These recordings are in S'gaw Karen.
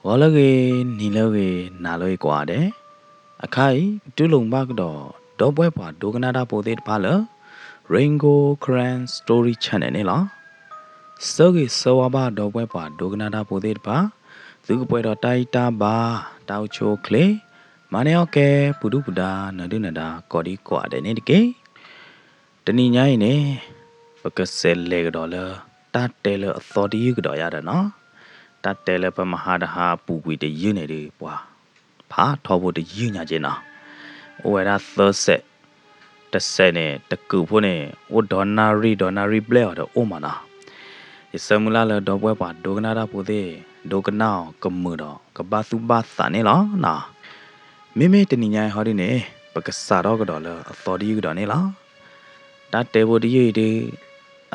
ဂီၤလၢအဂ့ၤ, နံၤလၢအဂ့ၤ, နၤလၢအဂ့ၤကိးဂၤဒဲး, အခါအံၤ ပတူၢ်လိာ်မုာ်ဘၣ်ကဒီး ဒီပုၢ်ဝဲၢ်ပှၤဒိကနၣ်တၢ်ဖိသ့ၣ်တဖၣ်လၢ Rain Gold Karen Story Channel န့ၣ်လီၤ. ဆၢဂ့ၤဆၢဝါဘၣ်ဒီပုၢ်ဝဲၢ်ပှၤဒိကနၣ်တၢ်ဖိသ့ၣ်တဖၣ်, သုကပှဲၤဒီးတၢ်အံၣ်တၢ်ဘါ, တၢ်အိၣ်ဆူၣ်အိၣ်ချ့, မၤန့ၢ်အီၣ်ကဲ ပူၤဒုၣ်ပူၤဒါ နၢၤဒုၣ်နၢၤဒါ ကိးဒံကိးဂၤဒဲးန့ၣ်တက့ၢ်. တနံၤညါအံၤန့ၣ် ပကစးလဲၤကဒီးလၢ တၢ်တဲလၢအသီတယုၢ်ကဒီးယၤဒီးနီၤ, တၢ်တဲလၢပမဟါတဟါအပူၤကွံာ်တယုၢ်န့ၣ်ဒီး ပှၤဖးထီဘိတယုၢ်ညါက့နီၤ, အိၣ်ဝဲဒၣ်သၢစဲး, တစဲးန့ၣ် တကုးဖိန့ၣ် အိၣ်ဒီနၣ်ရံၣ်ဒီနၣ်ရံၣ်ဘျဲၣ်အီၤဒီးအိၣ်မးနီၤ. ယဆၢမုၢ်လၢ်လၢဒီပုၢ်ဝဲၢ်ပှၤဒိကနၣ်တၢ်ဖိသ့ၣ် ဒိကနၣ်အီၤကမုာ်ဒီး ကဘၣ်သူၣ်ဘၣ်သးန့ၣ်လီၤနီၤ. မ့မ့ၢ်တနံၤညါအံၤဟီဒုန့ၣ် ပကစးထီၣ်ကဒီးလၢအသီတယုၢ်ကဒီးန့ၣ်လီၤ. တၢ်တဲဖိတယုၢ်အံၤဒု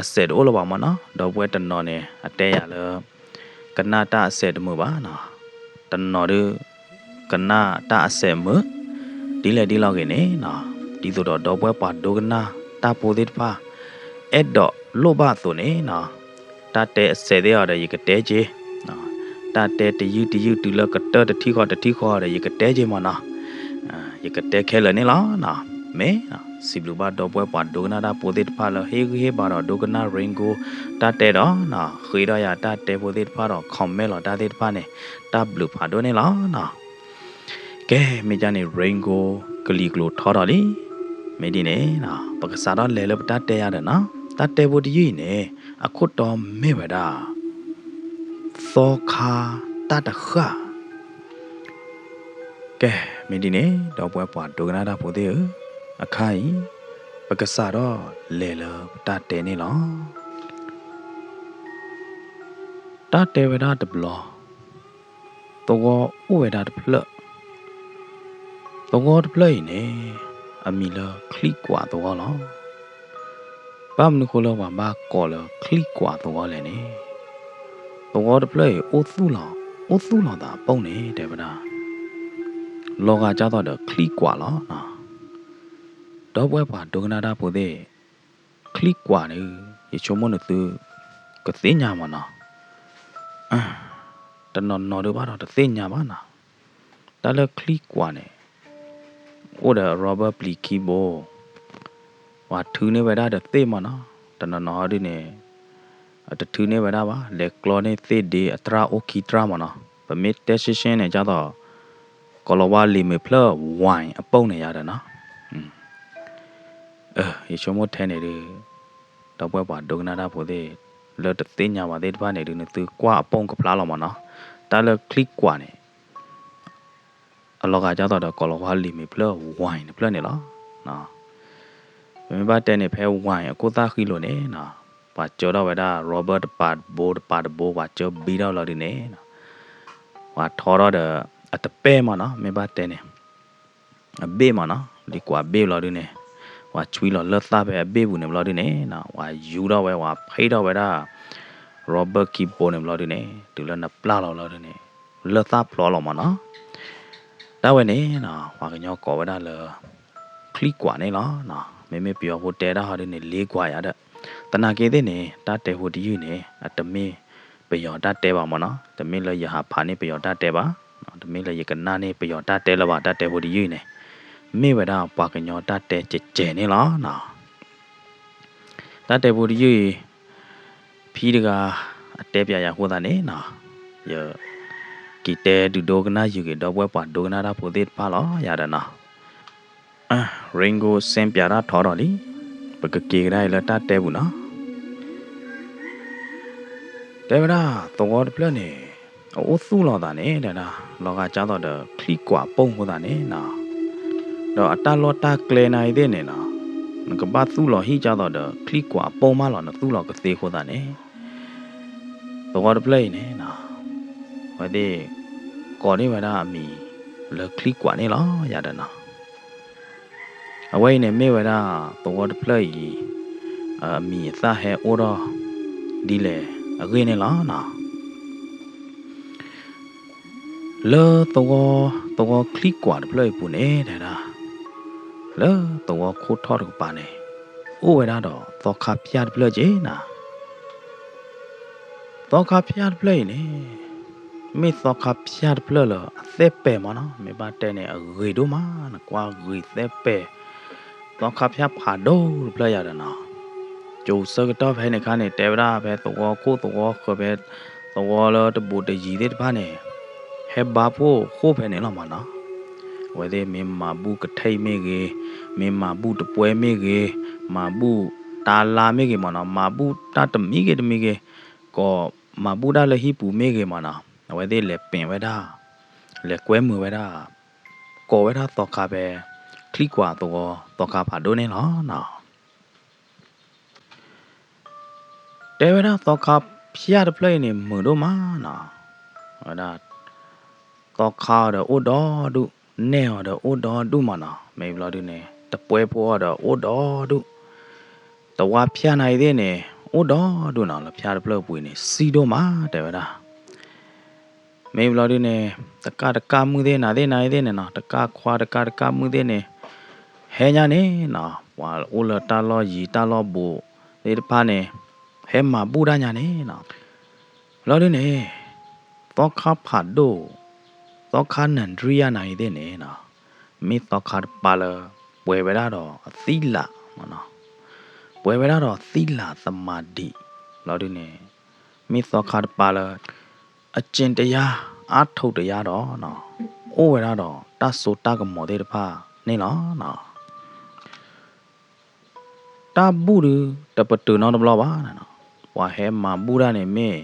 အစဲးတအိၣ်လၢၤဘၣ်မးနီၤ, ဒီပုၢ်ဝဲၢ်တနီၤန့ၣ် အတဲယၤလၢ ကနၣ်တၢ်အစဲးတမုာ်ဘၣ်နီၤ, တနီၤဒု ကနၣ်တၢ်အစဲးမုာ်, ဒ်လဲၣ်ဒ်လဲၣ်ဂ့ၤန့ၣ်နီၤ, ဒ်သိးဒီးဒီပုၢ်ဝဲၢ်ပှၤဒိကနၣ်တၢ်ဖိသ့ၣ်တဖၣ် အဲၣ်ဒိးလိၣ်ဘၣ်အသိးန့ၣ်နီၤ, တၢ်တဲအစဲးသ့ၣ်အီၤဒီး ယကတဲက့ၤ, တၢ်တဲတယုၢ်တယုၢ်တုၤလၢကတၢၢ်တထံၣ်ဃီတထံၣ်ဃီဒီး ယကတဲက့ၤမးနီၤ, ယကတဲခဲလၢာ်န့ၣ်လီၤ. မ့ၢ် စံးဘျုးဘၣ်ဒီပုၢ်ဝဲၢ်ပှၤဒိကနၣ်တၢ်ဖိသ့ၣ်တဖၣ်လၢ ဟ့ၣ်ဂံၢ်ဟ့ၣ်ဘါဒီးဒိကနၣ် Rain Gold တၢ်တဲဒီး ဃ့ထီၣ်ယၤတၢ်တဲဖိသ့ၣ်တဖၣ်ဒီး comment လီၤတၢ်သ့ၣ်တဖၣ်န့ၣ် တၢ်ဘျုးဖးဒိၣ်န့ၣ်လီၤနီၤ. ကဲ မ့ၢ်ဒ်န့ၣ် Rain Gold ကလံၤကျိၤထီထီၣ်လံ. မ့ၢ်ဒ်န့ၣ် ပကစးထီၣ်လဲၤလၢပတၢ်တဲယၤဒီးနီၤ, တၢ်တဲဖိတယုၢ်အံၤန့ၣ် အခိၣ်တီမ့ၢ်ဝဲဒၣ် သီခါတၢ်တဃၣ် ကဲ မ့ၢ်ဒ်န့ၣ် ဒီပုၢ်ဝဲၢ်ပှၤဒိကနၣ်တၢ်ဖိသ့ၣ်ဧၢ, အခါအံၤ ပကစးထီၣ်လဲၤလၢပတၢ်တဲန့ၣ်လီၤ. တၢ်တဲဝဲဒၣ်တဘျီ, သဝီအိၣ်ဝဲဒၣ်တဖျၢၣ်, သဝီတဖျၢၣ်အံၤန့ၣ် အမံၤလၢချံကွးသဝီလီၤ. ဘၣ်မနုၤဃိလၢပှၤဘၣ်ကိးလၢချံကွးသဝီလဲၣ်န့ၣ်, သဝီတဖျၢၣ်အံၤ အိၣ်သူၣ်လီၤ, အိၣ်သူၣ်လီၤသးအပူၤန့ၣ် တဲဝဲဒၣ် လီၤဂာ်ဒ်သိးဒီးချံကွးလီၤ. ဒီပုၢ်ဝဲၢ်ပှၤဒိကနၣ်တၢ်ဖိသ့ၣ်, ချံကွးန့ၣ် ယဆိကမိၣ်နသု ကသ့ၣ်ညါမးနီၤ, တနီၤနီၤဒုးဘၣ်ဒီးတသ့ၣ်ညါဘၣ်နီၤ. တၢ်လၢချံကွးန့ၣ် အိၣ်ဒီး rubber ပျံၤခံဘိ, ပှၤထုးန့ၢ်ဝဲဒၣ်ဒီးသ့ၣ်မးနီၤ, တနီၤနီၤဟီဒုန့ၣ် အတထုးန့ၢ်ဝဲဒၣ်ဘၣ်, လဲၤကျီန့ၢ်သ့ၣ်ဒ့အတြၢ်အိၣ်ခံတြၢ်မးနီၤ. ပမ့ၢ်တဲရှင်းရှင်းန့ၣ် ဒ်သိး ကိၤလၤဝါလံာ်မဲာ်ဖျၢၣ် wine အပူၤန့ၣ်ယၤဒီးနီၤ, ယဆိကမိၣ်ထဲန့ၣ်ဒုး ဒီပုၢ်ဝဲၢ်ပှၤဒိကနၣ်တၢ်ဖိသ့ၣ် လၢတသ့ၣ်ညါဘၣ်သ့ၣ်တဖၣ်န့ၣ်ဒုး နသုကွၢ်အပူၤကဖျါလီၤမးနီၤ. တၢ်လၢချံကွးန့ၣ် အလီၤဂာ်ဒ်သိးဒီး ကိၤလၤဝါလံာ်မဲာ်ဖျၢၣ် wine တဖျၢၣ်န့ၣ်လီၤ. ပမ့ၢ်ဘၣ်တဲန့ၣ် ဖဲ wine အခိၣ်သၣ်ဃံလိာ်န့ၣ်နီၤ, ပှၤကၢထီၣ်ဝဲဒၣ် rubber တပၤတဘိ တပၤတဘိ ပှၤကၢဘံထီၣ်လီၤဒုးန့ၣ်နီၤ, ပှၤထီထီၣ်ဒီး အတပဲၢ်မးနီၤ, မ့ၢ်ဘၣ်တဲန့ၣ် အဘ့ၣ်မးနီၤ, လံကွးဘ့ၣ်ဘျီဒုးန့ၣ်, ပှၤဆွံလီၤလၢၢ်သၣ်ဖဲအဘ့ၣ်ပူၤန့ၣ်ဘျီဒုးန့ၣ်နီၤ, ပှၤယူထီၣ်ဝဲ ပှၤဖ့ထီၣ်ဝဲဒၣ် rubber ခံဘိန့ၣ်ဘျီဒုးန့ၣ်, တုၤလၢနပျၢ်လီၤဘျီဒုးန့ၣ် လၢၢ်သၣ်ဖျိလီၤမးနီၤ. တၢ်ဝဲန့ၣ်နီၤ ပှၤကညီကိးဝဲဒၣ်လၢ ချံကွးန့ၣ်လီၤ. မ့မ့ၢ်ပယီၤဖိတဲဒၣ်ဟီဒုးန့ၣ် လ့ကွးယၤဒီး, သနာ်က့သ့ၣ်န့ၣ် တၢ်တဲဖိတယုၢ်န့ၣ် အတမ့ၢ်ပယီၤတၢ်တဲဘၣ်မးနီၤ, တမ့ၢ်လၢယဟးဖးန့ၢ်ပယီၤတၢ်တဲဘၣ်, တမ့ၢ်လၢယကနၣ်န့ၢ်ပယီၤတၢ်တဲလၢၤဘၣ်, တၢ်တဲဖိတယုၢ်အံၤန့ၣ် မ့ၢ်ဝဲဒၣ်ပှၤကညီတၢ်တဲကဲးကဲးန့ၣ်လီၤနီၤ. တၢ်တဲဖိတယုၢ်အံၤ ဖံတဂၤ အတဲပျးယၤအဃိသတးန့ၣ်နီၤ, ယက့ၤတဲဒုးဒိကနၣ်ယုာ်က့ၤ ဒီပုၢ်ဝဲၢ်ပှၤဒိကနၣ်တၢ်ဖိသ့ၣ်တဖၣ်လီၤယၤဒီးနီၤ. Rain Gold စဲပျးတၢ်ထီထီၣ်လံ, ပကက့ၤကဒါအံၤလၢတၢ်တဲပူၤနီၤ. တဲဝဲဒၣ် သဝီတဖျၢၣ်န့ၣ် အအိၣ်သူၣ်လီၤသးန့ၣ် တဲဒၣ် လီၤဂာ်ဒ်သိးဒီးချံကွးပူၤအဃိသတးန့ၣ်နီၤ, ဒီးအတၢ်လီၢ်တၢ်ကျဲနၤအံၤသ့ၣ်န့ၣ်နီၤ, နကဘၣ်သူၣ်လီၤဟံၣ်ဒ်သိးဒီးချံကွးပူၤမးလီၤ, နသူၣ်လီၤကသ့အဃိသတးန့ၣ် သဝီတဖျၢၣ်အံၤန့ၣ်နီၤ, အဝဲသ့ၣ်ကိးန့ၢ်ဝဲဒၣ်အမံၤလၢချံကွးန့ၣ်လီၤယၤဒီးနီၤ. အဝဲအံၤန့ၣ်မ့ၢ်ဝဲဒၣ်သဝီတဖျၢၣ်အံၤ အမံၤအသၣ်ဟဲအိၣ်ထီၣ်ဒ်လဲၣ်အဂ့ၢ်န့ၣ်လီၤနီၤ. လၢသဝီ, သဝီချံကွးတဖျၢၣ်အံၤပူၤန့ၣ် တဲဒၣ် လၢသဝီခိၣ်ထီၣ်တကပၤန့ၣ် အိၣ်ဝဲဒၣ်ဒီးသီခါဖၠၣ်တဖျၢၣ်က့နီၤ. သီခါဖၠၣ်တဖျၢၣ်အံၤန့ၣ် မ့ၢ်သီခါဖၠၣ်တဖျၢၣ်လၢအသဲပဲာ်မးနီၤ, မ့ၢ်ဘၣ်တဲန့ၣ် အဂ့ၤဒိၣ်မး, နကွၢ်ဂ့ၤသဲပဲာ်, သီခါဖၠၣ်ဖးဒိၣ်တဖျၢၣ်ယၤဒီးနီၤ, ကၠိၤဆၢကတီၢ်ဖဲန့ၣ်ခါန့ၣ် တဲဝဲဒၣ်ဖဲသဝီခိၣ်သဝီဃၢၤ ဖဲသဝီလၢတဘူးတယံၤသ့ၣ်တဖၣ်န့ၣ် ဟဲဘါဖှိၣ်ဃိၣ်ဖဲန့ၣ်လီၤမးနီၤ. အဝဲသ့ၣ်မ့ၢ်မၤဘူၣ်ကထိမ့ၢ်ဂ့ၤ, မ့ၢ်မၤဘူၣ်တပွဲမ့ၢ်ဂ့ၤ, မၤဘူၣ်တၢ်လါမ့ၢ်ဂ့ၤမးနီၤ, မၤဘူၣ်တၢ်တမံၤဂ့ၤတမံၤဂ့ၤ, ကိးမၤဘူၣ်တၢ်လၢဟံၣ်ပူၤမ့ၢ်ဂ့ၤမးနီၤ, အဝဲသ့ၣ်လဲၤပ့ၤဝဲဒၣ်, လဲၤကွဲမုာ်ဝဲဒၣ်, ကိးဝဲဒၣ်သီခါဖဲ ချံကွၢ်သဝီ သီခါဖးဒိၣ်န့ၣ်လီၤနီၤ. တဲဝဲဒၣ်သီခါဖၠၣ်တဖျၢၣ်အံၤန့ၣ် မုာ်ဒိၣ်မးနီၤ, ဝဲဒၣ် သီခါအီၤဒီးအိၣ်ဒီဒူၣ်, နဲၣ်အီၤဒီးအိၣ်ဒီဒူၣ်မးနီၤ, မ့ၢ်ဘျီဒုန့ၣ် တပွဲဖိအီၤဒီးအိၣ်ဒီဒူၣ်, တဝါဖၠၣ်နၤအံၤသ့ၣ်န့ၣ် အိၣ်ဒီဒူၣ်နီၤ, လၢဖၠၣ်တဖျၢၣ်အပူၤန့ၣ် စံၣ်ဒိၣ်မး တဲဝဲဒၣ်. မ့ၢ်ဘျီဒုန့ၣ် တကၣ်တကၣ်မုၣ်သ့ၣ်နၤသ့ၣ်နၤအံၤသ့ၣ်န့ၣ်နီၤ, တကၣ်ခွါတကၣ်တကၣ်မုၣ်သ့ၣ်န့ၣ် ဟဲညါန့ၣ်နီၤ, ပှၤအိၣ်လၢတၢ်လီၢ်ယံၤတၢ်လီၢ်ဘူးသ့ၣ်တဖၣ်န့ၣ် ဟဲမၤဘူၣ်တၢ်ညါန့ၣ်နီၤ. ဘျီဒုန့ၣ် သီခါဖးဒိၣ်, သီခါနၣ်ဒြံယါနၤအံၤသ့ၣ်န့ၣ်နီၤ, မ့ၢ်သီခါတပၤလၢ ပှဲၤဝဲဒၣ်ဒီးအသံလးမးနီၤ, ပှဲၤဝဲဒၣ်ဒီးသံလးသမၣ်ဒံး, ဘျီဒုန့ၣ် မ့ၢ်သီခါတပၤလၢ အကျင့်တရား အါထုတယါဒီးနီၤ, အိၣ်ဝဲဒၣ်ဒီးတၢ်စိတၢ်ကမီၤသ့ၣ်တဖၣ်န့ၣ်လီၤနီၤ. တၢ်ဘူၣ်ဒု တပတုာ်နီတဘျီဘၣ်နီၤ, ပှၤဟဲမၤဘူၣ်တၢ်န့ၣ်မ့ၢ်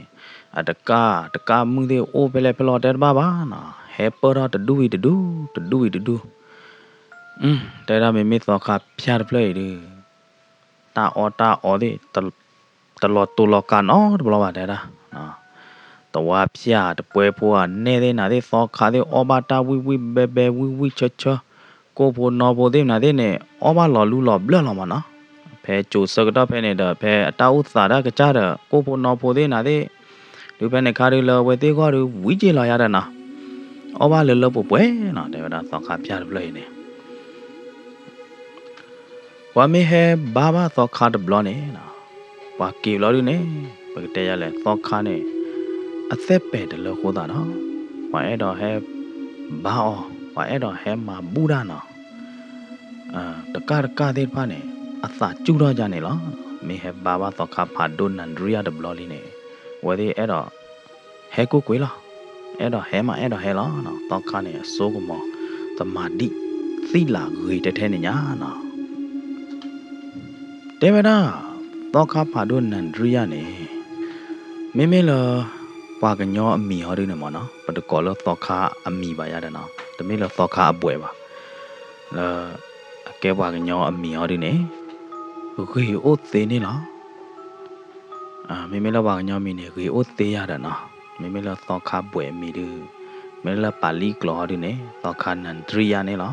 အတကၣ်တကၣ်မုၣ်သ့ၣ်အိၣ်ဖဲလဲၣ်ဖဲလဲၣ်တဲတဘၣ်ဘၣ်နီၤ, ဟဲပၢၢ်ထီၣ်တဒူၣ်ဝံၤတဒူၣ် တဒူၣ်ဝံၤတဒူၣ်, တဲဒၣ်မ့မ့ၢ်သီခါဖၠၣ်တဖျၢၣ်အံၤဒု တၢ်အီၣ်တၢ်အီသ့ၣ် တလီၤတိၢ်လီၤကးနီတဘျီဘၣ်တဲဒၣ်, တဝါဖၠၣ်တပွဲဖိအနဲၣ်သ့ၣ်နၤသ့ၣ် သီခါသ့ၣ်အီၣ်ဘၣ်တၢ်ဝံၣ်ဝံၣ်ဘဲဘဲဝံၣ်ဝံၣ်ဆၢဆၢ, ကိၣ်ဖိနီဖိသ့ၣ်နၤသ့ၣ်န့ၣ် အီၣ်ဘၣ်လီၤလူလီၤဘျၢၣ်လီၤမးနီၤ. ဖဲကၠိၤဆၢကတီၢ်ဖဲန့ၣ်ဒီး ဖဲအတၢ်အိၣ်သးတၢ်ကစၢ်ဒီး ကိၣ်ဖိနီဖိသ့ၣ်နၤသ့ၣ် ဒုဖဲန့ၣ်ခါဒုလၢအဝဲသ့ၣ်ဂီၢ်ဒု ဝံၤက့ၤလီၤယါဒီးနီၤ, အီၣ်ဘၣ်လၢလၢပှဲၤပှဲၤနီၤ, တဲဝဲဒၣ်သီခါဖၠၣ်တဖျၢၣ်အံၤန့ၣ် ပှၤမ့ၢ်ဟဲဘါဘၣ်သီခါတဘျီန့ၣ်နီၤ, ပှၤက့ၤဘျီဒုန့ၣ် ပကတဲယၤလဲၣ် သီခါန့ၣ် အသဲပဲာ်တလၢဃိသးဒီး ပှၤအဲၣ်ဒိးဟဲဘါအီၤ, ပှၤအဲၣ်ဒိးဟဲမၤဘူၣ်တၢ်နီၤ, တကၣ်တကၣ်သ့ၣ်တဖၣ်န့ၣ် အသးစူၣ်ထီၣ်ယါန့ၣ်လီၤ. မ့ၢ်ဟဲဘါဘၣ်သီခါဖးဒိၣ်နၣ်ဒြံယါတဘျီလံန့ၣ် အဝဲသ့ၣ်အဲၣ်ဒိး ဟဲကွ့ၢ်ကွ့ၢ်လီၤ. အဲၣ်ဒိးဟဲမး အဲၣ်ဒိးဟဲလီၤနီၤ. သီခါန့ၣ် အစိကမီၤ သမၣ်ဒံး သံလးဂ့ၤထဲထဲန့ၣ်ညါနီၤ. တဲဝဲဒၣ် သီခါဖးဒိၣ်နၣ်ဒြံယါန့ၣ် မ့မ့ၢ်လၢ ပှၤကညီအမံၤဟီဒုန့ၣ်မးနီၤ, ပတကိးလၢသီခါအမံၤဘၣ်ယါဒီးနီၤ, တမ့ၢ်လၢသီခါအဘှဲးဘၣ်. လၢ အကဲပှၤကညီအမံၤဟီဒုန့ၣ် ဂ့ၤအိၣ်သ့န့ၣ်လီၤ. မ့မ့ၢ်လၢပှၤကညီမံၤန့ၣ် ဂ့ၤအိၣ်သ့ယါဒီးနီၤ, မ့မ့ၢ်လၢသီခါဘှဲးအမံၤဒု မ့မ့ၢ်လၢပာ်လံကျိာ်ဟီဒုန့ၣ် သီခါနၣ်ဒြံယါန့ၣ်လီၤ.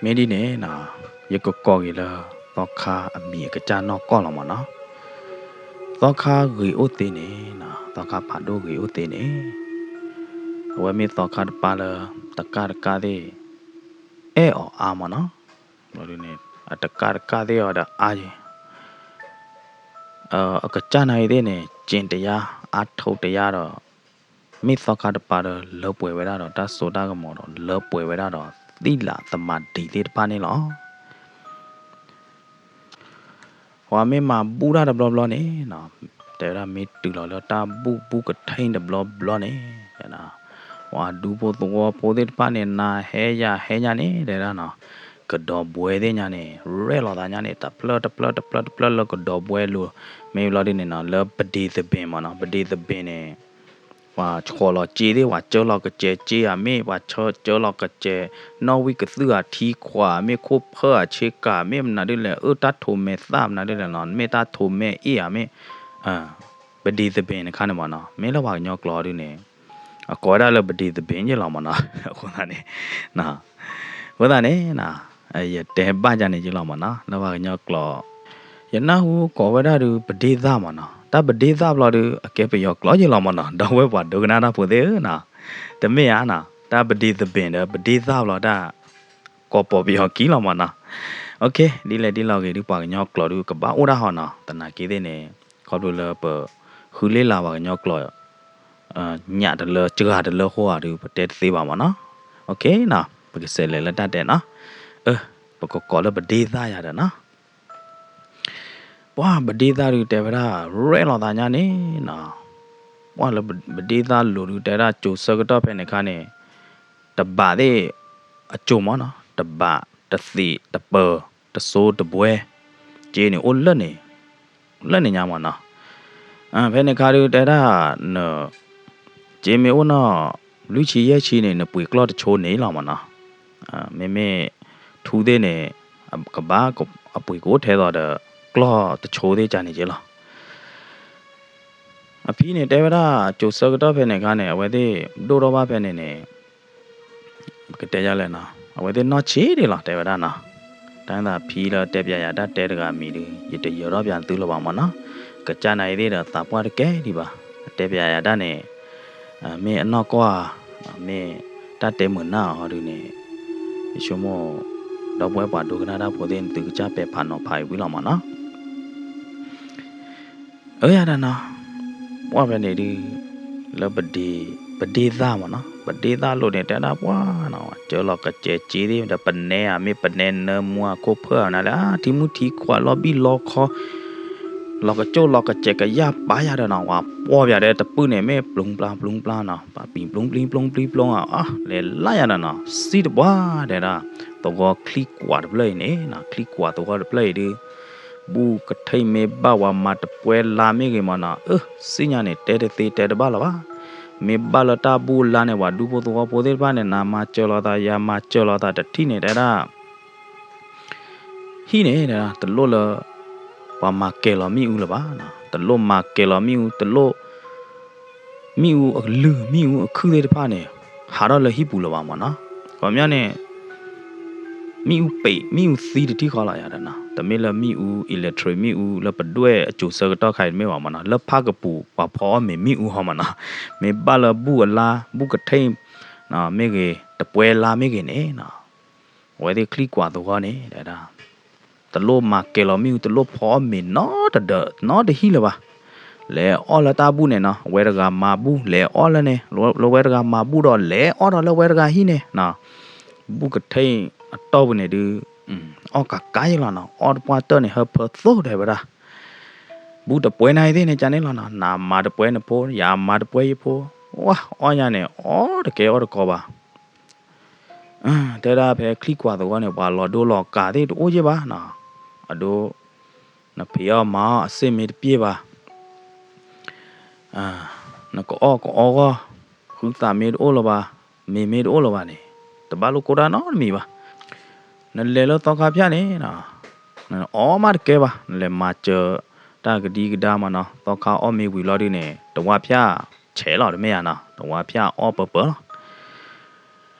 မ့ၢ်ဒ်န့ၣ်နီၤ, ယကကိးက့ၤလၢ သီခါအမံၤအကစၢ်နီၢ်ကီၢ်လီၤမးနီၤ. သီခါဂ့ၤအိၣ်သ့န့ၣ်နီၤ, သီခါဖးဒိၣ်ဂ့ၤအိၣ်သ့န့ၣ် အဝဲမ့ၢ်သီခါတပၤလၢ တကၣ်တကၣ်သ့ၣ် အဲၣ်အီၤအါမးနီၤ. ဘျီဒုန့ၣ် အတကၣ်တကၣ်သ့ၣ်အီၤဒီးအါယဲ အကစၢ်နၤအံၤသ့ၣ်န့ၣ် ကျင့်တရား အါထုတယါဒီး မ့ၢ်သီခါတပၤဒီး လၢပှဲၤဝဲဒၣ်ဒီးတၢ်စိတၢ်ကမီၤဒီး လၢပှဲၤဝဲဒၣ်ဒီးသံလးသမၣ်ဒံးသ့ၣ်တဖၣ်န့ၣ်လီၤ. ပှၤမ့ၢ်မၤဘူၣ်တၢ်တဘျီဘျီန့ၣ်နီၤ, တဲဝဲဒၣ်မ့ၢ်တုၤလီၤလၢတၢ်ဘူၣ်ဘူၣ်ကထံၣ်တဘျီဘျီန့ၣ် ပှၤဒူဖိသဝီဖိသ့ၣ်တဖၣ်န့ၣ် နၤဟဲယၤဟဲညါန့ၣ် တဲဝဲဒၣ်နီၤ, ကဒီးဘှဲသ့ၣ်ညါန့ၣ် ရဲၣ်လီၤသးညါန့ၣ် တဖျၢၣ်တဖျၢၣ်တဖျၢၣ်တဖျၢၣ်လၢကဒီးဘှဲလိၤ, မ့ၢ်ဘျီဒုန့ၣ်နီၤ လၢပဒ့သဘ့ၣ်မးနီၤ, ပဒ့သဘ့ၣ်န့ၣ် ပှၤဆှီလီၤစ့သ့ၣ် ပှၤကၢလီၤကစဲးစ့ဧါမ့ၢ် ပှၤဆၢကၢလီၤကစဲး နီၣ်ဝံၣ်ကသုၣ်အထံခွးမ့ၢ် ခိၣ်ဖၢအဆ့ကၤမ့ၢ် မနုၤဒ်လဲၣ် အၢတၢ်ထိးမဲာ်သၣ်မနုၤဒ်လဲၣ်နီၤ မ့ၢ်တၢ်ထိးမဲာ်အ့ၣ်ဧါမ့ၢ် ပဒ့သဘ့ၣ်န့ၣ်ခါန့ၣ်မးနီၤ မ့ၢ်လၢပှၤကညီကျိာ်ဒုန့ၣ် အကိးဝဲဒၣ်လၢပဒ့သဘ့ၣ်ယ့ၢ်လီၤမးနီၤ အဃိသတးန့ၣ် အဃိသတးန့ၣ် ယတဲဘၣ်ယၤန့ၣ်ယ့ၢ်လီၤမးနီၤ လၢပှၤကညီကျိာ် ယနၢ်ဟူကိးဝဲဒၣ်ဒုး ပဒ့သၣ်မးနီၤ တၢ်ပဒ့သၣ်ဘျီဒုး အကဲပယီၤကျိာ်ယ့ၢ်လီၤမးနီၤ ဒီပုၢ်ဝဲၢ်ပှၤဒိကနၣ်တၢ်ဖိသ့ၣ်ဧၢနီၤ တမ့ၢ်ဧါနီၤ တၢ်ပဒ့သဘ့ၣ်ဒီး ပဒ့သၣ်ဘျီတၢ် ကိးပီၤပယီၤခံလီၤမးနီၤ ဒ်လဲၣ်ဒ်လဲၣ်ဂ့ၤဒုး ပှၤကညီကျိာ်ဒုး ကဘၣ်အိၣ်ဒၣ်ဟီနီၤ သနာ်က့သ့ၣ်န့ၣ် ခီဖျိလၢပ ဃုလ့လးပှၤကညီကျိာ် ညၣ်တလၢ စှၤတလၢအဃိဧါဒုး ပတဲတသ့ဘၣ်မၢ်နီၤ. ပကစးလဲၤလၢတၢ်တဲနီၤ. ပကကိးလၢပဒ့သၣ်ယၤဒီးနီၤ. ပှၢ်ပဒ့သၣ်ဒုးတဲဝဲဒၣ် ရဲၣ်လီၤသးညါန့ၣ်နီၤ. ပှၢ်လၢပဒ့သၣ်လိၤဒုးတဲဒၣ် ကၠိၤဆၢကတီၢ်ဖဲန့ၣ်အခါန့ၣ် တဘးသ့ၣ်အကၠိၤမၢ်နီၤ, တဘးတသ့းတပၢၤ တစိတဘှဲ က့န့ၣ်အိၣ်လၢန့ၣ် လၢန့ၣ်ညါမၢ်နီၤ. ဖဲန့ၣ်အခါဒုးတဲဒၣ် န က့မ့ၢ်အိၣ်နီၢ် လွံၢ်ဆံယဲၢ်ဆံန့ၣ် နပှ့ၤကျီၢ်တဆိန့ၣ်လီၤမၢ်နီၤ. မ့မ့ၢ်ထူသ့ၣ်န့ၣ် ကဘၣ်အပှ့ၤကအိၣ်ထဲသိးဒီး ကျီၢ်တဆိသ့ၣ်ကန့ၣ်က့လီၤ. အဖံန့ၣ်တဲဝဲဒၣ် ကၠိၤဆၢကတီၢ်ဖဲန့ၣ်အခါန့ၣ် အဝဲသ့ၣ်ဒိၣ်ထီၣ်ဘၣ်ဖဲန့ၣ်န့ၣ် ပကတဲယလဲၣ်နီၤ, အဝဲသ့ၣ်နီၢ်ဆံးဒံးလီၤ တဲဝဲဒၣ်နီၤ. တၢ်သးဖံလၢတဲပၠးယၤတၢ်တဲတဂၤမံၤဒုး ယတယၢၤထီၣ်ပၠးသုလၢၤဘၣ်မၢ်နီၤ. ကစၢ်နၤအံၤသ့ၣ်ဒီးသးပှၢ်တကဲဒံးဘၣ်. တဲပၠးယၤတၢ်န့ၣ် မ့ၢ်အနီၢ်ကီၢ်ဧါ, မ့ၢ်တၢ်တဲမုာ်နၢ်အီၤဒုးန့ၣ် ယဆိကမိၣ် ဒီပုၢ်ဝဲၢ်ပှၤဒိကနၣ်တၢ်ဖိသ့ၣ်န့ၣ် သုကစၢ်ပဲာ်ဖးနီၤဖးအံၤဝံၤလီၤမၢ်နီၤ. အၢ ယၤဒီးနီၤ, ပှၢ်ဖဲန့ၣ်ဒုး လၢပဒ့ ပဒ့သၣ်မၢ်နီၤ, ပဒ့သၣ်လိၤန့ၣ် တဲဒၣ်ပှၢ်နီၤ စၢလီၤကစဲးက့သ့ၣ်ဒီး ပနဲဧါ မ့ၢ်ပနဲနၢမူအခိၣ်ဖၢၣ်ဧါ နၤလၢထံမုၢ်ထံခွးလီၤဘံၣ်လီၤခီ လီၤကကၠိၣ်လီၤကစဲးကယၢ်ပာ်ယၤဒီးနီၤ, ဝဲပှီၢ်ပၠးဒီးတပုၢ်န့ၣ် မ့ၢ်ပျူၤပျၢ်ပျူၤပျၢ်နီၤ, ပှၤပံၤပျူၤပျံၤပျူၤပျံၤပျူၤဧါ, လဲၤလၢယၤဒီးနီၤ, စံၣ်တပှၢ်တဲဒၣ် သဝီချံကွၢ်တဖျၢၣ်အံၤန့ၣ်နီၤ, ချံကွၢ်သဝီတဖျၢၣ်အံၤဒုး ဘူၣ်ကထံၣ်မ့ၢ်ဘၣ်ဝဲမၤတပှဲလါမ့ၢ်ဂ့ၤမၢ်နီၤ, အၢ စံၣ်ညါန့ၣ် တဲတသ့တဲတဘၣ်လၢၤဘၣ်. မ့ၢ်ဘၣ်လၢတၢ်ဘူၣ်လါန့ၣ် ပှၤဒူဖိသဝီဖိသ့ၣ်တဖၣ်န့ၣ် နၤမၤစၢၤလီၤသး ယၤမၤစၢၤလီၤသးတထံၣ်န့ၣ် တဲဒၣ် ဟံၣ်န့ၣ် တလိၣ်လၢ ပှၤမၤကဲၤလီၤမ့ၣ်အူလၢၤဘၣ်, တလိၣ်မၤကဲၤလီၤမ့ၣ်အူ တလိၣ် မ့ၣ်အူအလုၢ် မ့ၣ်အူအခုၣ်သ့ၣ်တဖၣ်န့ၣ် ဟးထီၣ်လၢဟံၣ်ပူၤလၢၤဘၣ်မၢ်နီၤ. ခီပညီန့ၣ် မ့ၣ်အူပံး မ့ၣ်အူသံတထံၣ်ဃီလီၤယၤဒီးနီၤ, တမ့ၢ်လၢမ့ၣ်အူ electric မ့ၣ်အူလၢပဒွဲၣ်အစိၤဆၢကတီၢ်ခါအံၤတမ့ၢ်ဘၣ်မၢ်နီၤ, လၢဖၣ်ကပူၤပှၤဖီအီၣ်မ့ၤမ့ၣ်အူဟီမၢ်နီၤ, မ့ၢ်ဘၣ်လၢဘူၣ်အလါ ဘူၣ်ကထံၣ် မ့ၢ်ဂ့ၤ တပှဲလါမ့ၢ်ဂ့ၤန့ၣ်နီၤ, အဝဲသ့ၣ်ချံကွၢ်သဝီန့ၣ် တလိၣ်မၤကဲၤလီၤမ့ၣ်အူ တလိၣ်ဖီအီၣ်မ့ၤနီတဒီး နီတဟံၣ်လၢၤဘၣ်. လဲၤအီၣ်လၢတၢ်ဘူၣ်န့ၣ်နီၤ, အဝဲတဂၤမၤဘူၣ် လဲၤအီၣ်လၢန့ၣ် လၢဝဲတဂၤမၤဘူၣ်ဒီး လဲၤအီၣ်ဒီးလၢဝဲတဂၤဟံၣ်န့ၣ်နီၤ, ဘူၣ်ကထံၣ်အတီၢ်ပူၤန့ၣ်ဒုး အီၣ်ကးကးယဲလီၤနီၤ, အီၣ်တပှၢ်တၢၢ်န့ၣ် ဟၢဖၢသိၣ်တဲဝဲဒၣ် ဘူၣ်တပှဲနၤအံၤသ့ၣ်န့ၣ် ကန့ၣ်လီၤနီၤ, နမၤတပှဲနဖိ ယမၤတပှဲယဖိ, ဝဲအီၣ်ညါန့ၣ် အီၣ်တကဲအီၣ်တကီဘၣ်. တဲဒၣ်ဖဲချံကွၢ်သဝီန့ၣ် ပှၤလီၤဒိလီၤကးသ့ၣ်တအိၣ်ယဲၢ်ဘၣ်နီၤ, အဒိ နဖံးအီၣ်မၤအီၣ်အစ့မ့ၢ်တပျဲၢ်ဘၣ် နကအီၣ်ကအီဂီၢ် ဃုသးမ့ၢ်တအိၣ်လၢၤဘၣ်, မ့ၤမ့ၢ်တအိၣ်လၢၤဘၣ်န့ၣ် တဘၣ်လိာ်ကိၢ်တၢ်နီတမံၤဘၣ်. နလဲၤလၢသီခါဖၠၣ်န့ၣ် နအီၣ်မးတကဲဘၣ်, နလဲၤမၤစၢၤတၢ်ကဒံကဒါမၢ်နီၤ, သီခါအီၣ်မ့ၤဝံၤလီၤဒုးန့ၣ် တဝါဖၠၣ်ဆဲးလီၤတမ့ၢ်ဧါနီၤ, တဝါဖၠၣ်အီၣ်ပၢပၢလီၤ.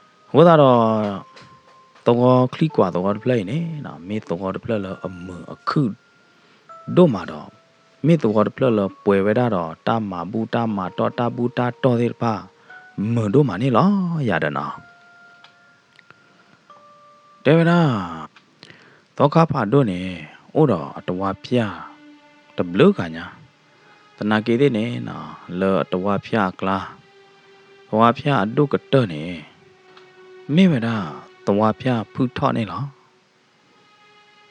အဃိသတးဒီး သဝီချံကွၢ်သဝီတဖျၢၣ်အံၤန့ၣ် မ့ၢ်သဝီတဖျၢၣ်လၢအမုာ်အခုၣ်ဒိၣ်မးဒီး မ့ၢ်သဝီတဖျၢၣ်လၢပှဲၤဝဲဒၣ်ဒီး တၢ်မၤဘူၣ်တၢ်မၤတီၢ် တၢ်ဘူၣ်တၢ်တီၢ်သ့ၣ်တဖၣ် မုာ်ဒိၣ်မးန့ၣ်လီၤယၤဒီးနီၤ. တဲဝဲဒၣ် သီခါဖးဒိၣ်န့ၣ် အိၣ်ဒီးအတဝါဖၠၣ်တဘျုးဂၤညါ, သနာ်က့သ့ၣ်န့ၣ် လၢအတဝါဖၠၣ်အကျါ သဝါဖၠၣ်အဒိၣ်ကတၢၢ်န့ၣ် မ့ၢ်ဝဲဒၣ် သဝါဖၠၣ်ဖုထီၣ်န့ၣ်လီၤ.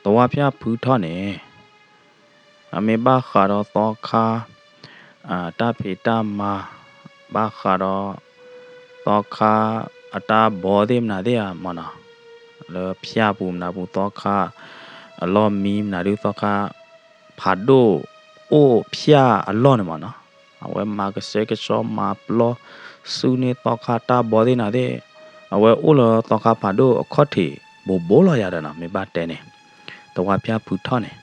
သဝါဖၠၣ်ဖုထီၣ်န့ၣ် အမ့ၢ်ဘၣ်ဃးဒီးသီခါ တၢ်ဖံးတၢ်မၤ ဘၣ်ဃးဒီး သီခါအတၢ်ဘီသ့ၣ်မနုၤသ့ၣ်ဧါမၢ်နီၤ, လၢဖၠၣ်ပူၤမနုၤပူၤ သီခါအလီၢ်မံမနုၤဒုး သီခါဖးဒိၣ်အိၣ်ဖၠၣ်အလီၢ်န့ၣ်မၢ်နီၤ, အဝဲမၤကဆှဲကဆှီမၤပျီ စုန့ၢ်သီခါတၢ်ဘီသ့ၣ်နၤသ့ၣ် အဝဲအိၣ်လၢသီခါဖးဒိၣ်အခီၣ်ထံးဘိးဘိလီၤယၤဒီးနီၤ, မ့ၢ်ဘၣ်တဲန့ၣ် သဝါဖၠၣ်ဖုထီၣ်န့ၣ်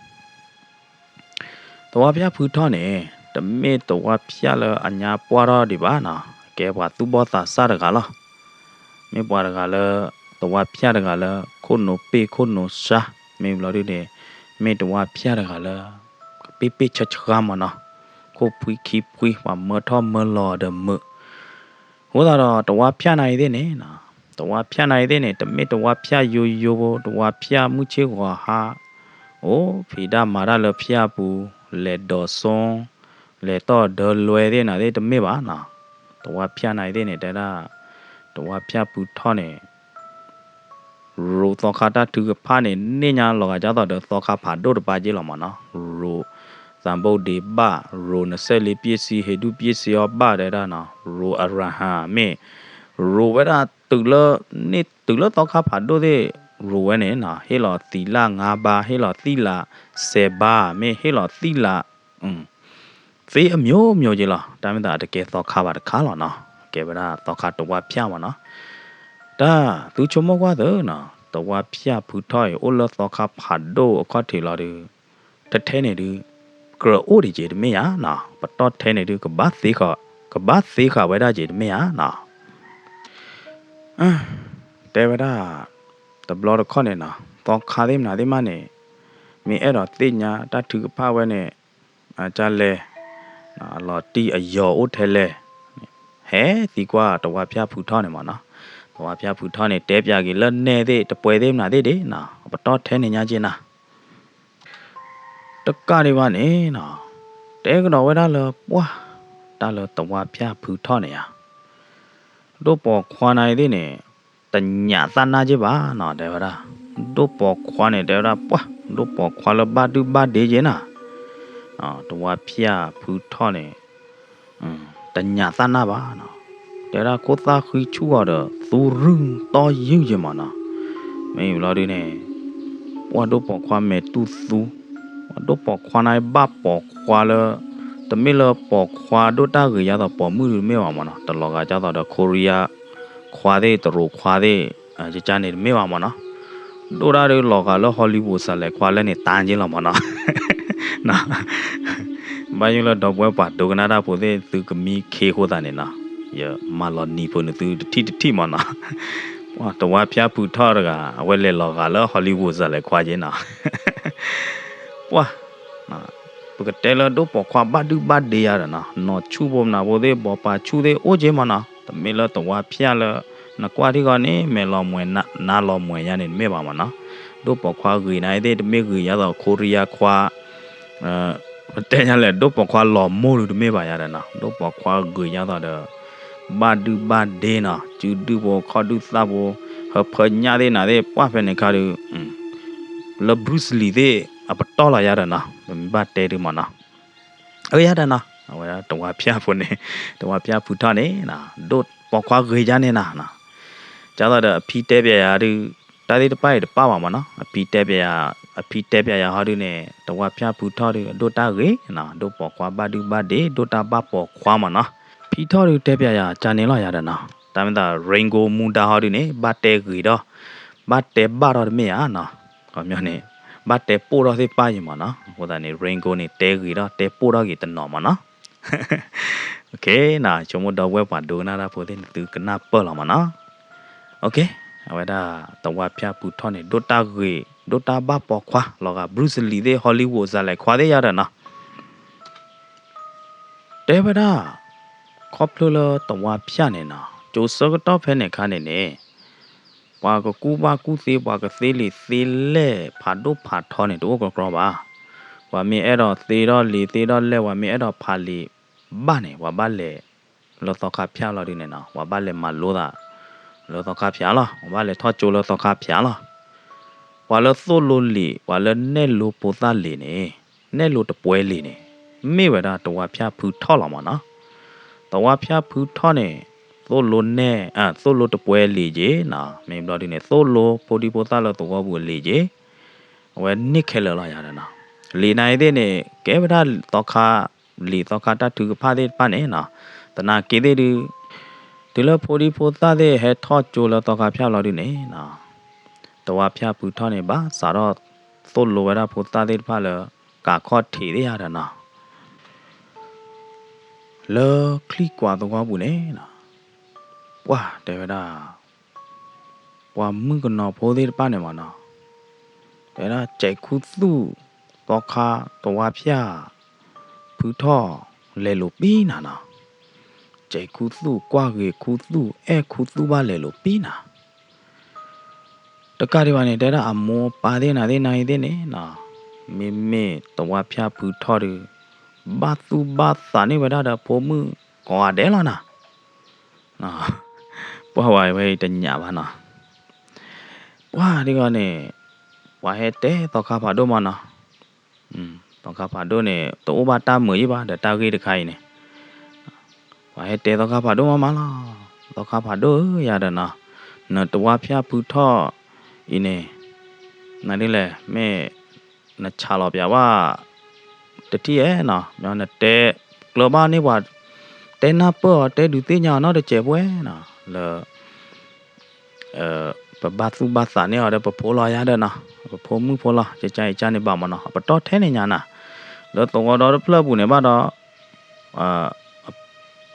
သဝါဖၠၣ်ဖုထီၣ်န့ၣ် တမ့ၢ်သဝါဖၠၣ်လၢအညါပှၢ်ထီၣ်ဒံးဘၣ်နီၤ, ကဲပှၤသူၣ်ဘီၣ်သးစၢ်တဂၤလီၤ. မ့ၢ်ပှၤတဂၤလၢ သဝါဖၠၣ်တဂၤလၢ ခိၣ်နူာ်ပ့ၢ်ခိၣ်နူာ်စှၤ, မ့ၢ်ဘျီဒုန့ၣ် မ့ၢ်သဝါဖၠၣ်တဂၤလၢ ကပ့ၢ်ပ့ၢ်ဆှၢဆှၢမၢ်နီၤ, ခိၣ်ဖှံခံဖှံ ပှၤမၢထီၣ်မၢလီၤဒီးမုာ် အဃိသတးဒီး သဝါဖၠၣ်နၤအံၤသ့ၣ်န့ၣ် သဝါဖၠၣ်နၤအံၤသ့ၣ်န့ၣ် တမ့ၢ်သဝါဖၠၣ်ယိယိဖိ သဝါဖၠၣ်မုၢ်ဆ့ၣ်ဂီၤဟါ အိၣ်ဖံးတၢ်မၤတၢ်လၢဖၠၣ်ပူၤ လဲၤဒိးစိ လဲၤတီၢ်ဒၢလွဲသ့ၣ်နၤသ့ၣ်တမ့ၢ်ဘၣ်နီၤ. တဝါဖၠၣ်နၤအံၤသ့ၣ်န့ၣ် တဲဒၣ် တဝါဖၠၣ်ဖုထီၣ်န့ၣ် ရိးသီခါတၢ်ထုကဖၣ်န့ၣ် န့ၢ်ညါလီၤဂာ်ဒ်သိးဒီးသီခါဖးဒိၣ်တပၤက့လီၤမၢ်နီၤ. ရိးသးဘိဒ့ဘၣ်, ရိးနစဲးလ့ပ့ၣ်စံ ဟ့ဒူၣ်ပ့ၣ်စံအီၤဘၣ်တဲဒၣ်နီၤ, ရိးအရဟံမ့ၢ်, ရိးဝဲဒၣ်တုၤလၢ န့ၢ်တုၤလၢသီခါဖးဒိၣ်သ့ၣ် ရိးဝဲန့ၣ်နီၤ, ဟ့ၣ်လီၤသံလၣ်ငါးဘါ, ဟ့ၣ်လီၤသံလၣ်စဲးဘါ, မ့ၢ်ဟ့ၣ်လီၤသံလၣ် သ့အမျိုးမျိုးက့လီၤ. တၢ်မ့ၢ်သးအတကဲသီခါဘၣ်တခါလီၤနီၤ, ကဲဝဲဒၣ်သီခါတဝါဖၠၣ်မၢ်နီၤ. တၢ်သုဆိကမိၣ်ကွၢ်သုနီၤ, တဝါဖၠၣ်ဖုထီၣ်အံၤ အိၣ်လၢသီခါဖးဒိၣ်အခီၣ်ထံးလီၤဒီး ထဲထဲန့ၣ်ဒုး ကြၢးအိၣ်ဒံးက့ၤတမ့ၢ်ဧါနီၤ, ပတီၢ်ထဲန့ၣ်ဒုး ကဘၣ်သ့ဃာ်ဝဲဒၣ်က့ၤတမ့ၢ်ဧါနီၤ. တဲဝဲဒၣ် တဘျီတခီၣ်န့ၣ်နီၤ, သီခါသ့ၣ်မနုၤသ့ၣ်မးန့ၣ် မ့ၢ်အဲၣ်ဒိးသ့ၣ်ညါတၢ်ထုကဖၣ်ဝဲန့ၣ် ကလဲၣ် အလီၤတံၢ်အယီၤအိၣ်ထဲလဲၣ်, ဟဲသံကွၢ်တဝါဖၠၣ်ဖုထီၣ်န့ၣ်မၢ်နီၤ. တဝါဖၠၣ်ဖုထီၣ်န့ၣ် တဲပၠးက့ၤလၢနဲသ့ၣ် တပှဲၤသ့ၣ်မနုၤသ့ၣ်ဒ်နီၤ, ပတီၢ်ထဲန့ၣ်ညါက့ၤနၤ တကးဒံးဘၣ်န့ၣ်နီၤ, တဲကဒီးဝဲဒၣ်လၢပှၢ် တၢ်လၢတဝါဖၠၣ်ဖုထီၣ်န့ၣ်ဧါ, ဒိၣ်ပိာ်ခွါနၤအံၤသ့ၣ်န့ၣ် တညးသၣ်နၢ်က့ဘၣ်နီၤ, တဲဝဲဒၣ် ဒိၣ်ပိာ်ခွါန့ၣ် တဲဝဲဒၣ် ပှၢ် ဒိၣ်ပိာ်ခွါလၢဘၣ်ဒုၣ်ဘၣ်ဒ့က့နၤ, တဝါဖၠၣ်ဖုထီၣ်န့ၣ် တညးသၣ်နၢ်ဘၣ်နီၤ, တဲဒၣ်ခိၣ်သၣ်ဃံဆူၣ်အီၤဒီး သူရုၢ်တီယုၢ်က့မၢ်နီၤ. မ့ၢ်ဘျီဒုန့ၣ် ပှၢ်ဒိၣ်ပိာ်ခွါမဲာ်တူၢ်သူ, ပှၢ်ဒိၣ်ပိာ်ခွါန့ၣ်ဘၣ်ပိာ်ခွါလၢ တမ့ၢ်လၢပိာ်ခွါဒိၣ်တၢ်ဂ့ၤယါသိးပိာ်မုၣ်ဒုတမ့ၢ်ဘၣ်မၢ်နီၤ, တလီၤဂာ်ဒ်သိးဒီး ခိရံယါခွါသ့ၣ် တရူးခွါသ့ၣ် ကကါန့ၣ်တမ့ၢ်ဘၣ်မၢ်နီၤ, ဒိၣ်ဒၣ်ဒုလီၤဂာ်လၢ Hollywood စးလဲၤခွါလၢန့ၣ်တၢ်က့လီၤမၢ်နီၤ. ဘၣ်ယိၣ်လၢဒီပုၢ်ဝဲၢ်ပှၤဒိကနၣ်တၢ်ဖိသ့ၣ် သုကမံခ့ဃိသးန့ၣ်နီၤ, ယမၤလီၤနံၤဖိန့ၣ်သုတထံၣ်တထံၣ်မၢ်နီၤ. ပှၢ်တဝါဖၠၣ်ဖုထီၣ်တဂၤ အဝဲလဲၤလီၤဂာ်လၢ Hollywood စးလဲၤခွါက့နီၤ, ပှၢ် ပကတဲလၢဒိၣ်ပိာ်ခွါဘၣ်ဒုၣ်ဘၣ်ဒ့ယါဒီးနီၤ, နီၢ်ဆူၣ်ဖိမနုၤဖိသ့ၣ် ဘီပာ်ဆူၣ်သ့ၣ်အိၣ်က့မၢ်နီၤ, တမ့ၢ်လၢတဝါဖၠၣ်လၢ နကွၢ်ထံၣ်ဃီန့ၣ် မဲာ်လီၤမှဲၤ နါလီၤမှဲၤယါန့ၣ်တမ့ၢ်ဘၣ်မၢ်နီၤ, ဒိၣ်ပိာ်ခွါဂ့ၤနၤသ့ၣ် တမ့ၢ်ဂ့ၤယါသိး ခိရံယါခွါ ပတဲညါလဲၣ် ဒိၣ်ပိာ်ခွါလီၤမိၢ်ဒုတမ့ၢ်ဘၣ်ယါဒီးနီၤ, ဒိၣ်ပိာ်ခွါဂ့ၤယါသိးဒီး ဘၣ်ဒုၣ်ဘၣ်ဒ့နီၤ, စုဒုၣ်ဖိခီၣ်ဒုၣ်သၣ်ဖိ ဟၢဖၢညၣ်သ့ၣ်နၤသ့ၣ် ပှၢ်ဖဲန့ၣ်ခါဒုး လၢ Bruce Lee သ့ၣ် အပတီၢ်လီၤယါဒီးနီၤ, ပမ့ၢ်ဘၣ်တဲဒုးမၢ်နီၤ. အၢ ယါဒီးနီၤ, အဝဲဒၣ်တဝါဖၠၣ်ဖိန့ၣ် တဝါဖၠၣ်ဖုထီၣ်န့ၣ် ဒိၣ်ပိာ်ခွါဂ့ၤယါန့ၣ်နၤ, ကၢ်သိးဒီးအဖံတဲပၠးယၤဒုး တၢ်သ့ၣ်တဖၣ်အံၤတပၣ်ဘၣ်မၢ်နီၤ, အဖံတဲပၠးယၤ, အဖံတဲပၠးယၤဟီဒုးန့ၣ် တဝါဖၠၣ်ဖုထီၣ်ဒုး အဒိၣ်တၢ်ဂ့ၤနီၤ, ဒိၣ်ပိာ်ခွါဘၣ်ဒုၣ်ဘၣ်ဒ့ ဒိၣ်တၢ်ဘၣ်ပိာ်ခွါမၢ်နီၤ, ဖံထီၣ်ဒုးတဲပၠးယၤကၢ်န့ၣ်လီၤယါဒီးနီၤ, တၢ်မ့ၢ်သး Ringo မူဒါဟီဒုးန့ၣ် ဘၣ်တဲဂ့ၤဒီး ဘၣ်တဲဘၣ်ထီၣ်တမ့ၢ်ဧါနီၤ, ခီပညီန့ၣ် ဘၣ်တဲပိၢ်ထီၣ်သ့ၣ်တဖၣ်ယံၤမၢ်နီၤ, အဃိသတးန့ၣ် Ringo န့ၣ် တဲဂ့ၤဒီးတဲပိၢ်ထီၣ်က့ၤတနီၤမၢ်နီၤ. နဆိကမိၣ်ဒီပုၢ်ဝဲၢ်ပှၤဒိကနၣ်တၢ်ဖိသ့ၣ်န့ၣ် သုကနၢ်ပၢၢ်လီၤမၢ်နီၤ. အဝဲဒၣ်တဝါဖၠၣ်ဖုထီၣ်န့ၣ် ဒိၣ်တၢ်ဂ့ၤ ဒိၣ်တၢ်ဘၣ်ပိာ်ခွါ လီၤဂာ် Bruce Lee သ့ၣ် Hollywood စးလဲၤခွါသ့ၣ်ယါဒီးနီၤ တဲဝဲဒၣ် ခီဖျိလၢတဝါဖၠၣ်န့ၣ်နီၤ ကၠိဆၢကတီၢ်ဖဲန့ၣ်အခါန့ၣ်န့ၣ် ပှၤကကူၣ်ဘၣ်ကူၣ်သ့ ပှၤကသ့လံာ်သ့လဲၢ် ဖးဒိၣ်ဖးထီန့ၣ် တအိၣ်ကြီကြီဘၣ်. ပှၤမ့ၢ်အဲၣ်ဒိးသ့ထီၣ်လံာ်သ့ထီၣ်လဲၢ် ပှၤမ့ၢ်အဲၣ်ဒိးဖးလံာ်ဘၣ်န့ၣ် ပှၤဘၣ်လဲၤလၢသီခါဖၠၣ်လီၤဒုးန့ၣ်နီၤ ပှၤဘၣ်လဲၤမၤလိသးလၢသီခါဖၠၣ်လီၤ. ပှၤဘၣ်လဲၤထီၣ်ကၠိလၢသီခါဖၠၣ်လီၤ. ပှၤလၢသိၣ်လိလံာ် ပှၤလၢနဲၣ်လိဖိသၣ်လံာ်န့ၣ် နဲၣ်လိတပှဲၤလံာ်န့ၣ် မ့ၢ်ဝဲဒၣ်တဝါဖၠၣ်ဖုထီၣ်လီၤမၢ်နီၤ. တဝါဖၠၣ်ဖုထီၣ်န့ၣ် သိၣ်လိနဲၣ် သိၣ်လိတပှဲၤလံာ်က့ၤနီၤ မ့ၢ်ဘျီဒုန့ၣ် သိၣ်လိဖိဒံဖိသၣ်လၢသဝီပူၤအလံာ်က့ၤ အဝဲန့ၢ်ခဲလၢာ်လီၤယၤဒီးနီၤ. လံာ်နၤအံၤသ့ၣ်န့ၣ် ကဲဝဲဒၣ်သီခါ လံာ်သီခါတၢ်ထုကဖၣ်သ့ၣ်တဖၣ်န့ၣ်နီၤ. သနာ်က့သ့ၣ်ဒု တုၤလၢဖိဒံဖိသၣ်သ့ၣ်ဟဲထီၣ်ကၠိလၢသီခါဖၠၣ်ဘျီဒုန့ၣ်နီၤ တဝါဖၠၣ်ဖုထီၣ်န့ၣ် ဘၣ်စးထီၣ်သိၣ်လိဝဲဒၣ်ဖိသၣ်သ့ၣ်တဖၣ်လၢ ကးခီၣ်ထံးသ့ၣ်ယၤဒီးနီၤ လၢချံၣ်ကွးသဝီပူၤန့ၣ်နီၤ ပှၢ်တဲဝဲဒၣ် ပှၤမုၣ်ကနီၤဖိသ့ၣ်တဖၣ်န့ၣ်မးနီၤ တဲဒၣ်ကဲးခူသူၣ် သီခါတဝါဖၠၣ် ဖုထီၣ်လဲၤလိာ်ပံနၤနီၤ ကဲးခူသူၣ် ကွၢ်ဂ့ၤခူသူၣ် အဲၣ်ခူသူၣ်ဘၣ်လဲၤလိာ်ပံနၤ တကးဒံးဘၣ်န့ၣ် တဲဒၣ်အမိၢ်ပၢ်သ့ၣ်နၤသ့ၣ်နၤအံၤသ့ၣ်န့ၣ်နီၤ မ့မ့ၢ်တဝါဖၠၣ်ဖုထီၣ်ဒီး ဘၣ်သူၣ်ဘၣ်သးန့ၢ်ဝဲဒၣ်ဒီးဖိမုၣ်ကိးဂၤဒဲးလီၤနီၤ. ပှၢ်ဝဲဝဲအံၤတညးဘၣ်နီၤ. ပှၢ်ဒ်ဂီၢ်န့ၣ် ပှၤဟဲတဲသီခါဖးဒိၣ်မးနီၤ. သီခါဖးဒိၣ်န့ၣ် တအိၣ်ဘၣ်တၢ်မုာ်ယံၣ်ဘၣ်ဒီးတၢ်ဂ့ၢ်တခါအံၤန့ၣ် ပှၤဟဲတဲသီခါဖးဒိၣ်မးမးလီၤ. သီခါဖးဒိၣ်ဧၢ ယၤဒီးနီၤ, နတဝါဖၠၣ်ဖုထီၣ်အံၤန့ၣ် နဒ်လဲၣ် မ့ၢ်နဆးလီၤပၠးဘၣ် တထံၣ်ဧဲနီၤ, နတဲကျၢၤဘၣ်န့ၢ်ပှၤ တဲနၢ်ပၢၢ်အီၤ တဲဒုးသ့ၣ်ညါအီၤနီတစဲးဖိနီၤ, လၢ ပဘၣ်သူၣ်ဘၣ်သးန့ၢ်အီၤဒီးပဖိလီၤယၤဒီးနီၤ, ပဖိမုၣ်ဖိလီၤ, ကကါအံၤကါန့ၣ်ဘၣ်မးနီၤ, ပတီၢ်ထဲန့ၣ်ညါနၤ, လၢသဝီဒီတဖျၢၣ်အပူၤန့ၣ်ဘၣ်ဒီး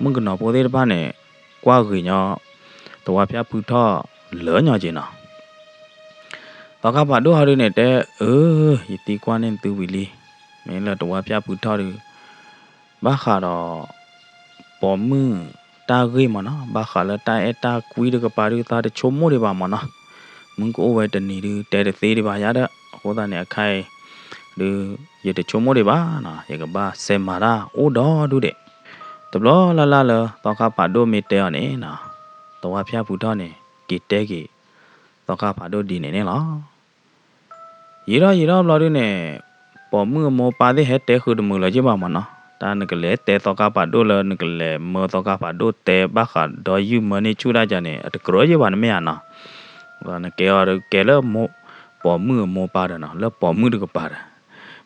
မုၣ်ကနီၤဖိသ့ၣ်တဖၣ်န့ၣ် ကွၢ်ဂ့ၤညီ သဝါဖၠၣ်ဖုထီၣ်လၢာ်ညီက့နီၤ. သီခါဖးဒိၣ်ဟီဒုန့ၣ်တဲ အၢ ယသံကွၢ်န့ၢ်သုဝံၤလံ, မ့ၢ်လၢသဝါဖၠၣ်ဖုထီၣ်ဒု ဘၣ်ဃးဒီး ပိာ်မုၣ်တၢ်ဂ့ၢ်မးနီၤ, ဘၣ်ဃးလၢတၢ်အဲၣ်တၢ်ကွံတကပၤဒု သးတဆိကမိၣ်ဒံးဘၣ်မးနီၤ, မုၢ်ကအိၣ်ဝဲတနံၤဒု တဲတသ့ဒံးဘၣ်ယၤဒီး အဃိသတးန့ၣ် အခါအံၤဒု ယတဆိကမိၣ်ဒံးဘၣ်နီၤ, ယကဘၣ်စဲးမၤတၢ်အိၣ်ဒီဒူၣ်ဒံး, တဘျီလၢ်လၢ်လၢသီခါဖးဒိၣ်မ့ၢ်တဲအီၤန့ၣ်နီၤ, သဝါဖၠၣ်ဖုထီၣ်န့ၣ် က့ၤတဲက့ၤ သီခါဖးဒိၣ်ဒ်န့ၣ်န့ၣ်လီၤ. ယံာ်ထီၣ်ယံာ်ထီၣ်ဘျီဒုန့ၣ် ပိာ်မုၣ်အမိၢ်ပၢ်သ့ၣ်ဟဲတဲဃုာ်တမုာ်လၢၤက့ဘၣ်မးနီၤ, တၢ်နကလဲၤတဲသီခါဖးဒိၣ်လၢ နကလဲၤမၢသီခါဖးဒိၣ်တဲဘၣ်ဃးဒီးယုၢ်မၢန့ၢ်ဆူၣ်တၢ်ကန့ၣ် အတကြၢးယ့ၢ်ဘၣ်နမ့ၢ်ဧါနီၤ, နကဲအီၤကဲလၢ ပိာ်မုၣ်အမိၢ်ပၢ်ဒီးနီၤ, လၢပိာ်မုၣ်တကပၤဒီး,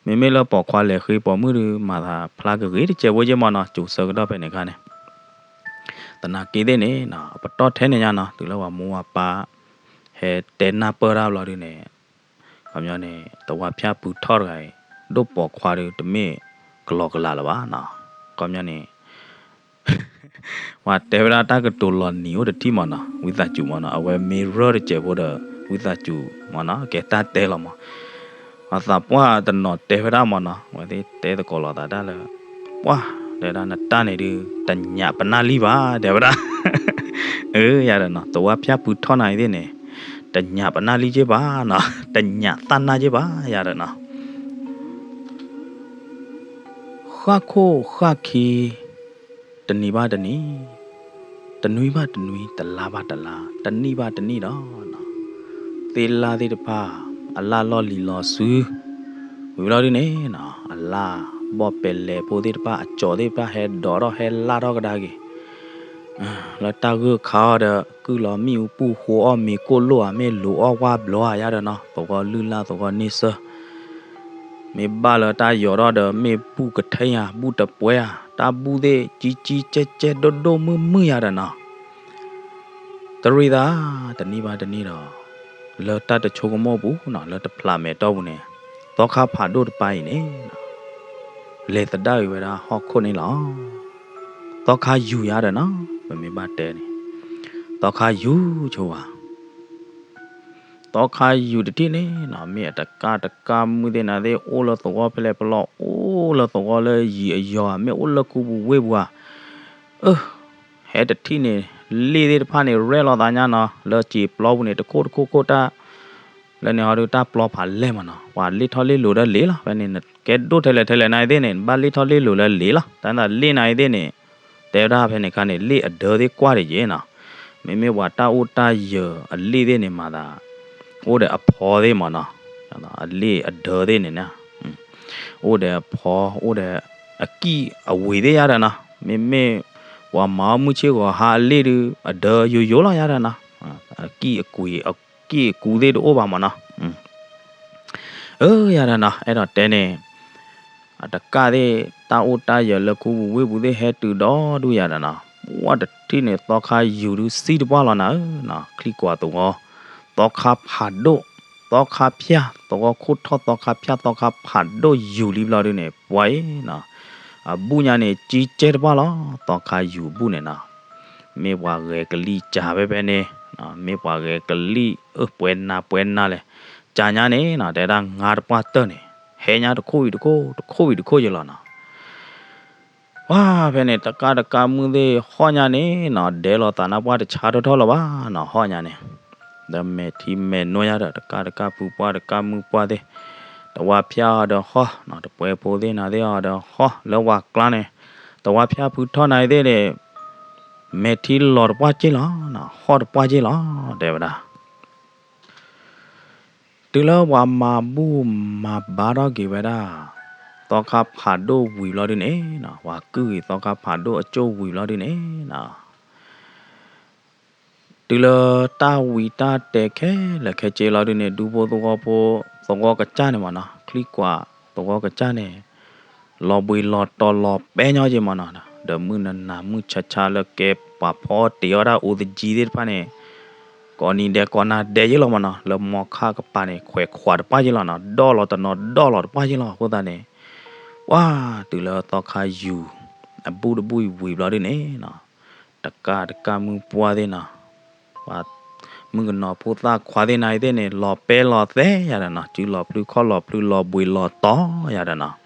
မ့မ့ၢ်လၢပိာ်ခွါလဲၤဃ့ပိာ်မုၣ်ဒု မၤသးဖျါကဂ့ၤတစဲးဖိက့မးနီၤ, ကၠိၤဆၢကတီၢ်ဖဲန့ၣ်အခါန့ၣ် သနာ်က့သ့ၣ်န့ၣ် ပတီၢ်ထဲန့ၣ်ညါနီၤ, တုၤလၢပှၤမိၢ်ပှၤပၢ် ဟဲတဲနၢ်ပၢၢ်တၢ်ဘျီဒုန့ၣ်, ခီပညီန့ၣ် သဝါဖၠၣ်ဖုထီၣ်တဂၤအံၤ ဒိၣ်ပိာ်ခွါဒု တမ့ၢ်ကလီကလးလၢၤဘၣ်နီၤ, ခီပညီန့ၣ် ပှၤတဲဝဲဒၣ်တၢ်ကတိၤလီၤနံၤအိၣ်တထံၣ်မးနီၤ, ဝံသးစူၤမးနီၤ, အဝဲမ့ၢ်ရၢၢ်တစဲးဖိဒီး ဝံသးစူၤမးနီၤ, ကဲတၢ်တဲလီၤမး အသးပှၢ်တနီၤတဲဝဲဒၣ်မးနီၤ, အဝဲသ့ၣ်တဲသကိးလိာ်သးတၢ်လၢ ပှၢ် တဲဒၣ်နတၢ်န့ၣ်ဒု တညးပနၢ်လံဘၣ် တဲဝဲဒၣ်, အၢ ယၤဒီးနီၤ, သဝါဖၠၣ်ဖုထီၣ်နၤအံၤသ့ၣ်န့ၣ် တညးပနၢ်လံက့ဘၣ်နီၤ, တညးသၣ်နၢ်က့ဘၣ် ယၤဒီးနီၤ ဃၣ်ခိၣ်ဃၣ်ခံ တနံၤဘၣ်တနံၤ, တနွံဘၣ်တနွံ, တလါဘၣ်တလါ, တနံၣ်ဘၣ်တနံၣ်ဒီး, သ့ၣ်လၣ်သ့ၣ်တဖၣ် အလၣ်လီၢ်လံၤလီၤဆူ, ဝံၤဘျီဒုန့ၣ်နီၤ, အလၣ်ဘီၣ်ပဲလဲၤဖိသ့ၣ်တဖၣ် အကၠီၤသ့ၣ်တဖၣ် ဟဲဒိးထီၣ်ဟဲလၣ်ထီၣ်ကဒါက့ၤ လၢတၢ်ဂၢၢ်ခါအီၤဒီး ကုၢ်လီၤမ့ၣ်အူပူၤ ဃိအီၣ်မ့ၤကိၣ်လိၣ်ဧါ မ့ၢ်လိၤအီၣ်ဝၣ်ဘျီဧါ ယၤဒီးနီၤ, သဝီလုၢ်လၢ်သဝီန့ဆၢၣ်, မ့ၢ်ဘၣ်လၢတၢ်ယီၤထီၣ်ဒီး မ့ၢ်ဘူၣ်ကထၢၣ်ဧါ ဘူၣ်တပှဲၤဧါ, တၢ်ဘူၣ်သ့ၣ်ကံကံကဲကဲဒိၣ်ဒိၣ်မုၢ်မုၢ်ယၤဒီးနီၤ, တရံးသး တနံၣ်ဘၣ်တနံၣ်ဒီး လၢတၢ်တဆိကမိၣ်ပူၤနီၤ လၢတဖျးမဲာ်တီၢ်ပူၤန့ၣ်, သီခါဖးဒိၣ်တပၤအံၤန့ၣ် လဲၤသဒၣ်အံၤဝဲဒၣ်ဟီၣ်ခိၣ်န့ၣ်လီၤ. သီခါယူၤယၤဒီးနီၤ ပမ့ၢ်ဘၣ်တဲန့ၣ်, သီခါယူၤဆိဝဲ သီခါယူၤတထံၣ်န့ၣ်နီၤ မ့ၢ်အတကၢ်တကၢ်မုၢ်သ့ၣ်နၤသ့ၣ် အိၣ်လၢသဝီဖဲလဲၣ်ဖဲလဲၣ် အိၣ်လၢသဝီလၢယံၤအယီၤ မ့ၢ်အိၣ်လၢခူပူၤဝ့ၢ်ပူၤဧါ, အၢ ဟဲတထံၣ်န့ၣ် လ့ၣ်သ့ၣ်တဖၣ်န့ၣ် ရဲၣ်လီၤသးညါနီၤ လၢစံာ်ပျီပူၤန့ၣ် တခိၣ်တခိၣ်ခိၣ်တၢ်, လၢန့ၣ်ဟီဒုးတၢ်ပျီဖးလဲၢ်မးနီၤ ပှၤလ့ၣ်ထီၣ်လ့ၣ်လိၤဒီးလ့ၣ်လီၤ ဖဲန့ၣ် နကဲဒိၣ်ထဲလဲၣ်ထဲလဲၣ်နၤသ့ၣ်န့ၣ် နဘၣ်လ့ၣ်ထီၣ်လ့ၣ်လိၤလၢလ့ၣ်လီၤ တၢ်သးလ့ၣ်နၤသ့ၣ်န့ၣ် တဲဝဲဒၣ်ဖဲန့ၣ်ခါန့ၣ် လ့ၣ်အဒၢသ့ၣ်ကွၢ်တယဲနီၤ, မ့မ့ၢ်ပှၤတၢ်အိၣ်တၢ်ယၢၤအလ့ၣ်သ့ၣ်န့ၣ်မၤသး အိၣ်ဒီးအဖီသ့ၣ်မးနီၤ, အလ့ၣ်အဒၢသ့ၣ်န့ၣ် အိၣ်ဒီးအဖီ အိၣ်ဒီးအကံၣ်အဝ့ၤသ့ၣ်ယါဒီးနီၤ, မ့မ့ၢ်ပှၤမၤအီၣ်မုၢ်ဆ့ၣ်ဂီၤဟါအလ့ၣ်ဒုး အဒၢယိယိလီၤယါဒီးနီၤ, အကံၣ်အကွံာ် အကံၣ်အကူသ့ၣ်တအိၣ်ဘၣ်မးနီၤ အၢ ယၤဒီးနီၤ အဲၣ်ဒိးတဲန့ၣ် အတကၢ်သ့ၣ် တၢ်အိၣ်တၢ်ယၢၤလၢခူပူၤဝ့ၢ်ပူၤသ့ၣ်ဟဲတုၤဒီဒူၣ်ယၤဒီးနီၤ, ပှၢ်တထံၣ်န့ၣ် သီခါယူၤဒုးစံတပှၢ်လီၤနၤဧၢနီၤ, ချံကွၢ်သဝီ သီခါဖးဒိၣ် သီခါဖၠၣ် သဝီခိၣ်ထီၣ်သီခါဖၠၣ် သီခါဖးဒိၣ်ယူၤလံဘျီဒုးန့ၣ် ပှၢ်အံၤနီၤ, အဘူၣ်ညါန့ၣ် ကံကဲတပှၢ်လီၤ, သီခါယူၤအဘူၣ်န့ၣ်နီၤ မ့ၢ်ပှၤဂဲၤကလံၣ်ကၢ်ဖဲဖဲန့ၣ်, မ့ၢ်ပှၤဂဲၤကလံၣ် အၢ ပှဲၤနၤပှဲၤနၤလဲၣ်, ကၢ်ညါန့ၣ်နီၤ တဲဒၣ်ငါတပှၢ်တၢၢ်န့ၣ် ဟဲညါတခိၣ်ဝံၤတခိၣ် တခိၣ်ဝံၤတခိၣ်ယလီၤနီၤ. ပှၢ်ဖဲန့ၣ် တကၢ်တကၢ်မုၢ်သ့ၣ်ဟီၣ်ညါန့ၣ်နီၤ ဒဲးလိာ်သးနၢ်ပှၢ်တဆါထီၣ်ထီၣ်လၢၤဘၣ်နီၤ ဟီၣ်ညါန့ၣ်, ဒီးမဲာ်ထံမဲာ်နိယါဒီး တကၢ်တကၢ်ဖုပှၢ်တကၢ်မုၢ်ပှၢ်သ့ၣ်, တဝါဖၠၣ်အီၤဒီးဟီၣ်နီၤ တပှဲၤဖိသ့ၣ်နၤသ့ၣ်အီၤဒီးဟီၣ် လၢဝၤကျါန့ၣ်, တဝါဖၠၣ်ဖုထီၣ်နၤသ့ၣ်န့ၣ် မဲာ်ထံလီၤတပှၢ်က့ၢ်လီၤ, ဟီၣ်တပှၢ်က့ၢ်လီၤ တဲဝဲဒၣ်. တုၤလၢပှၤမၤဘူၣ်မၤဘါထီၣ်က့ၤဝဲဒၣ် သီခါဖးဒိၣ်ဝံၤဘျီဒုန့ၣ်, ပှၤကုၢ်ဂ့ၤသီခါဖးဒိၣ်အကၠိၣ်ဝံၤဘျီဒုန့ၣ် တုၤလၢတၢ်ဝံတၢ်တဲခဲလၢာ်ခဲဆ့လီၤဒုန့ၣ် ဒူဖိသဝီဖိ သဝီကစၢ်န့ၣ်မ့ၢ်နီၤ, ချံကွၢ်သဝီကစၢ်န့ၣ် လီၤဘှံးလီၤတီၤလီၤပဲညီက့မ့ၢ်နီၤ, ဒီးမုၢ်နၤနၤမုၢ်ဆါဆါလၢကဲပှၤဖီတ့ၤအီၣ်ဒၣ်အိၣ်သယံၤသ့ၣ်တဖၣ်န့ၣ် ကိးနံၤဒဲးကိးနၤဒဲးယ့ၣ်လီၤမ့ၢ်နီၤ, လၢမီခၣ်ကပၤန့ၣ် ခွဲးခွးတပှၢ်ယ့ၣ်လီၤနီၤ, ဒီၣ်လီၤတနီၤဒီၣ်လီၤတပှၢ်ယ့ၣ်လီၤ. အဃိသတးန့ၣ် ပှၤတုၤလၢသီခါယူၤ အဘူၣ်တဘူၣ်အံၤဝံၤဘျီဒုန့ၣ်နီၤ, တကၣ်တကၣ်မုၢ်ပှၢ်သ့ၣ်နီၤ, ပှၤမုၣ်ကနီၤဖိသၣ်ခွါသ့ၣ်နၤအံၤသ့ၣ်န့ၣ် လီၤပဲလီၤသဲယၤဒီးနီၤ, စုလီၤဖျုခီၣ်လီၤဖျုလီၤဘှံးလီၤတီၤယၤဒီးနီၤ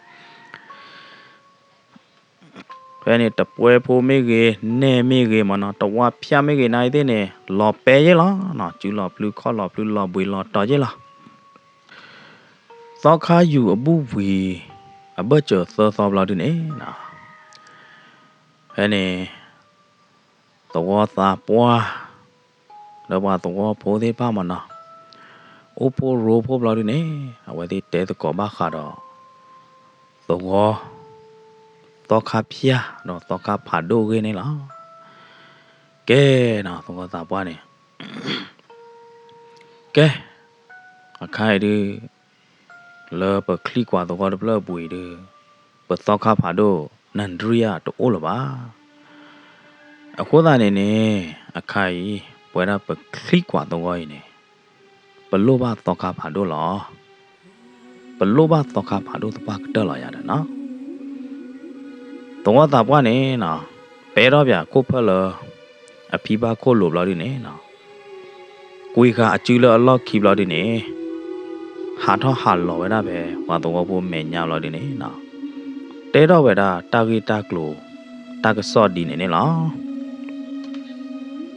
ဖဲန့ၣ်တပှဲၤဖိမ့ၢ်ဂ့ၤ နဲၣ်မ့ၢ်ဂ့ၤမ့ၢ်နီၤ, တဝၣ်ဖၠၣ်မ့ၢ်ဂ့ၤနၤအံၤသ့ၣ်န့ၣ် လီၤပဲယ့ၣ်လီၤနီၤ, စုလီၤဖျုခီၣ်လီၤဖျုလီၤဘှံးလီၤတီၤယ့ၣ်လီၤ. သီခါယူၤအဘူၣ်ဝံၤ အဘၢၣ်စၢၤသၢသီဘျီဒုန့ၣ်နီၤ, ဖဲန့ၣ် သဝီသးပှၢ် လၢပှၤသဝီဖိသ့ၣ်တဖၣ်မ့ၢ်နီၤ, အိၣ်ဖှိၣ်ရိဖှိၣ်ဘျီဒုန့ၣ် အဝဲသ့ၣ်တဲသကိးဘၣ်ဃးဒီး သဝီ သီခါဖၠၣ်ဒီးသီခါဖးဒိၣ်အဂ့ၢ်န့ၣ်လီၤ. ကဲနီၤ သဝီသးပှၢ်န့ၣ် ကဲ အခါအံၤဒု လၢပချံကွၢ်သဝီတဖျၢၣ်အပူၤအံၤဒု ပသီခါဖးဒိၣ် နၣ်ဒြံယါတအိၣ်လၢၤဘၣ်. အဃိသတးန့ၣ်န့ၣ် အခါအံၤ ပဝဲဒၣ်ပချံကွၢ်သဝီအံၤန့ၣ် ပလိၣ်ဘၣ်သီခါဖးဒိၣ်လီၤ. ပလိၣ်ဘၣ်သီခါဖးဒိၣ်သပှၢ်ကတၢၢ်လီၤယၤဒီးနီၤ. သဝီသးပှၢ်န့ၣ်နီၤ ပဲထီၣ်ပၠးခိၣ်ဖၢၣ်လၢ အဖံဘၣ်ခိၣ်လိၤဘျီဒုန့ၣ်နီၤ ကွံာ်ဃာ်အစုလၢအလီၢ်ခံဘျီဒုန့ၣ် ဟးထီၣ်ဟးလီၤဝဲဒၣ်ဖဲ ပှၤသဝီဖိမဲာ်ညါဘျီဒုန့ၣ်နီၤ တဲထီၣ်ဝဲဒၣ်တၢ်ဂ့ၢ်တၢ်ကျိၤ တၢ်ကစီၣ်ဒ်န့ၣ်န့ၣ်လီၤ.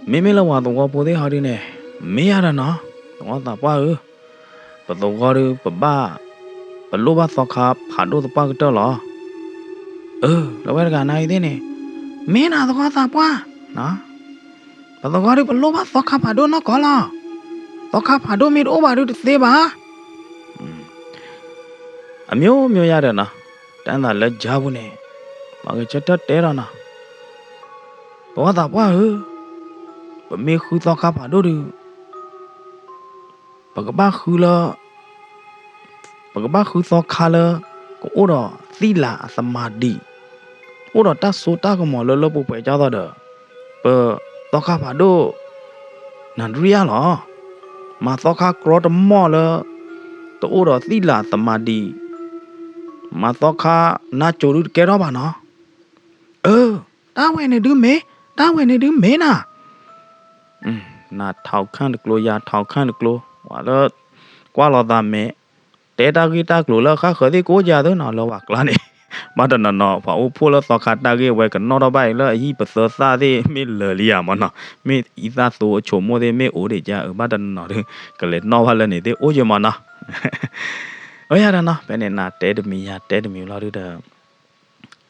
မ့မ့ၢ်လၢပှၤသဝီဖိသ့ၣ်ဟီဒုန့ၣ် မ့ၢ်ယၤဒီးနီၤ သဝီသးပှၢ်ဧၢ, ပသဝီဒု ပဘၣ် ပလိၣ်ဘၣ်သီခါဖးဒိၣ်သပှၢ်ကတၢၢ်လီၤ. အၢ လၢဝဲတဂၤနၤအံၤသ့ၣ်န့ၣ် မ့ၢ်နၤသဝီသးပှၢ် ပသဝီဒု ပလိၣ်ဘၣ်သီခါဖးဒိၣ်နီၢ်ကီၢ်လီၤ. သီခါဖးဒိၣ်မ့ၢ်တအိၣ်ဘၣ်ဒုတသ့ဘၣ်. အမျိုးမျိုးယၤဒီးနီၤ တၢ်သးလၢယၤပူၤန့ၣ် ပှၤဂဲၤဆၢထၢၣ်တဲဒီးနီၤ သဝီသးပှၢ်ဧၢ, ပမ့ၢ်ဃုသီခါဖးဒိၣ်ဒု ပကဘၣ်ဃုလၢ ပကဘၣ်ဃုသီခါလၢ ကအိၣ်ဒီးသံလးအသမၢဒံး, အိၣ်ဒီးတၢ်စိတၢ်ကမီၤလၢလၢပှဲၤပှဲၤကၢ်သိးဒီး ပသီခါဖးဒိၣ် နၣ်ဒြံယါလီၤ. မၤသီခါကြီတမီၢ်လၢ တအိၣ်ဒီးသံလးသမၢဒံး, မၤသီခါနါစိၤဒုတကဲထီၣ်ဘၣ်နီၤ. အၢ တၢ်ဝဲန့ၣ်ဒုမ့ၢ်, တၢ်ဝဲန့ၣ်ဒုမ့ၢ်နၤ နၤထီၣ်ခၣ်တကျိ ယၤထီၣ်ခၣ်တကျိ ပှၤလၢ ကွၢ်လီၤသးမဲာ် တဲတၢ်ဂ့ၢ်တၢ်ကျိၤလၢအဃၣ်ဃၢၤသ့ၣ်ကိးယၤသ့နီၤ လၢပှၤကျါန့ၣ် ဘၣ်တနီၤနီၤ ပှၤအိၣ်ဖှိၣ်လၢသီခါတၢ်ဂ့ၢ်ဝဲကနီၣ်ထီၣ်ဘၣ်အံၤ လၢအဟံၣ်ပသၢသၣ်သ့ၣ်မ့ၢ်လၢာ်လံယၤမ့ၢ်နီၤ, မ့ၢ်အံသၣ်သိအဆိကမိၣ်သ့ၣ်မ့ၢ်အိၣ်ဒံးကါအၢ ဘၣ်တနီၤနီၤဒု ကလဲၤနီၣ်ဘၣ်လၢန့ၣ်သ့ၣ်အိၣ်ယဲမ့ၢ်နီၤ. အၢ ယၤဒီးနီၤ ဖဲန့ၣ် နၤတဲတမံၤယၤတဲတမံၤလီၤဒုဒီး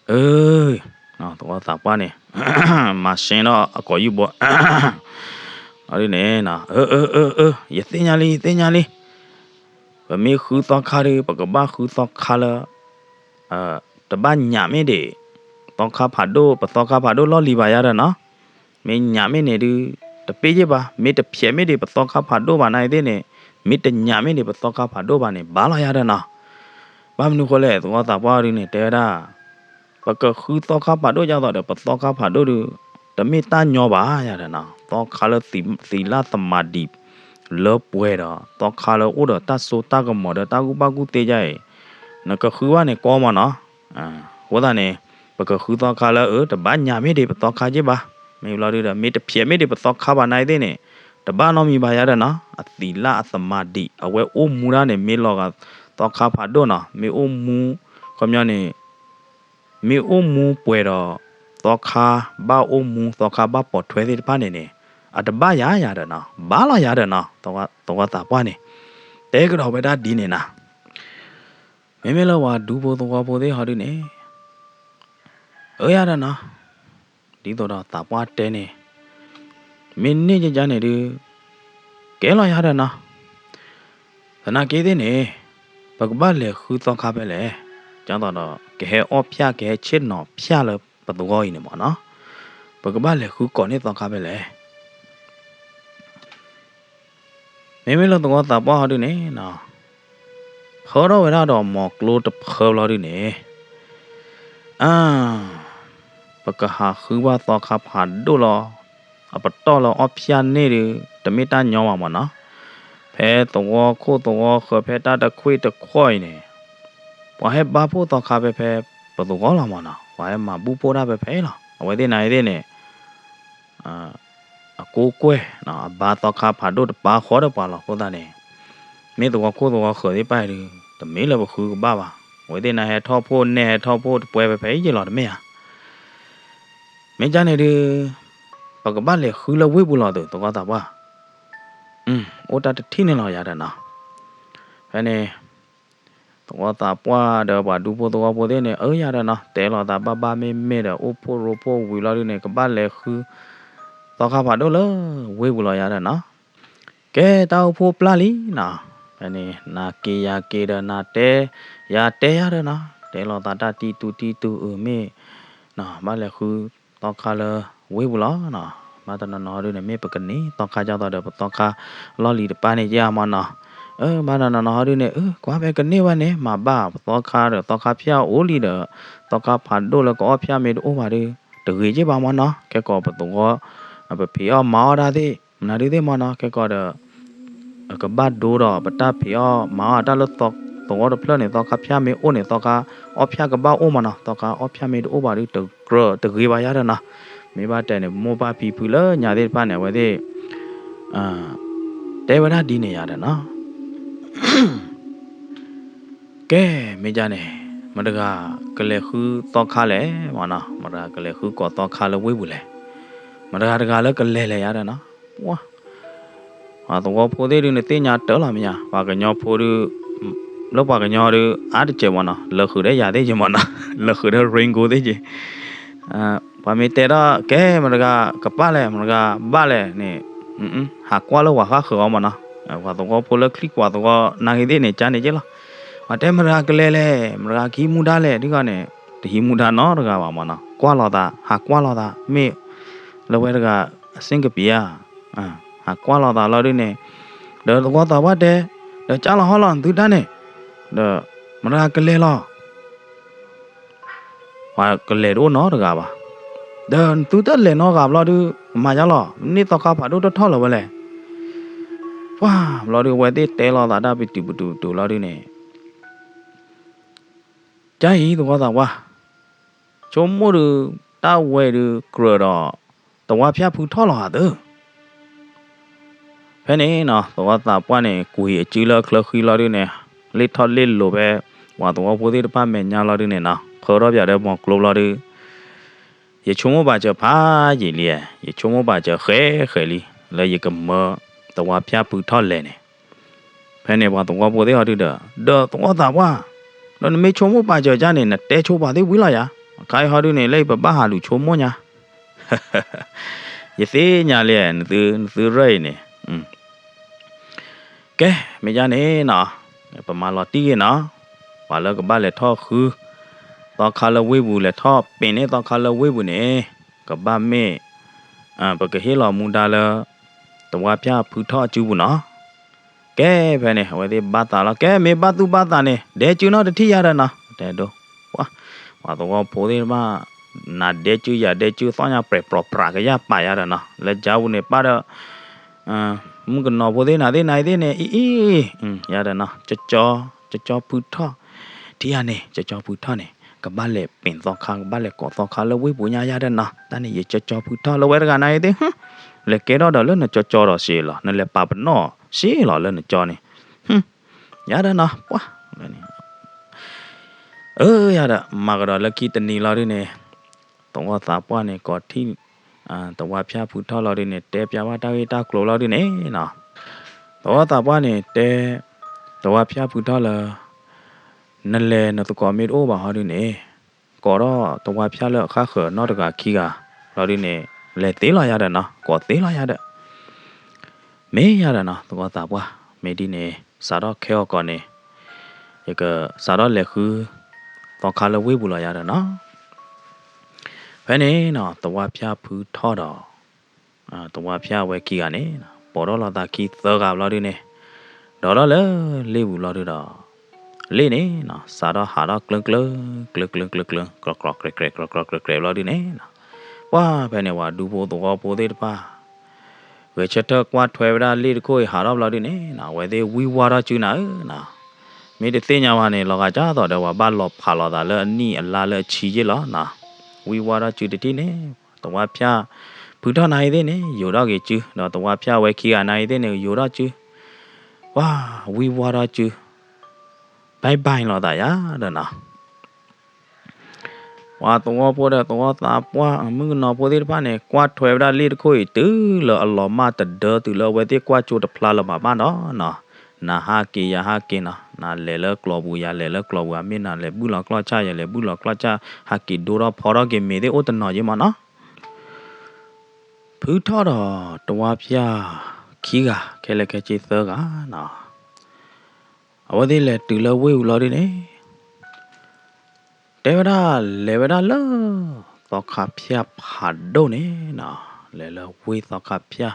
အၢ သဝီသးပှၢ်န့ၣ် မၤရှဲထီၣ်အကိာ်ယူၢ်ဘိ လီၤဒုန့ၣ် အၢ အၢ အၢ အၢ ယသ့ၣ်ညါလံ ယသ့ၣ်ညါလံ, ပမ့ၢ်ဃုသီခါဒု ပကဘၣ်ဃုသီခါလၢ တဘၣ်ညၣ်မ့ၢ်ဒံး သီခါဖးဒိၣ် ပသီခါဖးဒိၣ်လီၢ်လံၤဘၣ်ယၤဒီးနီၤ, မ့ၢ်ညၣ်မ့ၢ်န့ၣ်ဒု တပ့ၢ်ယ့ၢ်ဘၣ်, မ့ၢ်တဖျဲးမ့ၢ်ဒံး ပသီခါဖးဒိၣ်ဘၣ်နၤအံၤသ့ၣ်န့ၣ်, မ့ၢ်တညၣ်မ့ၢ်ဒံး ပသီခါဖးဒိၣ်ဘၣ်န့ၣ် ဘၣ်လီၤယၤဒီးနီၤ. ဘၣ်မနုၤဃိလဲၣ် သဝီသးပှၢ်ဒုန့ၣ် တဲဝဲဒၣ် ပကဃုသီခါဖးဒိၣ်ဒ်သိးဒီး ပသီခါဖးဒိၣ်ဒု တမ့ၢ်တၢ်ညီဘၣ်ယၤဒီးနီၤ, သီခါလၢသံလၣ်သမၢဒံး လၢပှဲၤဒီး သီခါလၢအိၣ်ဒီးတၢ်စိတၢ်ကမီၤဒီးတၢ်ကူၣ်ဘၣ်ကူၣ်သ့ဒ်အံၤ, နကဃုဘၣ်န့ၣ်ကီမ့ၢ်နီၤ. အဃိသတးန့ၣ် ပကဃုသီခါလၢအၢ တဘၣ်ညၣ်မ့ၢ်ဒံး ပသီခါက့ၢ်ဘၣ်, မ့ၢ်ဘျီဒုဒီး မ့ၢ်တဖျဲးမ့ၢ်ဒံး ပသီခါဘၣ်နၤအံၤသ့ၣ်န့ၣ် တဘၣ်နီတမံၤဘၣ်ယၤဒီးနီၤ, အသံလၣ်အသမၢဒံး အဝဲအိၣ်မူဒၣ်န့ၣ် မ့ၢ်လီၤဂာ်သီခါဖးဒိၣ်နီၤ, မ့ၢ်အိၣ်မူ ခီပညီန့ၣ် မ့ၢ်အိၣ်မူပှဲၤဒီး သီခါဘၣ်အိၣ်မူ သီခါဘၣ်ပိာ်ထွဲသ့ၣ်တဖၣ်န့ၣ်န့ၣ် အတဘၣ်ယၤယၤဒီးနီၤ, ဘၣ်လီၤယၤဒီးနီၤ, သဝီသးပှၢ်န့ၣ် တဲကဒီးဝဲဒၣ်ဒ်န့ၣ်နၤ. မ့မ့ၢ်လၢပှၤဒူဖိသဝီဖိသ့ၣ်ဟီဒုန့ၣ် အၢ ယၤဒီးနီၤ, ဒ်သိးဒီးသးပှၢ်တဲန့ၣ်, မ့ၢ်န့ၢ်ကကါန့ၣ်ဒုး ကဲလီၤယၤဒီးနီၤ. သနာ်က့သ့ၣ်န့ၣ် ပကဘၣ်လဲၤဃုသီခါဖဲလဲၣ်, ဒ်သိးဒီး ကဟဲအီၣ်ဖၠၣ် ကဟဲဆ့ၣ်နီၤဖၠၣ်လၢပသဝီအံၤန့ၣ်မၢ်နီၤ, ပကဘၣ်လဲၤဃုကိးန့ၢ်သီခါဖဲလဲၣ်. မ့မ့ၢ်လၢသဝီသးပှၢ်ဟီဒုန့ၣ်နီၤ, ဖၢထီၣ်ဝဲဒၣ်ဒီးမိၤကျိတဖၢဘျီဒုန့ၣ်, အၢ, ပကဟးဃုဘၣ်သီခါဖးဒိၣ်လီၤ. အပတီၢ်လၢအီၣ်ဖၠၣ်န့ၢ်ဒုး တမ့ၢ်တၢ်ညီဘၣ်မၢ်နီၤ. ဖဲသဝီခိၣ်သဝီဃၢၤ ဖဲတၢ်တခွံၣ်တခွီၣ်အံၤန့ၣ်, ပှၤဟဲဘါဖှိၣ်သီခါဖဲဖဲ ပသဝီလီၤမၢ်နီၤ, ပှၤဟဲမၤဘူၣ်ဖှိၣ်တၢ်ဖဲဖဲလီၤ. အဝဲသ့ၣ်နၤအံၤသ့ၣ်န့ၣ် အကိးကွဲၢ် အဘါသီခါဖးဒိၣ်တပၤဃီဒီးပှၤလီၤ. အဃိသတးန့ၣ် မ့ၢ်သဝီခိၣ်သဝီဃၢၤသ့ၣ်တဖၣ်အံၤဒုး တမ့ၢ်လၢပဃုကဘၣ်ဘၣ်. အဝဲသ့ၣ်နၤဟဲထီၣ်ဖှိၣ်နဲၣ် ဟဲထီၣ်ဖှိၣ်တပှဲၤဖဲဖဲအံၤယ့ၢ်လီၤ တမ့ၢ်ဧါ. မ့ၢ်ကါန့ၣ်ဒုး ပကဘၣ်လဲၤဃုလၢဝ့ၢ်ပူၤလီၤသုး သဝီသးပှၢ်. အိၣ်တၢ်တထံၣ်န့ၣ်လီၤယၤဒီးနီၤ. ဖဲန့ၣ် သဝီသးပှၢ်ဒီးပှၤဒူဖိသဝီဖိသ့ၣ်န့ၣ် အၢယၤဒီးနီၤ, တဲလီၤသးဘၣ်ဘၣ်မ့ၢ်မ့ၢ်ဒီး အိၣ်ဖှိၣ်ရိဖှိၣ်ဝံၤလီၤဒုန့ၣ် ကဘၣ်လဲၤဃုသီခါဖးဒိၣ်လၢဝ့ၢ်ပူၤလီၤယၤဒီးနီၤ. ကဲတၢ်အိၣ်ဖှိၣ်ပျၢ်လံနီၤ. ဖဲန့ၣ် နၤက့ၤယၤက့ၤဒီး နၤတဲယၤတဲယၤဒီးနီၤ, တဲလီၤသးတၢ်တံၢ်တူတံၢ်တူ အၢမ့ၢ် ဘၣ်လဲၤဃုသီခါလၢဝ့ၢ်ပူၤလီၤနီၤ. ဘၣ်တနီၤနီၤဟီဒုန့ၣ် မ့ၢ်ပကန့ၢ်သီခါ ဒ်သိးဒီးပသီခါလီၢ်လံၤတပၢ်န့ၣ်ယါမၢ်နီၤ. အၢ ဘၣ်တနီၤနီၤဟီဒုန့ၣ် အၢ ကွၢ်ဖဲကန့ၢ်ဘၣ်န့ၣ် မၤဘၣ်ပသီခါဒီး သီခါဖၠၣ်အိၣ်လံဒီး သီခါဖးဒိၣ်လၢကအီၣ်ဖၠၣ်မ့ၢ်တအိၣ်ဘၣ်ဒီး တဂ့ၤက့ဘၣ်မၢ်နီၤ. ခဲကိာ်ပသဝီ ပဖံးအီၣ်မၤအီၣ်တၢ်သ့ၣ် မနုၤဒုသ့ၣ်မၢ်နီၤ. ခဲကိာ်ဒီး ကဘၣ်ဒိဒီးပတၢ်ဖံးအီၣ်မၤအီၣ်တၢ်လၢသဝီတဖျၢၣ်န့ၣ် သီခါဖၠၣ်မ့ၢ်အိၣ်န့ၣ် သီခါအီၣ်ဖၠၣ်ကဘၣ်အိၣ်မၢ်နီၤ. သီခါအီၣ်ဖၠၣ်မ့ၢ်တအိၣ်ဘၣ်ဒီး တကြၢးတဂ့ၤဘၣ်ယၤဒီးနီၤ. မ့ၢ်ဘၣ်တဲန့ၣ် ပမိၢ်ပၢ်ဖံဖုလၢညါသ့ၣ်တဖၣ်န့ၣ် အဝဲသ့ၣ် တဲဝဲဒၣ်ဒ်န့ၣ်ယၤဒီးနီၤ. ကဲ မ့ၢ်ကါန့ၣ် မတဂၤကလဲၤဃုသီခါလဲၣ်မၢ်နီၤ, မတဂၤကလဲၤဃုကိးသီခါလၢဝ့ၢ်ပူၤလဲၣ်, မတဂၤတဂၤလၢကလဲၤလဲၣ်ယၤဒီးနီၤ. ပှၤသဝီဖိသ့ၣ်ဒုး နသ့ၣ်ညါတၢ်လီၤမ့ၢ်ဧါ, ပှၤကညီဖိဒုး လၢပှၤကညီဒုး အါတစဲးမၢ်နီၤ, လၢဃုာ်ဒီးယၤသ့ၣ်က့မၢ်နီၤ, လၢဃုာ်ဒီး Ringo သ့ၣ်က့ ပှၤမ့ၢ်တဲထီၣ် ကဲ မတဂၤကပၣ်လဲၣ် မတဂၤဘၣ်လဲၣ်န့ၣ်, ဟးကွၢ်လၢပှၤဃၣ်ဃၢၤအီၤမၢ်နီၤ. ပှၤသဝီဖိလၢချံကွၢ်သဝီနာ်ဂ့ၤသ့ၣ်န့ၣ် ကန့ၣ်က့လီၤ. ပှၤတဲမတဂၤကလဲၤလဲၣ် မတဂၤကဟံးမူဒါလဲၣ် ဒ်ဂီၢ်န့ၣ် တဟံးမူဒါနီတဂၤဘၣ်မၢ်နီၤ. ကွၢ်လိာ်သး ဟးကွၢ်လိာ်သး မ့ၢ်လၢဝဲတဂၤ အစ့ၣ်ကပံၤဧါ. ဟးကွၢ်လိာ်သးလီၤဒုန့ၣ်, ဒီးသဝီသးပှၢ်တဲ, ဒီးကၢ်လီၤဟီၣ်လီၤ နသုတၢ်န့ၣ်, ဒီးမတဂၤကလဲၤလီၤ ပှၤကလဲၤတအိၣ်နီတဂၤဘၣ်. ဒီးနသုတလဲၤနီတဂၤဘျီဒုး မၤယါလီၤ န့ၢ်သီခါဖးဒိၣ်တထီၣ်လၢၤဝဲလဲၣ်. ပှၤဘျီဒုး အဝဲသ့ၣ်တဲလိာ်သးတၢ်ပတုာ်ပတုာ်ပတုာ်လီၤဒုန့ၣ်, ကၢ်အံၤသဝီသးပှၢ်, ဆိကမိၣ်ဒုး တၢ်ဝဲဒုးကြၢးဒီး သဝီဖၠၣ်ဖုထီၣ်လီၤဧါသၢ ဖဲန့ၣ်နီၤ သဝီသးပှၢ်န့ၣ် ကွံာ်အစုလၢချၢဃံလီၤဒုန့ၣ်, လ့ၣ်ထီၣ်လ့ၣ်လိၤဖဲ ပှၤသဝီဖိသ့ၣ်တဖၣ်မဲာ်ညါလီၤဒုန့ၣ်နီၤ, ဖၢထီၣ်ပၠးဒီးမိၤကျိလီၤဒု, ယဆိကမိၣ်ပာ်စၢၤဖးယံာ်လံ, ယဆိကမိၣ်ပာ်စၢၤဃဲးဃဲးလံ, လၢယကမၢသဝီဖၠၣ်ဖုထီၣ်လဲၣ်န့ၣ်. ဖဲန့ၣ်ပှၤသဝီဖိသ့ၣ်ဟီဒုဒီး, ဒီးသဝီသးပှၢ်, ဒီးနမ့ၢ်ဆိကမိၣ်ပာ်စၢၤကၢ်န့ၣ် နတဲဆိပာ်သ့ၣ်ဝံၤလီၤယၤ, အခါအံၤဟီဒုန့ၣ် လၢပဘၣ်ဟးလူၤဆိကမိၣ်ညါ ယသ့ၣ်ညါလံ, နသုရၢၢ်အံၤန့ၣ်, ကဲ မ့ၢ်ဒ်န့ၣ်နီၤ, ပမၤလီၤတံၢ်ဂ့ၤနီၤ, ပှၤလၢကဘၣ်လဲၤထီၣ်ဃု သီခါလၢဝ့ၢ်ပူၤ လဲၤထီၣ်ပ့ၤန့ၢ်သီခါလၢဝ့ၢ်ပူၤန့ၣ်, ကဘၣ်မ့ၢ် ပကဟ့ၣ်လီၤမူဒါလၢ သဝီဖၠၣ်ဖုထီၣ်အစုပူၤနီၤ. ကဲ ဖဲန့ၣ် အဝဲသ့ၣ်ဘၣ်သးလီၤ, ကဲ မ့ၢ်ဘၣ်သူၣ်ဘၣ်သးန့ၣ် ဒဲစုနီတထံၣ်ယၤဒီးနီၤ, တဲဒိ, ပှၤသဝီဖိသ့ၣ်တဖၣ် နၤဒဲစုယၤဒဲစု သီၣ်ညါပြဲၤပြီပြးကယၢ်ပာ်ယၤဒီးနီၤ, လၢကၠါပူၤန့ၣ် ပၣ်ဒီး မုၣ်ကနီၤဖိသ့ၣ်နၤသ့ၣ်နၤသ့ၣ်န့ၣ် အံၤအံၤ ယၤဒီးနီၤ, ကၠီကၠီဖုထီၣ်, ထံၣ်ယၤန့ၣ် ကၠီကၠီဖုထီၣ်န့ၣ် ကဘၣ်လဲၤပ့ၤသီခါ ကဘၣ်လဲၤကိးသီခါလၢဝ့ၢ်ပူၤညါယၤဒီးနီၤ, တၢ်န့ၣ် ယကၠီကၠီဖုထီၣ်လၢဝဲတဂၤနၤသ့ၣ်, လဲၤကဲထီၣ်ဒီးလၢနကၠီကၠီဒီးစ့လီၤ, နလဲၤပာ်ပနီၣ်စ့လီၤလၢနကၠီန့ၣ်, ယၤဒီးနီၤ, ပှၤ အၢ ယၤဒီး မၤကဒီးလၢခံတနံၤလီၤဒုန့ၣ်, သဝီသးပှၢ်န့ၣ် ကိးထံၣ် သဝီဖၠၣ်ဖုထီၣ်လီၤဒုန့ၣ် တဲပျးဘၣ်တၢ်ဂ့ၢ်တၢ်ကျိၤလီၤဒုန့ၣ်နီၤ, သဝီသးပှၢ်န့ၣ် တဲ သဝီဖၠၣ်ဖုထီၣ်လၢ နလဲၤနသကိးမ့ၢ်တအိၣ်ဘၣ်ဟီဒုန့ၣ်, ကိးထီၣ်သဝီဖၠၣ်လၢအဃၣ်ဃၢၤနီတဂၤခံဂၤ ဘျီဒုန့ၣ် လဲၤသ့လီၤယၤဒီးနီၤ, ကိးသ့လီၤယၤဒီး, မ့ၢ်ယၤဒီးနီၤ သဝီသးပှၢ်, မ့ၢ်ဒ်န့ၣ် စးထီၣ်ခဲအီၤကီးန့ၣ် ယကစးထီၣ်လဲၤဃု သီခါလၢဝ့ၢ်ပူၤလီၤယၤဒီးနီၤ. ဖဲန့ၣ်နီၤ သဝီဖၠၣ်ဖုထီၣ်ဒီး သဝီဖၠၣ်အဝဲခံဂၤန့ၣ် ပိာ်ထီၣ်လီၤသးခံသၢဂၤဘျီဒုန့ၣ် ဒီးထီၣ်လၢလ့ၣ်ပူၤဘျီဒုဒီး လ့ၣ်န့ၣ်နီၤ စးထီၣ်ဟးထီၣ်ကျၢကျၢ ကျၢကျၢကျၢကျၢ ကြီကြီကြဲကြဲ ကြီကြီကြဲကြဲဘျီဒုန့ၣ်နီၤ, ပှၢ်ဖဲန့ၣ် ပှၤဒူဖိသဝီဖိသ့ၣ်တဖၣ် ဂဲၤဆၢထၢၣ်ကွၢ်ထွဲဝဲဒၣ်လ့ၣ်တခိၣ်အံၤဟးထီၣ်ဘျီဒုန့ၣ်နီၤ အဝဲသ့ၣ်ဝံၣ်ဝါထီၣ်စုနၤဧၢနီၤ, မ့ၢ်တသ့ၣ်ညါဘၣ်န့ၣ် လီၤဂာ်ကၢ်သိးဒီး ပှၤဘၣ်လီၤဖးလိာ်သးလၢအနံၣ်အလါလၢအဆံယ့ၢ်လီၤနီၤ, ဝံၣ်ဝါထီၣ်စုတထံၣ်န့ၣ် သဝီဖၠၣ်ဖုထီၣ်နၤအံၤသ့ၣ်န့ၣ် ယိၤထီၣ်က့ၤစု ဒီးသဝီဖၠၣ်ဝဲခံဂၤနၤအံၤသ့ၣ်န့ၣ် ယိၤထီၣ်စု, ပှၢ်ဝံၣ်ဝါထီၣ်စု ဘၣ်ဘၣ်လိာ်သးယၤဒီးနီၤ ပှၤသဝီဖိဒီးသဝီသးပှၢ် မုၣ်ကနီၤဖိသ့ၣ်တဖၣ်န့ၣ် ကွၢ်ထွဲဝဲဒၣ်လ့ၣ်တခိၣ်အံၤ တုၤလၢအလီၤမၢ်တဒၢ တုၤလၢအဝဲသ့ၣ်ကွၢ်ကၠိတဖျါလၢၤဘၣ်ဘၣ်ဒီးနီၤ, နၤဟးက့ၤယၤဟးက့ၤနီၤ, နၤလဲၤလၢကျိၤပူၤ ယၤလဲၤလၢကျိၤပူၤ မ့ၢ်နၤလဲၤဘုၣ်လီၤကျီၢ်ဆၣ် ယၤလဲၤဘုၣ်လီၤကျီၢ်ဆၣ် ဟးက့ၤဒိထီၣ်ဖီထီၣ်က့ၤမ့ၤသ့ၣ်အိၣ်တနီၤယ့ၢ်မးနီၤ ဖုထီၣ်ဒီးသဝီဖၠၣ်ခံဂၤ ခဲလၢာ်ခဲဆ့သၢဂၤနီၤ, အဝဲသ့ၣ်လဲၤတုၤလၢဝ့ၢ်ပူၤလီၤဒုန့ၣ် တဲဝဲဒၣ်လဲၤဝဲဒၣ်လၢ သီခါဖၠၣ်ဖးဒိၣ်န့ၣ်နီၤ, လဲၤလၢဝ့ၢ်သီခါဖၠၣ်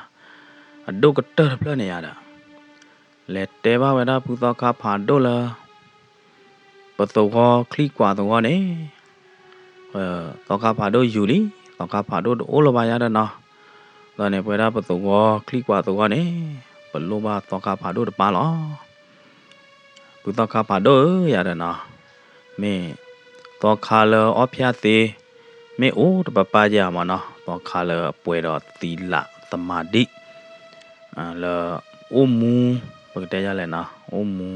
အဒိၣ်ကတၢၢ်တဖျၢၣ်န့ၣ်ယၤဒီး လဲၤတဲဘၣ်ဝဲဒၣ်ဖုသီခါဖးဒိၣ်လၢ ပသဝီချံကွၢ်သဝီန့ၣ် သီခါဖးဒိၣ်ယူၤလံ, သီခါဖးဒိၣ်တအိၣ်လၢၤဘၣ်ယၤဒီးနီၤ, ဒီးန့ၣ် ပဝဲဒၣ်ပသဝီချံကွၢ်သဝီန့ၣ် ပလိၣ်ဘၣ်သီခါဖးဒိၣ်တပၢ်လီၤ. ဖုသီခါဖးဒိၣ်ဧၢ ယၤဒီးနီၤ, မ့ၢ်သီခါလၢအီၣ်ဖၠၣ်သ့ မ့ၢ်အိၣ်တပၢ်ပၢ်ယၤမးနီၤ, သီခါလၢအပှဲၤဒီးသံလးသမၤဒံၣ် လၢအိၣ်မူ ပကတဲယၤလဲၣ်နီၤ, အိၣ်မူ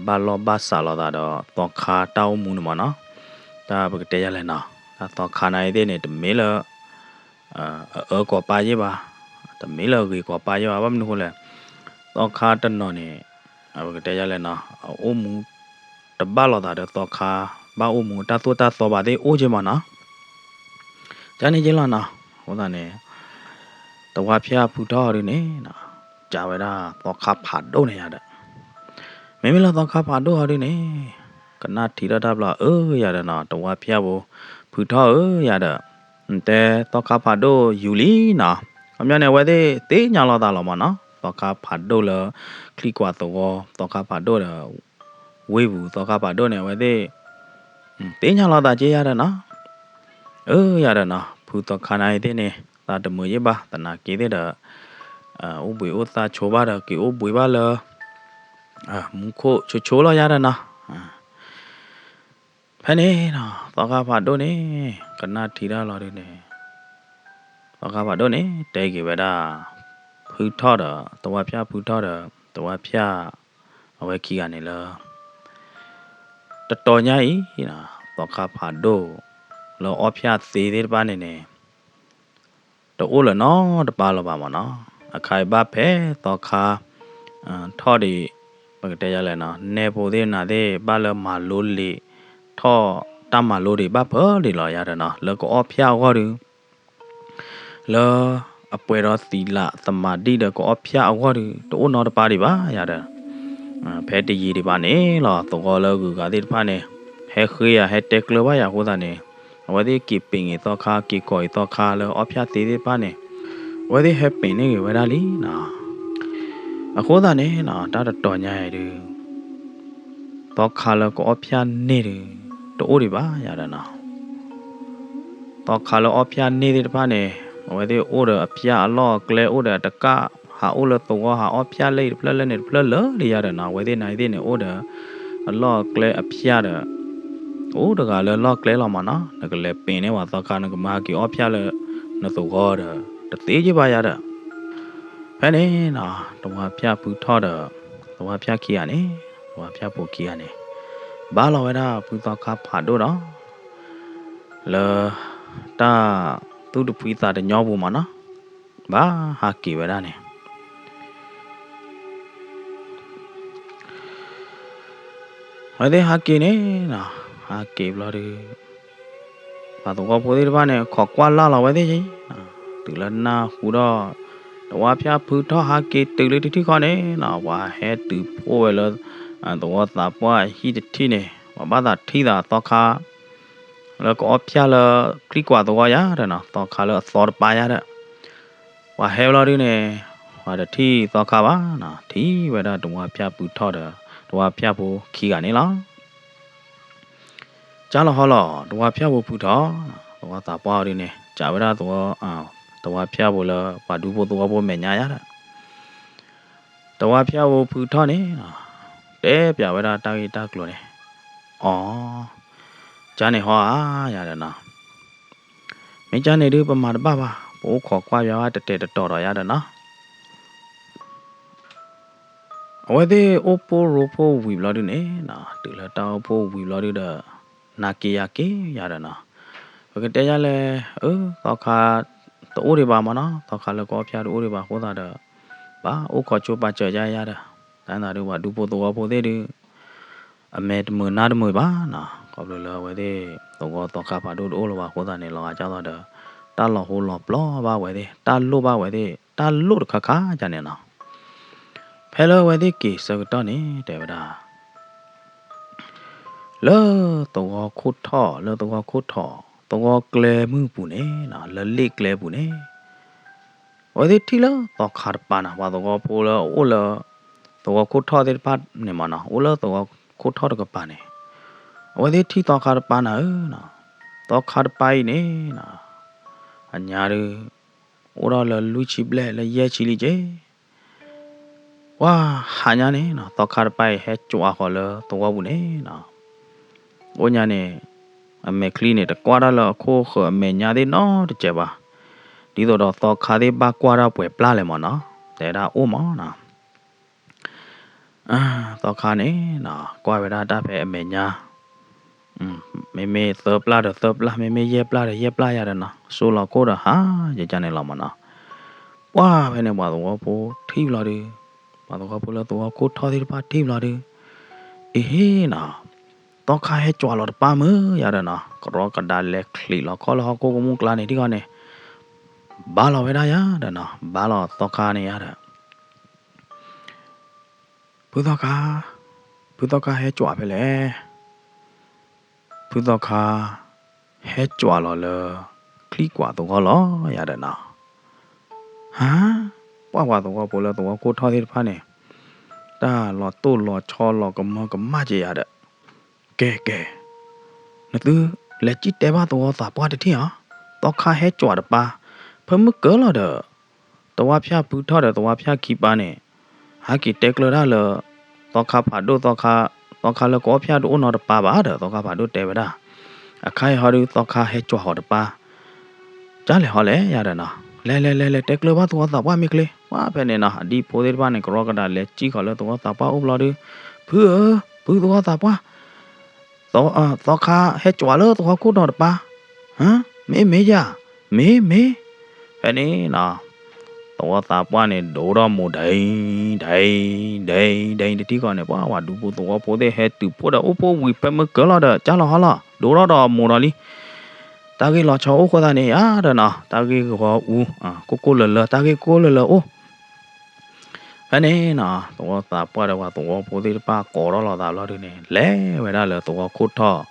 ဘၣ်လီၢ်ဘၣ်စးလိာ်သးဒီးသီခါတၢ်အိၣ်မူန့ၣ်မးနီၤ, တၢ်ပကတဲယၤလဲၣ်နီၤ, တၢ်သီခါနၤအံၤသ့ၣ်န့ၣ် တမ့ၢ်လၢ အအၢကိးပၢ်ယ့ၢ်ဘၣ်, တမ့ၢ်လၢအဂ့ၤကိးပၢ်ယ့ၢ်ဘၣ်, ဘၣ်မနုၤအဃိလဲၣ်, သီခါတနီၤန့ၣ် ပကတဲယၤလဲၣ်နီၤ, အအိၣ်မူ တဘၣ်လိာ်သးဒီးသီခါ ဘၣ်အိၣ်မူတၢ်သိၣ်တၢ်သီဘၣ်သ့ၣ်အိၣ်က့မးနီၤ, ကန့ၣ်က့လီၤနီၤ, အဃိသတးန့ၣ် သဝီဖၠၣ်ဖုထီၣ်အီၤဒုန့ၣ် ကးဝဲဒၣ်သီခါဖးဒိၣ်န့ၣ်ယၤဒီး မ့မ့ၢ်လၢသီခါဖးဒိၣ်အီၤဒုန့ၣ် ကနၣ်ထံထီၣ်တၢ်ဘျီ အၢ ယၤဒီးနီၤ, သဝီဖၠၣ်ဖိ ဖုထီၣ်ဧၢ ယၤဒီး တဲသီခါဖးဒိၣ်ယူၤလံနီၤ, ခီပညီန့ၣ် အဝဲသ့ၣ်သ့ၣ်ညါလိာ်သးလီၤမးနီၤ, သီခါဖးဒိၣ်လၢ ချံကွၢ်သဝီ သီခါဖးဒိၣ်ဒီး ဝ့ၢ်ပူၤသီခါဖးဒိၣ်န့ၣ် အဝဲသ့ၣ် သ့ၣ်ညါလိာ်သးက့ယၤဒီးနီၤ, အၢ ယၤဒီးနီၤ, ဖုသီခါနၤအံၤသ့ၣ်န့ၣ် သးတမုာ်ယ့ၢ်ဘၣ် သနာ်က့သ့ၣ်ဒီး အိၣ်ဘှံးအိၣ်သါဆိဘၣ်ဒီး က့ၤအိၣ်ဘှံးဘၣ်လၢ မူခိၣ်ဆိဆိလီၤယၤဒီးနီၤ, ဖဲန့ၣ်နီၤ သီခါဖးဒိၣ်န့ၣ် ကနၣ်ထံတၢ်လီၤဒုန့ၣ် သီခါဖးဒိၣ်န့ၣ် တဲက့ၤဝဲဒၣ် ဖုထီၣ်ဒီး သဝီဖၠၣ်ဖုထီၣ်ဒီး သဝီဖၠၣ် အဝဲခံဂၤန့ၣ်လၢ တတီၤညါအံၤ သီခါဖးဒိၣ် လၢအီၣ်ဖၠၣ်သ့သ့ၣ်တဖၣ်န့ၣ်န့ၣ် တအိၣ်လၢၤနီတပၢ်လၢၤဘၣ်မးနီၤ, အခါအံၤဘၣ်ဖဲသီခါ ထီၣ်ဒံး ပကတဲယၤလဲၣ်နီၤ, နဲဖိသ့ၣ်နၤသ့ၣ် ဘၣ်လၢမၤလိလံာ် ထီၣ်တၢ်မၤလိဒံးဘၣ်ဖဲဒံးလီၤယၤဒီးနီၤ, လၢကအီၣ်ဖၠၣ်အဂီၢ်ဒု လၢအပှဲၤဒီးသံလးသမၤဒံၣ်ဒီးကအီၣ်ဖၠၣ်အဂီၢ်ဒု တအိၣ်နီတပၢ်ဒံးဘၣ်ယၤဒီး ဖဲတယံာ်ဒံးဘၣ်န့ၣ်လီၤ သဝီလၢအဂုၤအဂၤသ့ၣ်တဖၣ်န့ၣ် ဟဲဃ့ယၤ ဟဲတဲကျၢၤဘၣ်ယၤအဃိသတးန့ၣ် အဝဲသ့ၣ်က့ၤပ့ၤန့ၢ်သီခါ က့ၤကိးအံၤသီခါလၢအီၣ်ဖၠၣ်သ့သ့ၣ်တဖၣ်န့ၣ် အဝဲသ့ၣ်ဟဲပ့ၤန့ၢ်ဂ့ၤဝဲဒၣ်လံနီၤ, အဃိသတးန့ၣ်နီၤ တၢ်တတီၤညါအံၤဒု သီခါလၢကအီၣ်ဖၠၣ်န့ၢ်ဒု တအိၣ်ဒံးဘၣ်ယၤဒီးနီၤ သီခါလၢအီၣ်ဖၠၣ်န့ၢ်သ့ၣ်တဖၣ်န့ၣ် အဝဲသ့ၣ်အိၣ်ဒီးအဖၠၣ်အလီၢ်အကျဲ အိၣ်ဒီးတကၣ် ဟးအိၣ်လၢသဝီ ဟးအီၣ်ဖၠၣ်လၢအံၤတဖျၢၣ်လၢန့ၣ်တဖျၢၣ်လၢာ်ဒံးယၤဒီးနီၤ, အဝဲသ့ၣ်နၤအံၤသ့ၣ်န့ၣ် အိၣ်ဒီးအလီၢ်အကျဲအဖၠၣ်ဒီး အိၣ်တဂၤလၢလီၢ်ကျဲလီၤမးနီၤ, နကလဲၤပ့ၤန့ၢ်ဝဲသီခါ နကမၤဟးက့ၤအီၣ်ဖၠၣ်လၢနသဝီဒီး တသ့က့ဘၣ်ယၤဒီး ဖဲန့ၣ်နီၤ သဝီဖၠၣ်ဖုထီၣ်ဒီး သဝီဖၠၣ်ခံဂၤန့ၣ် သဝီဖၠၣ်ဖိခံဂၤန့ၣ် ဘၣ်လီၤဝဲဒၣ်ဖုသီခါဖးဒိၣ်ဒီး လၢတၢ်သူၣ်တဖှံသးတညီပူၤမးနီၤ, ဘၣ်ဟးက့ၤဝဲဒၣ်န့ၣ် အဝဲသ့ၣ်ဟးက့ၤန့ၣ်နီၤ, ဟးက့ၤဘျီဒုး ပှၤသဝီဖိသ့ၣ်တဖၣ်န့ၣ် ခိးကွၢ်လၢ်လီၤဝဲသ့ၣ်, တုၤလၢနၢ်ဟူဒီး သဝီဖၠၣ်ဖုထီၣ်ဟးက့ၤတုၤလၢတထံၣ်ဃီန့ၣ်နီၤ, ပှၤဟဲတုၤဖှိၣ်ဝဲလၢ သဝီသးပှၢ်အဟံၣ်တထံၣ်န့ၣ်, ပှၤဘၣ်သးထံၣ်သးသီခါ လၢကအီၣ်ဖၠၣ်လၢချံကွၢ်သဝီယၤဒီးနီၤ, သီခါလၢအသီတပၤယၤဒီး, ပှၤဟဲလီၤဒုန့ၣ်, ပှၤတထံၣ်သီခါဘၣ်နီၤ, ထံၣ်ဝဲဒၣ်သဝီဖၠၣ်ဖုထီၣ်ဒီး သဝီဖၠၣ်ဖိခံဂၤန့ၣ်လီၤ. ကၢ်လီၤဟီလီၤ, သဝီဖၠၣ်ဖိဖုထီၣ်, သဝီသးပှၢ်အီၤဒုန့ၣ် ကးဝဲဒၣ်သဝီ, သဝီဖၠၣ်ဖိလၢပှၤဒူဖိသဝီဖိမဲာ်ညါယၤဒီး, သဝီဖၠၣ်ဖိဖုထီၣ်န့ၣ်, တဲပၠးဝဲဒၣ်တၢ်ဂ့ၢ်တၢ်ကျိၤန့ၣ်, အိ, ကၢ်န့ၣ်ဟီဧါယၤဒီးနီၤ, မ့ၢ်ကၢ်န့ၣ်ဒုပမၤတဘၣ်ဘၣ်, ပအိၣ်ခိးကွၢ်ပၠးဝဲတတဲာ်တတီၤဒီးယၤဒီးနီၤ အဝဲသ့ၣ်အိၣ်ဖှိၣ်ရိဖှိၣ်ဝံၤဘျီဒုန့ၣ်နီၤ, တုၤလၢတၢ်အိၣ်ဖှိၣ်ဝံၤဘျီဒုဒီး, နၤက့ၤယၤက့ၤယၤဒီးနီၤ, ပကတဲယၤလဲၣ်, အၢ သီခါတအိၣ်ဒံးဘၣ်မနီၤ, သီခါလၢကအီၣ်ဖၠၣ်တအိၣ်ဒံးဘၣ်အဃိသတးဒီး, ဘၣ်အိၣ်ခိးကၠိပာ်စၢၤယၤယၤဒီး, တၢ်န့ၣ်သတးဒုပှၤဒူဖိသဝီဖိသ့ၣ်ဒု အမဲာ်တမုာ်နါတမုာ်ဘၣ်နီၤ, ခီဖျိလၢအဝဲသ့ၣ်သဝီသီခါဖးဒိၣ်တအိၣ်လၢၤဘၣ်အဃိသတးန့ၣ် လီၤဂာ်ကၢ်သိးဒီး, တၢ်လီၤဟိလီၤပျီဘၣ်ဝဲသ့ၣ်, တၢ်လိၣ်ဘၣ်ဝဲသ့ၣ်, တၢ်လိၣ်တခါခါယၤန့ၣ်နီၤ, ဖဲလၢအဝဲသ့ၣ်က့ၤဆၢကတီၢ်န့ၣ် တဲဝဲဒၣ် လၢသဝီခိၣ်ထီၣ်, လၢသဝီခိၣ်ထီၣ်, သဝီကျဲမုၢ်ပူၤန့ၣ်, လၢလ့ၣ်ကျဲပူၤန့ၣ်, အဝဲသ့ၣ်ထံၣ်လၢသီခါတပၤနီၤ, ပှၤသဝီဖိလၢအအိၣ်လၢ သဝီခိၣ်ထီၣ်သ့ၣ်တဖၣ်န့ၣ်မနီၤ, အိၣ်လၢသဝီခိၣ်ထီၣ်တကပၤန့ၣ်, အဝဲသ့ၣ်ထံၣ်သီခါတပၤနၤဧၢ, သီခါတပၤအံၤန့ၣ်, အညါဒု အိၣ်ထီၣ်လၢလွံၢ်ဆံဘျဲၣ်လၢယဲၢ်ဆံလံက့ၤ ပှၤဟးညါန့ၣ်နီၤ, သီခါတပၤအံၤဟဲကွၢ်ဃီၤလၢသဝီပူၤန့ၣ်နီၤ, အိၣ်ညါန့ၣ်, အမဲာ်ချံန့ၣ် တကွၢ်တၢ်လၢအခိၣ်ဃၢၤအမဲာ်ညါသ့ၣ်နီတစဲးဘၣ်, ဒ်သိးဒီးသီခါသ့ၣ်ဘၣ်ကွၢ်တၢ်ပှဲၤပျၢ်လဲၣ်မနီၤ, တဲဒၣ်အိၣ်မနီၤ သီခါန့ၣ်နီၤ, ကွၢ်ဝဲဒၣ်တၢ်ဖဲအမဲာ်ညါ, မ့မ့ၢ်သၢပျၢ်ဒီးသၢပျၢ်, မ့မ့ၢ်ယဲၢ်ပျၢ်ဒီးယဲၢ်ပျၢ်ယၤဒီးနီၤ, စိလီၤခိၣ်ဒီးဟးယကန့ၣ်လီၤမနီၤ, ပှၤဖဲန့ၣ်ပှၤသဝီဖိထံၣ်ဘျီဒု, ပှၤသဝီဖိလၢသဝီခိၣ်ထီၣ်သ့ၣ်တဖၣ်ထံၣ်ဘျီဒု, အ့ဟ့နီၤ, သီခါဟဲကွၢ်လီၤတပၤမုာ်ယၤဒီးနီၤ, ကရီကဒါလဲၤချံးလီၤခီၣ်လၢဟီၣ်ခိၣ်ကမူၣ်ကျါန့ၣ်ထံၣ်ဃီန့ၣ်, ဘါလီၤဝဲဒၣ်ယၤဒီးနီၤ, ဘါလီၤသီခါန့ၣ်ယၤဒီး ဖုသီခါ, ဖုသီခါဟဲကွၢ်ဖဲလဲၣ်, ဖုသီခါ, ဟဲကွၢ်လီၤလၢ, ချံကွၢ်သဝီလီၤယၤဒီးနီၤ, ဟါ, ပှၤပှၤသဝီဖိလၢသဝီခိၣ်ထီၣ်သ့ၣ်တဖၣ်န့ၣ်, တၢ်လီၤတိၢ်လီၤဆီလီၤကမၢကမၣ်က့ၤယၤဒီး, ကဲကဲ, နသုလဲၤစံၣ်တဲဘၣ်သဝီသးပှၢ်တထံၣ်ဧါ, သီခါဟဲကွၢ်တပၤ, ဖဲမုၢ်ကၢၤလီၤဒီး သဝီဖၠၣ်ဖုထီၣ်ဒီးသဝီဖၠၣ်ခံပၤန့ၣ်, ဟဲက့ၤတဲကျၢၤတၢ်လၢ, သီခါဖးဒိၣ်, သီခါလၢကအီၣ်ဖၠၣ်တအိၣ်နီတပၤဘၣ်ဒီး သီခါဖးဒိၣ်တဲဝဲဒၣ်, အခါအံၤဟီဒုသီခါဟဲကွၢ်ဃီၤတပၤ, ကၢ်လဲၤဟီလဲၣ်ယၤဒီးနီၤ, လဲၤလဲၤလဲၤလဲၤ တဲကျၢၤဘၣ်သဝီသးပှၢ်မ့ၢ်ချ့, ပှၤဖဲန့ၣ်နီၤ အဒံဖိသ့ၣ်တဖၣ်န့ၣ် ကရီကဒါလဲၤစံၣ်ဃီၤလၢသဝီသးပှၢ်အိၣ်ဘျီဒု, ဖုဧၢ, ဖုသဝီသးပှၢ် သီခါဟဲကွၢ်လၢသဝီခိၣ်ထီၣ်တပၤ, မ့ၢ်မ့ၢ်ယၤ, မ့ၢ်မ့ၢ်, ဖဲန့ၣ်နီၤ, သဝီသးပှၢ်န့ၣ် ဒိၣ်ထီၣ်မိၢ်ဒဲ, ဒဲ, ဒဲ, ဒဲတထံၣ်ဃီန့ၣ် ပှၤပှၤဒူဖိသဝီဖိသ့ၣ်ဟဲတုၤဖှိၣ်ဒီးအိၣ်ဖှိၣ်ဝံၤဖဲမုၢ်ကၢၤလီၤဒီး ကၢ်လီၤဟီလီၤ ဒိၣ်ထီၣ်ဒီးမိၢ်ဒီးလံ တၢ်ဂ့ၢ်လီၤဆီအိၣ်ဃိသတးန့ၣ်ယၤဒီးနီၤ တၢ်ဂ့ၢ်ဂီၤအူ, ကိၢ်ကိၢ်လၢၤလၢၤ တၢ်ဂ့ၢ်ကိၢ်လၢၤလၢၤအိၣ် ဖဲန့ၣ်နီၤ သဝီသးပှၢ်ဒီးပှၤသဝီဖိသ့ၣ်တဖၣ်ကိးထီၣ်လိာ်သးဘျီဒုန့ၣ် လဲၤဝဲဒၣ်လၢသဝီခိၣ်ထီၣ်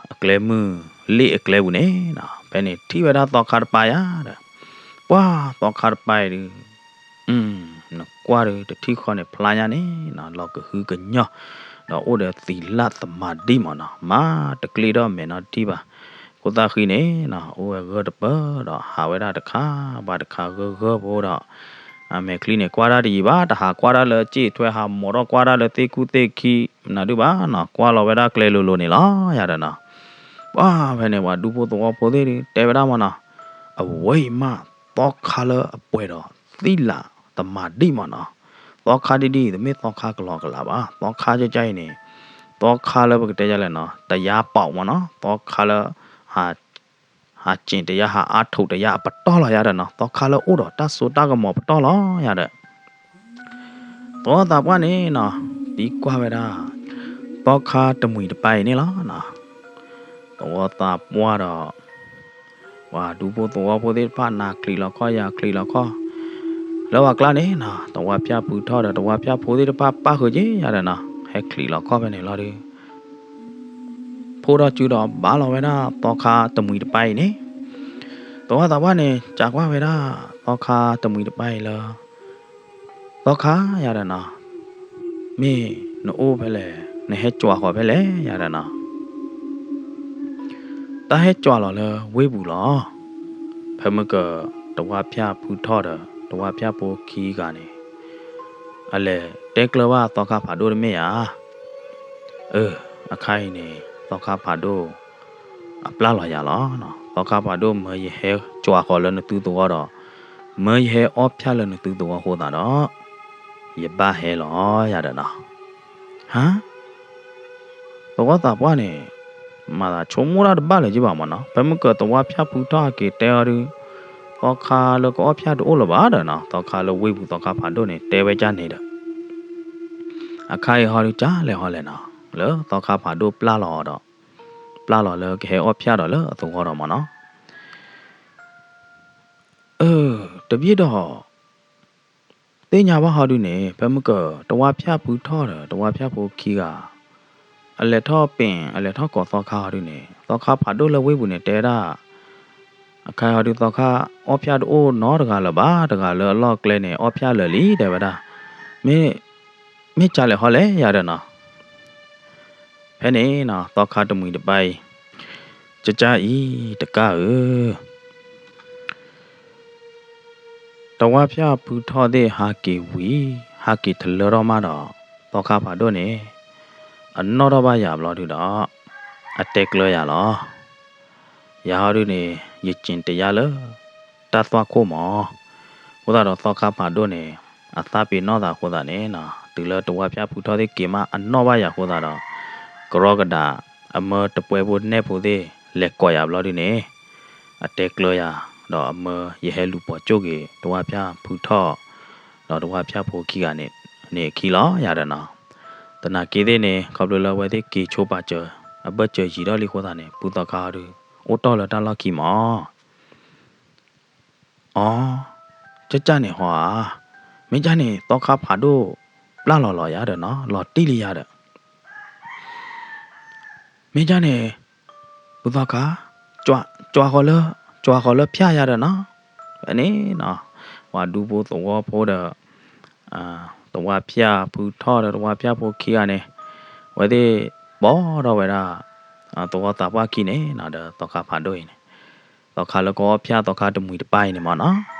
အကျဲမုၢ် လ့ၣ်အကျဲပူၤန့ၣ်နီၤ ဖဲန့ၣ်ထံၣ်ဝဲဒၣ်သီခါတပၤယၤဒီး ပှၤသီခါတပၤအံၤဒုး နကွၢ်ဒုးတထံၣ်ဃီန့ၣ်ဖျါညါန့ၣ်နီၤ လီၤကဟုကညီၢ် ဒီးအိၣ်ဒီးသီလၢသမၤဒံၣ်မးနီၤ မၤတကျ့ထီၣ်မဲာ်နီတထံၣ်ဘၣ် ခိၣ်သၣ်ဃံန့ၣ်နီၤ အိၣ်ဝဲဂၢၢ်တပၢၢ်ဒီးဟးဝဲဒၣ်တခါ ဘၣ်တခါဂၢၢ်ဂၢၢ်ဖိဒီး အမဲာ်ချံန့ၣ် ကွၢ်တၢ်တယံာ်ဘၣ် တဟးကွၢ်တၢ်လၢစ့ၣ်ထွဲ ဟးမိာ်ထီၣ်ကွၢ်တၢ်လၢသ့ၣ်ခူၣ်သ့ၣ်ခံ နဒုးဘၣ်နီၤ ကွၢ်လီၤဝဲဒၣ်ကျဲလိၤလိၤန့ၣ်လီၤ ယၤဒီးနီၤ ပှၤဖဲန့ၣ် ပှၤဒူဖိသဝီဖိသ့ၣ်ဒုး တဲဝဲဒၣ်မးနီၤ အဝဲအံၤမး သီခါလၢအပှဲၤဒီးသံလးသမၤဒံၣ်မးနီၤ သီခါဒ်ဒ်အံၤ တမ့ၢ်သီခါကလီကလးဘၣ် သီခါကကါအံၤန့ၣ် သီခါလၢပကတဲယၤလဲၣ်နီၤ တယါပီးမးနီၤ သီခါလၢ ဟးစ့ၣ်တယါ ဟးအါထူးတယါအပတီၢ်လီၤယၤဒီးနီၤ သီခါလၢအိၣ်ဒီးတၢ်စိတၢ်ကမီၤပတီၢ်လီၤယၤဒီး သီသးပှၢ်န့ၣ်နီၤ သံကွၢ်ဝဲဒၣ် သီခါတမှံၤတပၤအံၤန့ၣ်လီၤနီၤ သဝီသးပှၢ်ဒီး ပှၤဒူဖိသဝီဖိသ့ၣ်တဖၣ် နၤချံးလီၤခီၣ် ယၤချံးလီၤခီၣ် လၢဝဲကျါန့ၣ်နီၤ သဝီဖၠၣ်ဖုထီၣ်ဒီး သဝီဖၠၣ်ဖိသ့ၣ်တဖၣ်ပၣ်ဃုာ်က့ၤယၤဒီးနီၤ ဟဲချံးလီၤခီၣ်ဖဲန့ၣ်လီၤဒီး ဖှိၣ်ထီၣ်စုဒီးဘၣ်လီၤဝဲဒၣ်သီခါတမှံၤတပၢ်အံၤန့ၣ် သဝီသးပှၢ်န့ၣ် စံးကွၢ်ဝဲဒၣ်သီခါတမှံၤတပၢ်အံၤလၢ သီခါယၤဒီးနီၤ မ့ၢ်နအိၣ်ဖဲလဲၣ် နဟဲကွၢ်ဃီၤဖဲလဲၣ်ယၤဒီးနီၤ တၢ်ဟဲကွၢ်လီၤလၢဝ့ၢ်ပူၤလီၤ. ဖဲမုၢ်က သဝီဖၠၣ်ဖုထီၣ်ဒီး သဝီဖၠၣ်ဖိခံဂၤန့ၣ် အလဲၤတဲကျၢၤဘၣ်သီခါဖးဒိၣ်တမ့ၢ်ဧါ. အၢ အခါအံၤန့ၣ် သီခါဖးဒိၣ် အပျၢ်လီၤယၤလီၤ. သီခါဖးဒိၣ် မၢယဟဲကွၢ်ဃီၤလၢနသုသဝီဒီး မၢယဟဲအီၣ်ဖၠၣ်လၢနသုသဝီအဃိသတးဒီး ယဘၣ်ဟဲလီၤယၤဒီးနီၤ. ဟါ သဝီသးပှၢ်န့ၣ် မၤသးဆိကမိၣ်တၢ်တဘၣ်လၢၤက့ဘၣ်မးနီၤ. ဖဲမုၢ်က သဝီဖၠၣ်ဖုထီၣ်ဟဲက့ၤတဲအီၤဒုး သီခါလၢကအီၣ်ဖၠၣ်တအိၣ်လၢၤဘၣ်ဒီးနီၤ. သီခါလၢဝ့ၢ်ပူၤသီခါဖးဒိၣ်န့ၣ် တဲဝဲဒ်န့ၣ်ဒီး အခါအံၤဟီဒုး ကၢ်လဲၤဟီလဲၣ်နီၤ လၢသီခါဖးဒိၣ်ပျၢ်လီၤအီၤဒီး ပျၢ်လီၤလၢကဟဲအီၣ်ဖၠၣ်ဒီးလၢအသဝီဒီးမးနီၤ. အၢ တဘျီဒီး သ့ၣ်ညါဘၣ်ဟီဒုးန့ၣ် ဖဲမုၢ်က သဝီဖၠၣ်ဖုထီၣ်ဒီး သဝီဖၠၣ်ဖိခံဂၤ အလဲၤထီၣ်ပ့ၤ အလဲၤထီၣ်ကိးသီခါဟီဒုးန့ၣ် သီခါဖးဒိၣ်လၢဝ့ၢ်ပူၤန့ၣ် တဲဒၣ် အခါအံၤဟီဒုး သီခါအီၣ်ဖၠၣ်တအိၣ်နီတဂၤလၢၤဘၣ်, တဂၤလၢအလီၢ်ကျဲန့ၣ် အီၣ်ဖၠၣ်လၢာ်လံ တဲဝဲဒၣ်. မ့ၢ် မ့ၢ်ကၢ်လဲၤဟီလဲၣ်ယၤဒီးနီၤ. ဖဲန့ၣ်နီၤ သီခါတမှံၤတပၢ်အံၤ ကၢ်ကၢ်အံၤ တကၢ်ဧၢ သဝီဖၠၣ်ဖုထီၣ်သ့ၣ်ဟးက့ၤဝံၤ ဟးက့ၤတလၢထီၣ်မးဒီး သီခါဖးဒိၣ်န့ၣ် အနီၣ်ထီၣ်ဘၣ်ယၤဘျီဒုးဒီး အတဲကျၢၤယၤလီၤ. ယၤဟီဒုးန့ၣ် ယက့ၤတယါလၢ တၢ်သွၣ်ခိၣ်မး. အဃိသတးဒီးသီခါဖးဒိၣ်န့ၣ် အသးပ့ၤနီၣ်သးအဃိသတးန့ၣ်နီၤ တုၤလၢသဝီဖၠၣ်ဖုထီၣ်သ့ၣ်က့ၤမး အနီၣ်ဘၣ်ယၤအဃိသတးဒီး ကရီကဒး အမၢတပှဲၤဖိနဲၣ်ဖိသ့ၣ် လဲၤကိးယၤဘျီဒုးန့ၣ် အတဲကျၢၤယၤ ဒီးအမၢယဟဲလူၤပိာ်ကၠိၣ်က့ၤ သဝီဖၠၣ်ဖုထီၣ် ဒီးသဝီဖၠၣ်ဖိခံဂၤန့ၣ်အခံလီၤယၤဒီးနီၤ. သနာ်က့သ့ၣ်န့ၣ် ခီဖျိလၢအဝဲသ့ၣ်က့ၤဆိပာ်စၢၤ အဘၢၣ်စၢၤယံၤထီၣ်လံအဃိသတးန့ၣ် ဖုသီခါဟီဒုး အိၣ်တီၢ်လၢတၢ်လီၢ်ခံမး. အီ ကၢ်ကၢ်န့ၣ်ဟီဧါ, မ့ၢ်ကၢ်န့ၣ် သီခါဖးဒိၣ်ပျၢ်လီၤလီၤယၤဒီးနီၤ လီၤတံၢ်လံယၤဒီး မ့ၢ်ကၢ်န့ၣ် ဖုသီခါ ကွၢ်ဃီၤလၢ ကွၢ်ဃီၤလၢဖၠၣ်ယၤဒီးနီၤ. ဖဲန့ၣ်နီၤ ပှၤဒူဖိသဝီဖိဒီး သဝီဖၠၣ်ဖုထီၣ်ဒီးသဝီဖၠၣ်ဖိခံဂၤန့ၣ် အဝဲသ့ၣ်ပိာ်ထီၣ်ဝဲဒၣ် သဝီသးပှၢ်ခံန့ၣ်နီၤ ဒီးသီခါဖးဒိၣ်အံၤန့ၣ် သီခါလၢကအီၣ်ဖၠၣ်သီခါတမှံၤတပၢ်အံၤန့ၣ်မးနီၤ.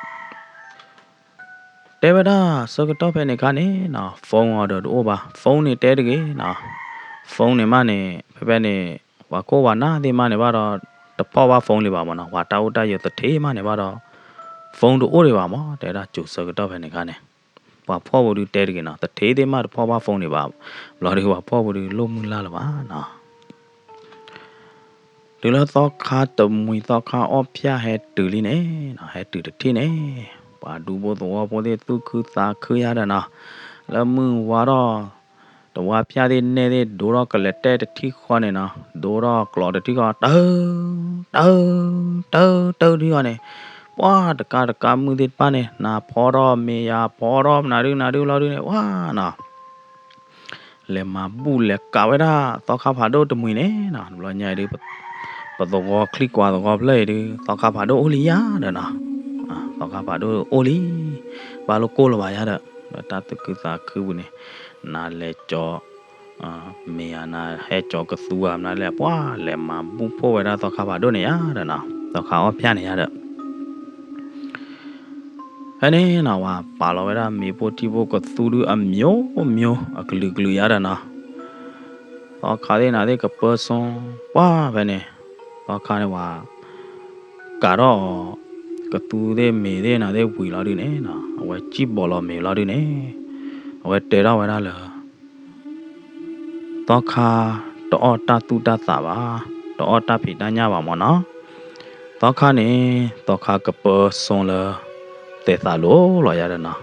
တဲဝဲဒၣ်ဆၢကတီၢ်ဖဲန့ၣ်အခါန့ၣ်နီၤ phone အီၤဒီးတအိၣ်ဘၣ်, phone န့ၣ်တဲတဂ့ၤနီၤ, phone န့ၣ်မးန့ၣ် ဖဲဖဲန့ၣ် ပှၤခိၣ်ပှၤနၢ်သ့ၣ်မးန့ၣ်ဘၣ်ဒီး တဖီၣ်ဘၣ် phone လံဘၣ်မးနီၤ, ပှၤတၢ်အိၣ်တၢ်ယၢၤသထ့မးန့ၣ်ဘၣ်ဒီး phone တအိၣ်ဒံးဘၣ်မး, တဲဝဲဒၣ်ကၠိၤဆၢကတီၢ်ဖဲန့ၣ်အခါန့ၣ် ပှၤဖှီၣ်ပူၤဒုးတဲတဂ့ၤနီၤ, သထ့သ့ၣ်မးတဖီၣ်ဘၣ် phone န့ၣ်ဘၣ်, ဘျီဒုးပှၤဖှီၣ်ပူၤဒုးလိၣ်မုၢ်လၢ်လၢၤဘၣ်နီၤ. တုၤလၢသီခါတမှံၤသီခါအီၣ်ဖၠၣ်ဟဲတုၤလံန့ၣ်နီၤ, ဟဲတုၤတထံၣ်န့ၣ် ပှၤဒူဖိသဝီဖိသ့ၣ်သူၣ်ခုသးခုယၤဒီးနီၤ, လၢမုၢ်ဝါထီၣ် သဝီဖၠၣ်သ့ၣ်နဲၣ်သ့ၣ်ဒိထီၣ်ကလဲၤတဲတထံၣ်ဃီန့ၣ်နီၤ, ဒိထီၣ်ကျိးတထံၣ်ဃီ တၢ တၢ တၢ တၢ တထံၣ်ဃီန့ၣ် ပှၤတကးတကးမုၢ်သ့ၣ်တဖၣ်န့ၣ် နၤဖီထီၣ်မ့ၢ်ယၤဖီထီၣ်နၤဒုနၤဒုလီၤဒုန့ၣ် ပှၤနီၤ လဲၤမၤဘူၣ်လဲၤကးဝဲဒၣ်သီခါဖးဒိၣ်တမှံၤန့ၣ်နီၤ, တဘျီညါအံၤဒုး ပသဝီချံကွၢ်သဝီဖျၢၣ်အံၤဒုး သီခါဖးဒိၣ်အိၣ်လံယၤဒီးနီၤ, သီခါဖးဒိၣ်အိၣ်လံ, ဘၣ်လိၣ်ကိၢ်လၢၤဘၣ်ယၤဒီး လၢတၢ်သူၣ်ခုသးခုပူၤန့ၣ် နၤလဲၤကၠီ မ့ၢ်ယၤနၤဟဲကၠီကသူဧါ မနုၤလဲၣ် ပှၤလဲၤမၤဘူၣ်ဖှိၣ်ဝဲဒၣ်သီခါဖးဒိၣ်န့ၣ်ယၤဒီးနီၤ, သီခါအီၣ်ဖၠၣ်န့ၣ်ယၤဒီး ဖဲန့ၣ်နီၤ ပှၤပာ်လီၤဝဲဒၣ်မ့ၤဖိထံဖိကသူဒုးအမျိုးမျိုး အကလုာ်ကလုာ်ယၤဒီးနီၤ, သီခါသ့ၣ်နၤသ့ၣ်ကပၢစိ ပှၤဖဲန့ၣ် သီခါန့ၣ်ပှၤ ကးထီၣ်အီၤ ကသူသ့ၣ်မ့ၤသ့ၣ်နၤသ့ၣ်ဝံၤလီၤဒုန့ၣ်နီၤ, အဝဲစံၣ်ဘီးလီၤမ့ၤလီၤဒုန့ၣ် အဝဲတဲထီၣ်ဝဲဒၣ်လၢ သီခါတအီၣ်တၢ်သူၣ်တၢ်သးဘၣ်, တအီၣ်တၢ်ဖံးတၢ်ညၣ်ဘၣ်မးနီၤ, သီခါန့ၣ် သီခါကပၢစိလၢ သဲးသးလိၤလီၤယၤဒီးနီၤ,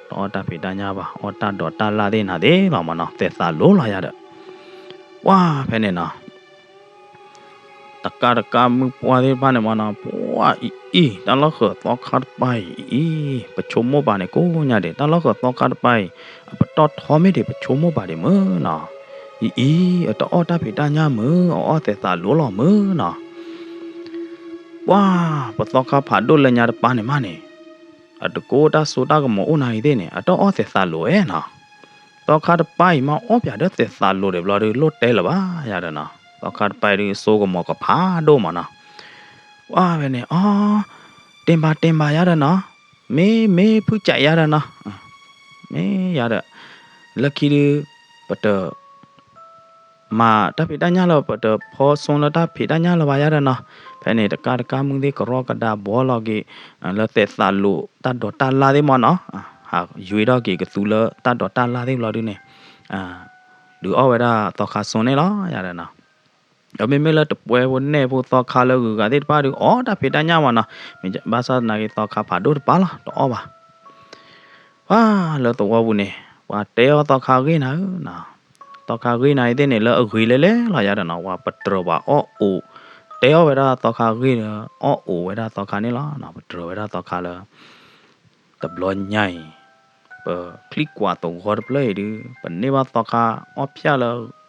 တအီၣ်တၢ်ဖံးတၢ်ညၣ်ဘၣ်, အီၣ်တၢ်ဒိးတၢ်လၣ်သ့ၣ်နၤသ့ၣ်လီၤမးနီၤ, သဲးသးလိၤလီၤယၤဒီး ပှၤဖဲန့ၣ်နီၤ တကးတကးမုၢ်ပှၢ်သ့ၣ်တဖၣ်န့ၣ်မ့ၢ်နီၤ, ပှၤအံၤအံၤ တၢ်လီၢ်ဃၢၤသီခါတပၤအံၤအံၤ ပဆိကမိၣ်ဘၣ်န့ၣ်ကိးညါဒံး, တၢ်လီၢ်ဃၢၤသီခါတပၤအံၤ အပတီၢ်ထီမ့ၢ်ဒံး ပဆိကမိၣ်ဘၣ်ဒံးမုၢ်နီၤ, အံၤအံၤ အတအီၣ်တၢ်ဖံးတၢ်ညၣ်မုၢ် အအီၣ်သဲးသးလိၤလီၤမုၢ်နီၤ. ပှၤ ပသီခါဖးဒိၣ်လၢညါတပၤန့ၣ်မးန့ၣ် အတကိးတၢ်စိတၢ်ကမီၤအိၣ်နၤအံၤသ့ၣ်န့ၣ် အတအီၣ်သဲးသးလိၤဧါနီၤ. သီခါတပၤအံၤမ့ၢ်အီၣ်ပၠးဒီးသဲးသးလိၤဒံးဘျီဒုး လိၣ်တဲလၢၤဘၣ်ယၤဒီးနီၤ, သီခါတပၤအံၤဒုးစိကမီၤကဖးဒိၣ်မးနီၤ. ပှၤဖဲန့ၣ် အီ တ့ၢ်ဘၣ်တ့ၢ်ဘၣ်ယၤဒီးနီၤ, မ့ၢ်မ့ၢ်ဖုၣ်ကးယၤဒီးနီၤ, မ့ၢ်ယၤဒီး လၢခံဒုး ပတ မၤတၢ်ဖံးတၢ်ညၣ်လၢၤ ပတဖီဆိလၢတၢ်ဖံးတၢ်ညၣ်လၢၤဘၣ်ယၤဒီးနီၤ. ဖဲန့ၣ် တကးတကးမုၢ်သ့ၣ်ကရီကဒါဘှီလီၤက့ၤ လၢသဲးသးလိၤတၢ်ဒိးတၢ်လၢ်သ့ၣ်မ့ၢ်နီၤ, ဟးယွ့ထီၣ်က့ၤကသူလၢတၢ်ဒိးတၢ်လၢ်သ့ၣ်ဘျီဒုးန့ၣ် ဒုးအီၣ်ဝဲဒၣ်သီခါစိန့ၣ်လီၤယၤဒီးနီၤ. ဒီးမ့မ့ၢ်လၢတပှဲၤဖိနဲၣ်ဖိသီခါလၢဂုၤဂၤသ့ၣ်တဖၣ်ဒုး အီၣ်တၢ်ဖံးတၢ်ညၣ်မ့ၢ်နီၤ, မ့ၢ်ဘၣ်ဆၣ်သနာ်က့ သီခါဖးဒိၣ်တပၤလီၤ တအီၣ်ဘၣ်. ပှၤလၢသဝီပူၤန့ၣ် ပှၤတဲအီၣ်သီခါဂ့ၢ်နၤဧၢ, သီခါဂ့ၢ်နၤအံၤသ့ၣ်န့ၣ် လၢအဂ့ၤလဲၣ်လဲၣ်လီၤယၤဒီးနီၤ, ပှၤပတြၢၤပှၤအီၣ်အိး တဲအီၣ်ဝဲဒၣ်သီခါဂ့ၢ်ဒီး အီၣ်အိးဝဲဒၣ်သီခါန့ၣ်လီၤ. ပတြၢၤဝဲဒၣ်သီခါလၢ တဘျီညါအံၤ ပချံၣ်ကွၢ်သဝီတဖျၢၣ်အံၤဒုး ပန့ၢ်ဘၣ်သီခါအီၣ်ဖၠၣ်လၢ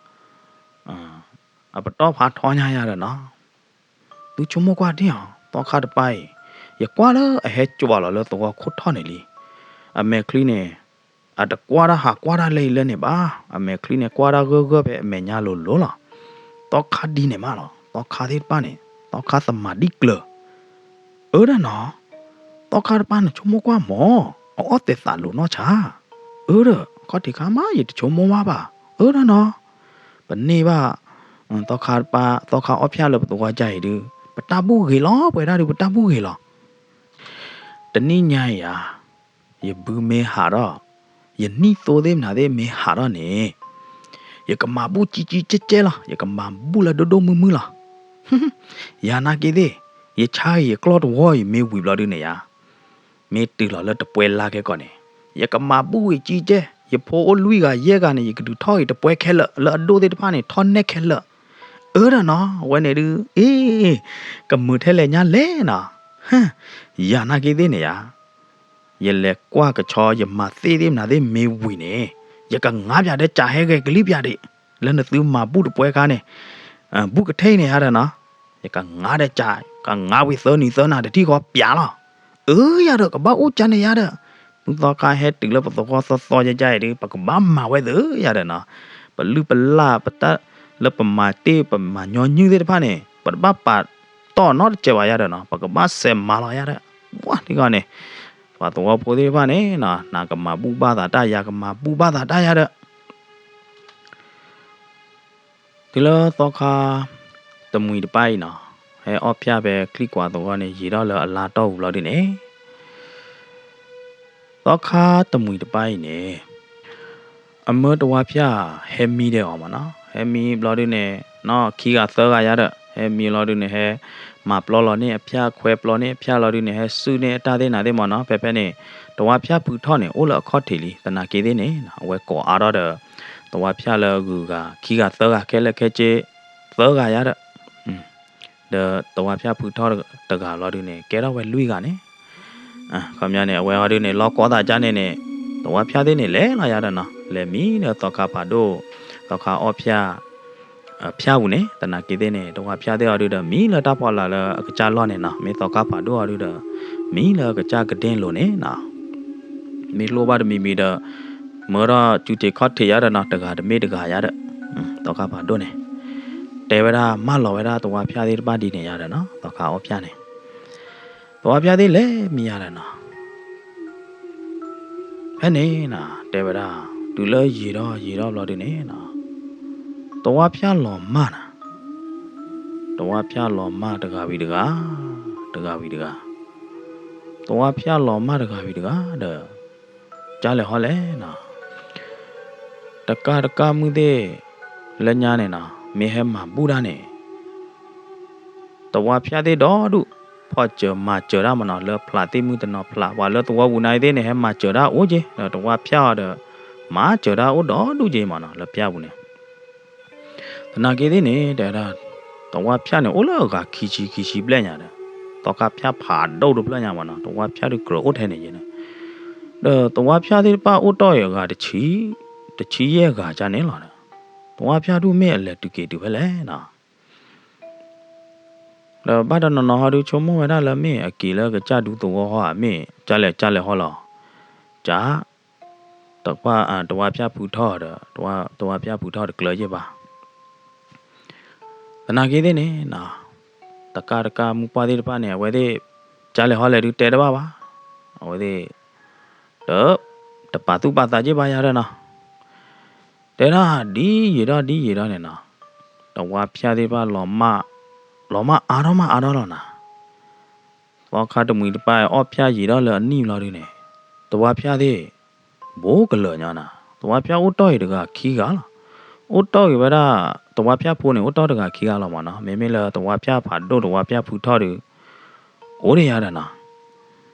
အပတီၢ်ဖးထီညါယၤဒီးနီၤ. သုဆိကမိၣ်ကွၢ်တ့ၢ်အီၤ သီခါတပၤအံၤ, ယကွၢ်လၢအဟဲကၠီၤလီၤလၢသဝီခိၣ်ထီၣ်န့ၣ်လံ. အမဲာ်ချံန့ၣ် အတကွၢ်တၢ်ဟးကွၢ်တၢ်လၢအံၤလၢန့ၣ်ဘၣ်. အမဲာ်ချံန့ၣ် ကွၢ်တၢ်ဂၢၢ်ဂၢၢ်ဖဲအမဲာ်ညါလိၤလိၤလီၤ. သီခါဒ်န့ၣ်မးလီၤ. သီခါသ့ၣ်တဖၣ်န့ၣ် သီခါသမၤဒံၣ်ကျၢၤ အၢဒီးနီၤ, သီခါတပၤနဆိကမိၣ်ကွၢ်မး, အအီၣ်သဲးသးလိၤနီၢ်ဆါ, အၢဒီး ခီၣ်ထံးခါမး ယတဆိကမိၣ်ဘၣ်ဘၣ်, အၢဒီးနီၤ, ပန့ၢ်ဘၣ် သီခါတပၤ သီခါအီၣ်ဖၠၣ်လၢပသဝီကါအံၤဒုး ပတၢ်ဘူၣ်ဂ့ၤလီၤ ပဝဲဒၣ်ဒုး ပတၢ်ဘူၣ်ဂ့ၤလီၤ. တနံၣ်ညါအံၤဧါ, ယဘုမ့ၢ်ဟးထီၣ်, ယနံၣ်သိသ့ၣ်မနုၤသ့ၣ်မ့ၢ်ဟးထီၣ်န့ၣ်, ယကမၤဘူၣ်ကံကံကဲကဲလီၤ, ယကမၤဘူၣ်လၢဒိၣ်ဒိၣ်မုၢ်မုၢ်လီၤ. ယၤနာ်က့သ့ၣ်, ယဆါအံၤယကျီၢ်တဝီအံၤမ့ၢ်ဝံၤဘျီဒုးန့ၣ်ဧါ, မ့ၢ်တုၤလီၤလၢတပှဲလါခဲကီးန့ၣ်, ယကမၤဘူၣ်အံၤကံကဲ, ယဖိအိၣ်လွံၢ်ဂၤယဲၢ်ဂၤန့ၣ် ယကဒုးထီၣ်အံၤတပှဲခဲလၢာ်, လၢအဒိၣ်သ့ၣ်တဖၣ်န့ၣ် ထီၣ်နဲၣ်ခဲလၢာ်. အၢဒီးနီၤ, အဝဲန့ၣ်ဒုး အ့, ကမုာ်ထဲလဲၣ်ညါလဲၣ်နီၤ. ယၤနာ်က့သ့ၣ်န့ၣ်ဧါ, ယလဲၤကွၢ်ကဆီ ယမၤသ့ၣ်သ့ၣ်မနုၤသ့ၣ်မ့ၢ်ဝံၤန့ၣ်, ယကငါပၠးဒီးကးဟဲဂဲၤကလံၣ်ပၠးဒံး, လၢနသုမၤဘူၣ်တပှဲခါန့ၣ်, ဘူၣ်ကထဲအံၤန့ၣ်ဧါဒီးနီၤ, ယကငါဒီးကး, ကငါဝံၤသၢနံၤသၢနၤတထံၣ်ဃီပၠးလီၤ. အၢယၤဒီး ကဘၣ်အိၣ်ကၠါန့ၣ်ယၤဒီး, မုၢ်သီခါဟဲတုၤလၢပသဝီသီသီယဲယဲအံၤဒုး ပကဘၣ်မၤဝဲသ့ၣ်ယၤဒီးနီၤ, ပလုၢ်ပလၢ်ပတၢ်လၢပမၤတ့ၢ်ပမၤညီနုၢ်သ့ၣ်တဖၣ်န့ၣ် ပတဘၣ်ပာ်တီၢ်နီတစဲးဘၣ်ယၤဒီးနီၤ, ပကဘၣ်စဲးမၤလီၤယၤဒီး, ဝါ ဒ်ဂီၤန့ၣ်, ပှၤသဝီဖိသ့ၣ်တဖၣ်န့ၣ်နီၤ, နကမၤဘူၣ်ဘၣ်သးတၢ် ယၤကမၤဘူၣ်ဘၣ်သးတၢ်ယၤဒီး တုၤလၢသီခါတမှံၤတပၤအံၤနီၤ, ဟဲအီၣ်ဖၠၣ်ဖဲချံၣ်ကွၢ်သဝီန့ၣ် ယံာ်ထီၣ်လၢအလါတီၢ်ပူၤဘျီဒုးန့ၣ်, သီခါတမှံၤတပၤအံၤန့ၣ်, အမၢတဝါဖၠၣ်ဟဲမံဒဲးအီၤမးနီၤ, ဟဲမံဘျီဒုးန့ၣ်, နီၢ်ခံဂၤသၢဂၤယၤဒီး ဟဲမံလီၤဒုးန့ၣ် ဟဲမၤပျီလီၤန့ၢ်အဖၠၣ် ခွဲပျီန့ၢ်အဖၠၣ်လီၤဒုးန့ၣ် ဟဲစုၣ်န့ၢ်အတၢ်သ့ၣ်နၤသ့ၣ်မးနီၤ, ဖဲဖဲန့ၣ် တဝါဖၠၣ်ဖုထီၣ်န့ၣ် အိၣ်လၢအခီၣ်ထံးလံ သနာ်က့သ့ၣ်န့ၣ် အဝဲကိးအါထီၣ်ဒီး တဝါဖၠၣ်လၢဂုၤဂၤ ခံဂၤသၢဂၤခဲလၢာ်ခဲဆ့ သၢဂၤယၤဒီး ဒီးတဝါဖၠၣ်ဖုထီၣ်တဂၤလီၤဒုးန့ၣ် ကဲထီၣ်ဝဲလွံၢ်ဂၤန့ၣ်, ခီပညီန့ၣ် အဝဲအီၤဒုးန့ၣ် လီၤကီသးကါန့ၣ်န့ၣ်, တဝါဖၠၣ်သ့ၣ်န့ၣ် လဲၤလီၤယၤဒီးနီၤ, လဲၤမံဒီးသီခါဖးဒိၣ်, သီခါအီၣ်ဖၠၣ် ဖၠၣ်ပူၤန့ၣ် သနာ်က့သ့ၣ်န့ၣ် တဝါဖၠၣ်သ့ၣ်အီၤဒုးဒီး မံလၢတၢ်ဖီလာ်လၢအကစၢ်လီၢ်န့ၣ်နီၤ, မ့ၢ်သီခါဖးဒိၣ်အီၤဒုးဒီး မံလၢအကစၢ်ကဒ့လိၤန့ၣ်နီၤ, မ့ၢ်လိၣ်ဘၣ်တမံၤမံၤဒီး မၢထီၣ်ကူစ့ၤခီၣ်ထံးယၤဒီးနီၤ, တဂၤတမ့ၢ်တဂၤယၤဒီး, သီခါဖးဒိၣ်န့ၣ် တဲဝဲဒၣ်မၢလီၤဝဲဒၣ်သဝီဖၠၣ်သ့ၣ်တဖၣ်ဒ်န့ၣ်ယၤဒီးနီၤ, သီခါအီၣ်ဖၠၣ်န့ၣ်, သဝီဖၠၣ်သ့ၣ်လဲၤမံယၤဒီးနီၤ, ဖဲန့ၣ်နီၤ တဲဝဲဒၣ်, တုၤလၢယံာ်ထီၣ်ယံာ်ထီၣ်ဘျီဒုးန့ၣ်နီၤ, သဝီဖၠၣ်လီၤမၢ်နၤ, သဝီဖၠၣ်လီၤမၢ်တဂၤဝံၤတဂၤ, တဂၤဝံၤတဂၤ, သဝီဖၠၣ်လီၤမၢ်တဂၤဝံၤတဂၤဒီး, ကၢ်လဲၣ်ဟီလဲၣ်နီၤ, တကးတကးမုၢ်သ့ၣ်, လၢညါန့ၣ်နီၤ မ့ၢ်ဟဲမၤဘူၣ်တၢ်န့ၣ် သဝီဖၠၣ်သ့ၣ်ဒီဒူၣ်, ဖီၣ်စၢၤမၤစၢၤတၢ်မးနီၤ, လၢဖျးသ့ၣ်မုၢ်တနီၤဖျး, ပှၤလၢသဝီပူၤနၤသ့ၣ်န့ၣ် ဟဲမၤစၢၤတၢ်အိၣ်က့ၤ, ဒီးသဝီဖၠၣ်အီၤဒီး မၤစၢၤတၢ်အိၣ်ဒီဒူၣ်က့ၤမးနီၤ, လၢဖၠၣ်ပူၤန့ၣ်, သနာ်က့သ့ၣ်န့ၣ် တဲဝဲဒၣ် သဝါဖၠၣ်န့ၣ် အိၣ်လၢအဂၤခံဆံခံဆံဘျဲၣ်ညါဒီး သီခါဖၠၣ်ဖးဒိၣ်တဖျၢၣ်ညါမးနီၤ, သဝါဖၠၣ်ဒုးကြၢးအိၣ်ထဲန့ၣ်ယဲန့ၣ်, ဒီးသဝါဖၠၣ်သ့ၣ်တဖၣ်အိၣ်တီၢ်အံၤအဂၤတဆံ, တဆံယဲၢ်ဂၤကန့ၣ်လီၤဒီး သဝါဖၠၣ်ဒုးမ့ၢ်အလဲၤတုၤက့ၤတုၤဖဲလဲၣ်နီၤ. ဒီးဘၣ်တနီၤနီၤဟီဒုးဆိကမိၣ်ဝဲဒၣ်လၢမ့ၢ်အက့ၤလၢကစၢ်ဒူသဝီဟီဧါ, မ့ၢ်ကလဲၤကလဲၤဟီလီၤ, က သဝါဖၠၣ်ဖုထီၣ်ဒီး သဝါဖၠၣ်ဖုထီၣ်တကျၢၤယဲၢ်ဘၣ်. သနာ်က့သ့ၣ်န့ၣ်နီၤ, တကၣ်တကၣ်မုၢ်ပှၢ်သ့ၣ်တဖၣ်န့ၣ် အဝဲသ့ၣ် ကလဲၤဟီလဲၤဒုးတဲတဘၣ်ဘၣ်, အဝဲသ့ၣ် တ တပာ်သူၣ်ပာ်သးက့ၢ်ဘၣ်ယၤဒီးနီၤ. တဲဒၣ်ဒ်ယံာ်ထီၣ်ဒ်ယံာ်ထီၣ်န့ၣ်နီၤ, သဝါဖၠၣ်သ့ၣ်တဖၣ် လီၤမၢ်အါထီၣ်မးအါထီၣ်လီၤနီၤ. သီခါတမှံၤတပၢ်အီၣ်ဖၠၣ်ယံာ်ထီၣ်လၢအနံၣ်လီၤဒုးန့ၣ်, သဝါဖၠၣ်သ့ၣ် ဘူးကလၢာ်ညီနီၤ, သဝါဖၠၣ်အိၣ်တီၢ်အံၤတဂၤခံဂၤလီၤ. အိၣ်တီၢ်က့ၤဝဲဒၣ် သဝါဖၠၣ်ဖိန့ၣ် အိၣ်တီၢ်တဂၤခံဂၤလီၤမးနီၤ, မ့မ့ၢ်လၢသဝါဖၠၣ်ဖးဒိၣ် သဝါဖၠၣ်ဖုထီၣ်ဒုး အိၣ်ဒံးယၤဒီးနီၤ.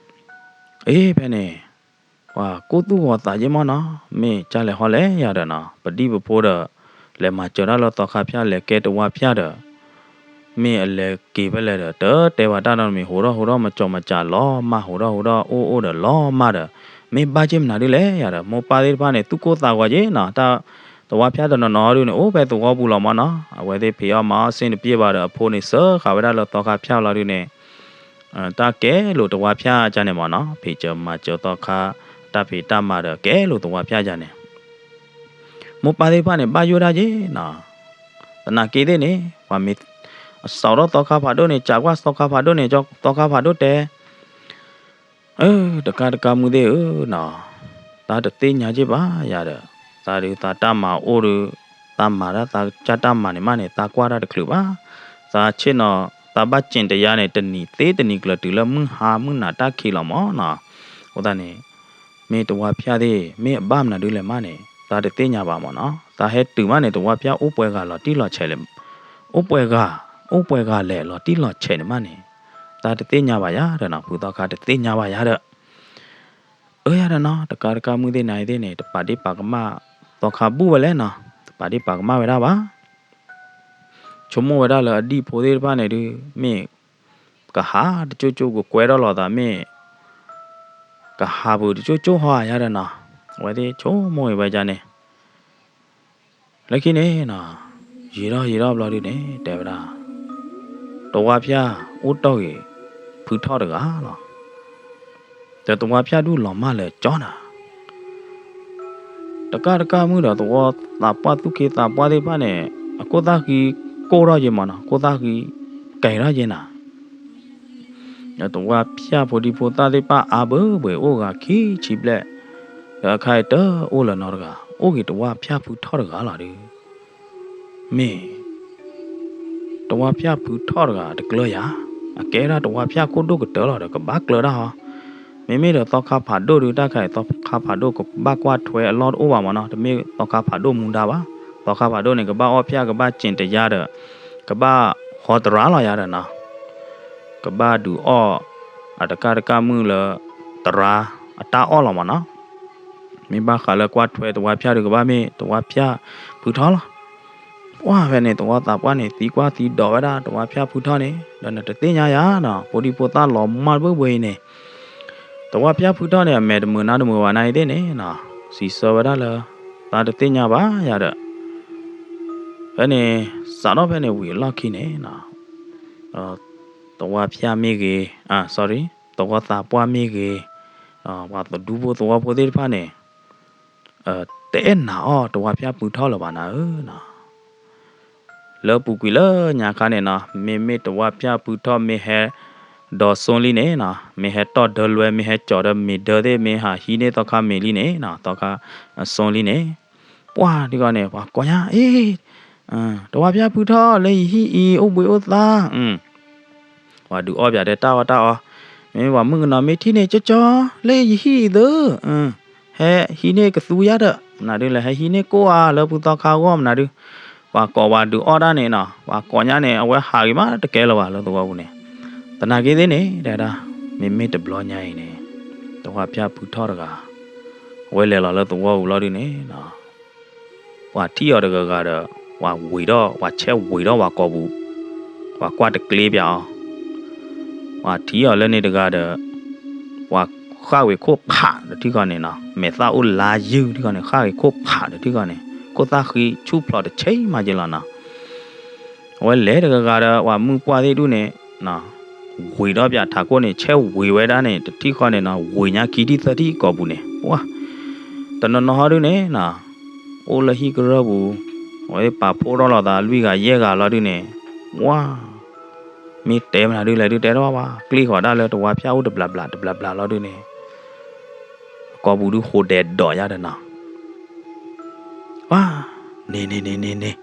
အ့ ဖဲန့ၣ် ပှၤကိၢ်သူၣ်ဂီၤသးယဲၢ်မးနီၤ, မ့ၢ်ကလဲၤဟီလဲၤယၤဒီးနီၤ, ပဒံၣ်ပဖိဒီး လဲၤမၤစၢၤတၢ်လၢသီခါဖၠၣ် လဲၤကဲသဝါဖၠၣ်ဒီး မ့ၢ်အလဲၤက့ၤဖဲလဲၣ်ဒီး တတဲဘၣ်တၢ်နီတမံၤ, ဟိးထီၣ်ဟိးထီၣ်မၤကၠီၤမၤကၠး လီၤမၢ်, ဟိးထီၣ်ဟိးထီၣ်အိၣ်အိၣ်ဒီးလီၤမၢ်ဒီး မ့ၢ်ဘၣ်က့ၢ်မနုၤဒုးလဲၣ်ယၤဒီး မိၢ်ပၢ်သ့ၣ်တဖၣ်န့ၣ် သူၣ်ကိၢ်သးဂီၤက့ၤနီၤ, တၢ် သဝါဖၠၣ်တနီၤနီၤဒုးန့ၣ် အိၣ်ဖဲသဝီပူၤလီၤမးနီၤ, အဝဲသ့ၣ်ဖံးအီၣ်မၤအီၣ်စ့ၣ်တပျ့ၢ်ဘၣ်ဒီး အဖိန့ၣ်စၢဃာ်ဝဲဒၣ်လၢသီခါဖၠၣ်လီၤဒုးန့ၣ် တၢ်ကဲလိာ်သဝါဖၠၣ်ကန့ၣ်မးနီၤ, ဖံးစၢၤမၤစၢၤသီခါ တၢ်ဖံးတၢ်မၤဒီးကဲလိာ်သဝါဖၠၣ်ကန့ၣ် မိၢ်ပၢ်သ့ၣ်တဖၣ်န့ၣ် ဘၣ်ယိၣ်ဒၣ်က့ၤနီၤ. သနာ်က့သ့ၣ်န့ၣ် ပှၤမ့ၢ်အစးထီၣ်သီခါဖးဒိၣ်န့ၣ် စးကွၢ်သီခါဖးဒိၣ်န့ၣ် သီခါဖးဒိၣ်တဲ အၢ တကၣ်တကၣ်မုၣ်သ့ၣ်ဧၢနီၤ, သးတသ့ၣ်ညါက့ၢ်ဘၣ်ယၤဒီး သးဒုးသးတၢ်မၤအိၣ်ဒီး သးမၤတၢ်သးကၢ်တၢ်မၤန့ၣ်မးန့ၣ် သးကွၢ်တၢ်တချုးဘၣ်. သးဆ့ၣ်နီၤ သးဘၣ်စ့ၣ်တယါန့ၣ် တနံၤသ့တနံၤကျၢၤတုၤလၢမုၢ်ဟါမုၢ်နၤတၢ်ခံးလီၤမးနီၤ. အဃိသတးန့ၣ် မ့ၢ်သဝါဖၠၣ်သ့ၣ် မ့ၢ်အဘၣ်မနုၤဒုးလဲၣ်မးန့ၣ် သးတသ့ၣ်ညါဘၣ်မးနီၤ. သးဟဲတုၤမးန့ၣ် သဝါဖၠၣ်အိၣ်ပှဲၤဂၤလီၤတံၢ်လီၤဆဲးလဲၣ်, အိၣ်ပှဲၤဂၤ အိၣ်ပှဲၤဂၤလဲၣ်လီၤတံၢ်လီၤဆဲးန့ၣ်မးန့ၣ် သးတသ့ၣ်ညါဘၣ်ယၤဒီးနီၤ, ဖုသီခါတသ့ၣ်ညါဘၣ်ယၤဒီး အၢ ယၤဒီးနီၤ, တကၣ်တကၣ်မုၣ်သ့ၣ်နၤအံၤသ့ၣ်န့ၣ် တပာ်ဒ့ၣ်ပာ်ကမၣ်သီခါဘူၣ်ဝဲလဲၣ်နီၤ, တပာ်ဒ့ၣ်ပာ်ကမၣ်ဝဲဒၣ်ဘၣ်. ဆိကမိၣ်ဝဲဒၣ်လၢအဒံၣ်ဖိသ့ၣ်တဖၣ်န့ၣ်ဒုး မ့ၢ်ကဟးတကၠိၣ်ကၠိၣ် ကကွဲထီၣ်လိာ်သး မ့ၢ်ကဟးပူၤတကၠိၣ်ကၠိၣ်ဟီဧါ ယၤဒီးနီၤ, အဝဲသ့ၣ်ဆိကမိၣ်ဂ့ၤဝဲဒ်န့ၣ် လၢခံန့ၣ်နီၤ, ယံာ်ထီၣ်ယံာ်ထီၣ်ဘျီဒုးန့ၣ် တဲဝဲဒၣ် သဝါဖၠၣ်အိၣ်တီၢ်ဂ့ၤ ဖုထီၣ်တဂၤလီၤ. ဒီးသဝါဖၠၣ်ဒုးလီၤမၢ်လၢာ်ကၠီနၤ, တကၣ်တကၣ်မုၣ်ဒီးသဝီသးပှၢ်သူၣ်က့သးပှၢ်သ့ၣ်တဖၣ်န့ၣ် အကိၣ်သၣ်ဃံကိၢ်ထီၣ်ယဲၢ်မးနီၤ, ကိၣ်သၣ်ဃံကဲထီၣ်ယဲၢ်နၤ ဒီးသဝါဖၠၣ်ဖိဒံဖိသၣ်သ့ၣ်တဖၣ်အါဘၢဘှဲးအိၣ်ဂၤခံဆံဘျဲၣ်, ဒီးအခါအံၤတအိၣ်လၢၤနီတဂၤ, အိၣ်က့ၤသဝါဖၠၣ်ဖုထီၣ်တဂၤလီၤဒုး, မ့ၢ် သဝါဖၠၣ်ဖုထီၣ်တဂၤတကျၢၤယၤ, အကဲဒၣ်သဝါဖၠၣ်ခိၣ်ဒိၣ်ကတၢၢ်လီၤဒီး ကဘၣ်ကျၢၤတၢ်ဟီ, မ့မ့ၢ်ဒီးသီခါဖးဒိၣ်ဒုး တၢ်ခါအံၤသီခါဖးဒိၣ်ကဘၣ်ကွၢ်ထွဲအလီၢ်တအိၣ်ဘၣ်မးနီၤ, တမ့ၢ်သီခါဖးဒိၣ်မူဒါဘၣ်, သီခါဖးဒိၣ်န့ၣ် ကဘၣ်အီၣ်ဖၠၣ် ကဘၣ်စ့ၣ်တယါဒီး ကဘၣ်ဟီသရၣ်လီၤယၤဒီးနီၤ ကဘၣ်ဒုးအီၣ် အတကၣ်တကၣ်မုၣ်လၢ သရၣ်အတၢ်အီၣ်လီၤမးနီၤ, မ့ၢ်ဘၣ်ဃးလၢကွၢ်ထွဲသဝါဖၠၣ်ဒုး ကဘၣ်မ့ၢ်သဝါဖၠၣ်ဖုထီၣ်လီၤ. ပှၢ်ဖဲန့ၣ် သဝီသးပှၢ်န့ၣ် သံကွၢ်သံဒိးဝဲဒၣ်သဝါဖၠၣ်ဖုထီၣ်န့ၣ် ဒီးနတသ့ၣ်ညါယၤနီၤ, ဖိဒံဖိသၣ်လီၤမၢ်တဘၢဘှဲအံၤန့ၣ် သဝါဖၠၣ်ဖုထီၣ်န့ၣ် အမဲာ်တမုာ်နါတမုာ်ဘၣ်နၤအံၤသ့ၣ်န့ၣ်နီၤ, စံးဆၢဝဲဒၣ်လၢ သးတသ့ၣ်ညါဘၣ်ယၤဒီး ဖဲန့ၣ် စးထီၣ်ဖဲန့ၣ်ဝံၤအလီၢ်ခံန့ၣ်နီၤ သဝါဖၠၣ်မ့ၢ်ဂ့ၤ, အ sorry, သဝီသးပှၢ်မ့ၢ်ဂ့ၤ, ပှၤဒူဖိသဝီဖိသ့ၣ်တဖၣ်န့ၣ် တအဲၣ်နာ်အီၣ်သဝါဖၠၣ်ဖုထီၣ်လၢၤဘၣ်နၤဧၢနီၤ. လၢပူၤကွံာ်လၢညါခါန့ၣ်နီၤ မ့မ့ၢ်သဝါဖၠၣ်ဖုထီၣ်မ့ၢ်ဟဲဒီးစိလံန့ၣ်နီၤ, မ့ၢ်ဟဲတီၢ်ဒၢလွဲ မ့ၢ်ဟဲကၠီၤဒီးမ့ၤဒၢသ့ၣ် မ့ၢ်ဟးဟံးန့ၢ်သီခါမ့ၤလံန့ၣ်နီၤ, သီခါစိလံန့ၣ် ပှၢ်ဒ်ဂီၢ်န့ၣ် ပှၤကိးညါ အ့ သဝါဖၠၣ်ဖုထီၣ်လၢယဟံၣ်အံၤ အိၣ်ဘှံးအိၣ်သါ ပှၤဒုးအီၣ်ပၠးတဲတၢ်အီၣ်တၢ်အီ, မ့မ့ၢ်ပှၤမုၣ်ကနီၤမ့ၢ်ထံၣ်န့ၣ် ကၠီကၠီ လၢယဟံၣ်အံၤသု, ဟဲဟံးန့ၢ်ကသူယါဒီး မနုၤဒုးလဲၣ် ဟဲဟံးန့ၢ်ကိၣ်အါလၢဖုသီခါအဂီၢ်မနုၤဒုး, ပှၤကိးပှၤဒုးအီၣ်တၢ်န့ၣ်နီၤ, ပှၤကိးညါန့ၣ် အဝဲဟးဂ့ၤမးတကဲလၢၤဘၣ်လၢသဝီပူၤန့ၣ်, သနာ်က့သ့ၣ်န့ၣ် တဲဒၣ် မ့မ့ၢ်တဘျီညါအံၤန့ၣ် သဝါဖၠၣ်ဖုထီၣ်တဂၤ အဝဲလဲၤလီၤလၢသဝီပူၤလီၤဒုးန့ၣ်နီၤ ပှၤထံၣ်အီၤတဂၤဂၤဒီး ပှၤဝံၤထီၣ် ပှၤဆဲးဝံၤထီၣ်ပှၤကိာ်ပူၤ ပှၤကွၢ်တကျ့ပၠးအီၤ, ပှၤထံၣ်အီၤလၢန့ၣ်တဂၤဒီး ပှၤဃၣ်ဝံၤခိၣ်ဖးတထံၣ်ဃီန့ၣ်နီၤ, မဲာ်သၣ်အိၣ်လါယုၢ်တထံၣ်ဃီန့ၣ် ဃၣ်ဝံၤခိၣ်ဖးတထံၣ်ဃီန့ၣ် ခိၣ်သၣ်ဃံဆူၣ်ဖျိးတဆဲးမးက့လီၤနီၤ. အဝဲလဲၤတဂၤဂၤဒီး ပှၤမုၣ်ပှၢ်သ့ၣ်ဒူၣ်န့ၣ် ဝံၤဒီးပၠးထးခိၣ်န့ၣ် ဆဲးဝံၤဝဲဒၣ်န့ၣ် တထံၣ်ဃီန့ၣ်နီၤ ဝံၤညါခံထံၣ်သၢထံၣ်ကိာ်ပူၤန့ၣ် ပှၤ တနီၤနီၤဟီဒုန့ၣ်နီၤ အိၣ်လၢဟံၣ်ကရၢၢ်ပူၤ အဝဲပာ်ဖှိၣ်ထီၣ်လိာ်သးလွံၢ်ဂၤယဲၢ်ဂၤလီၤဒုန့ၣ် ဝါ မ့ၢ်တဲမနုၤဒုလဲၣ်ဒုတဲတဘၣ်ဘၣ် ကျ့ၣ်ဃီၤဒၣ်လၢတဝါဖၠၣ်အိၣ်တဘျးဘျးတဘျးဘျးလီၤဒုန့ၣ် ကိာ်ပူၤဒုဃိးဒဲးဒီးယါဒီးနီၤ ပၢ် န့ၢ်န့ၢ်န့ၢ်န့ၢ်န့ၢ်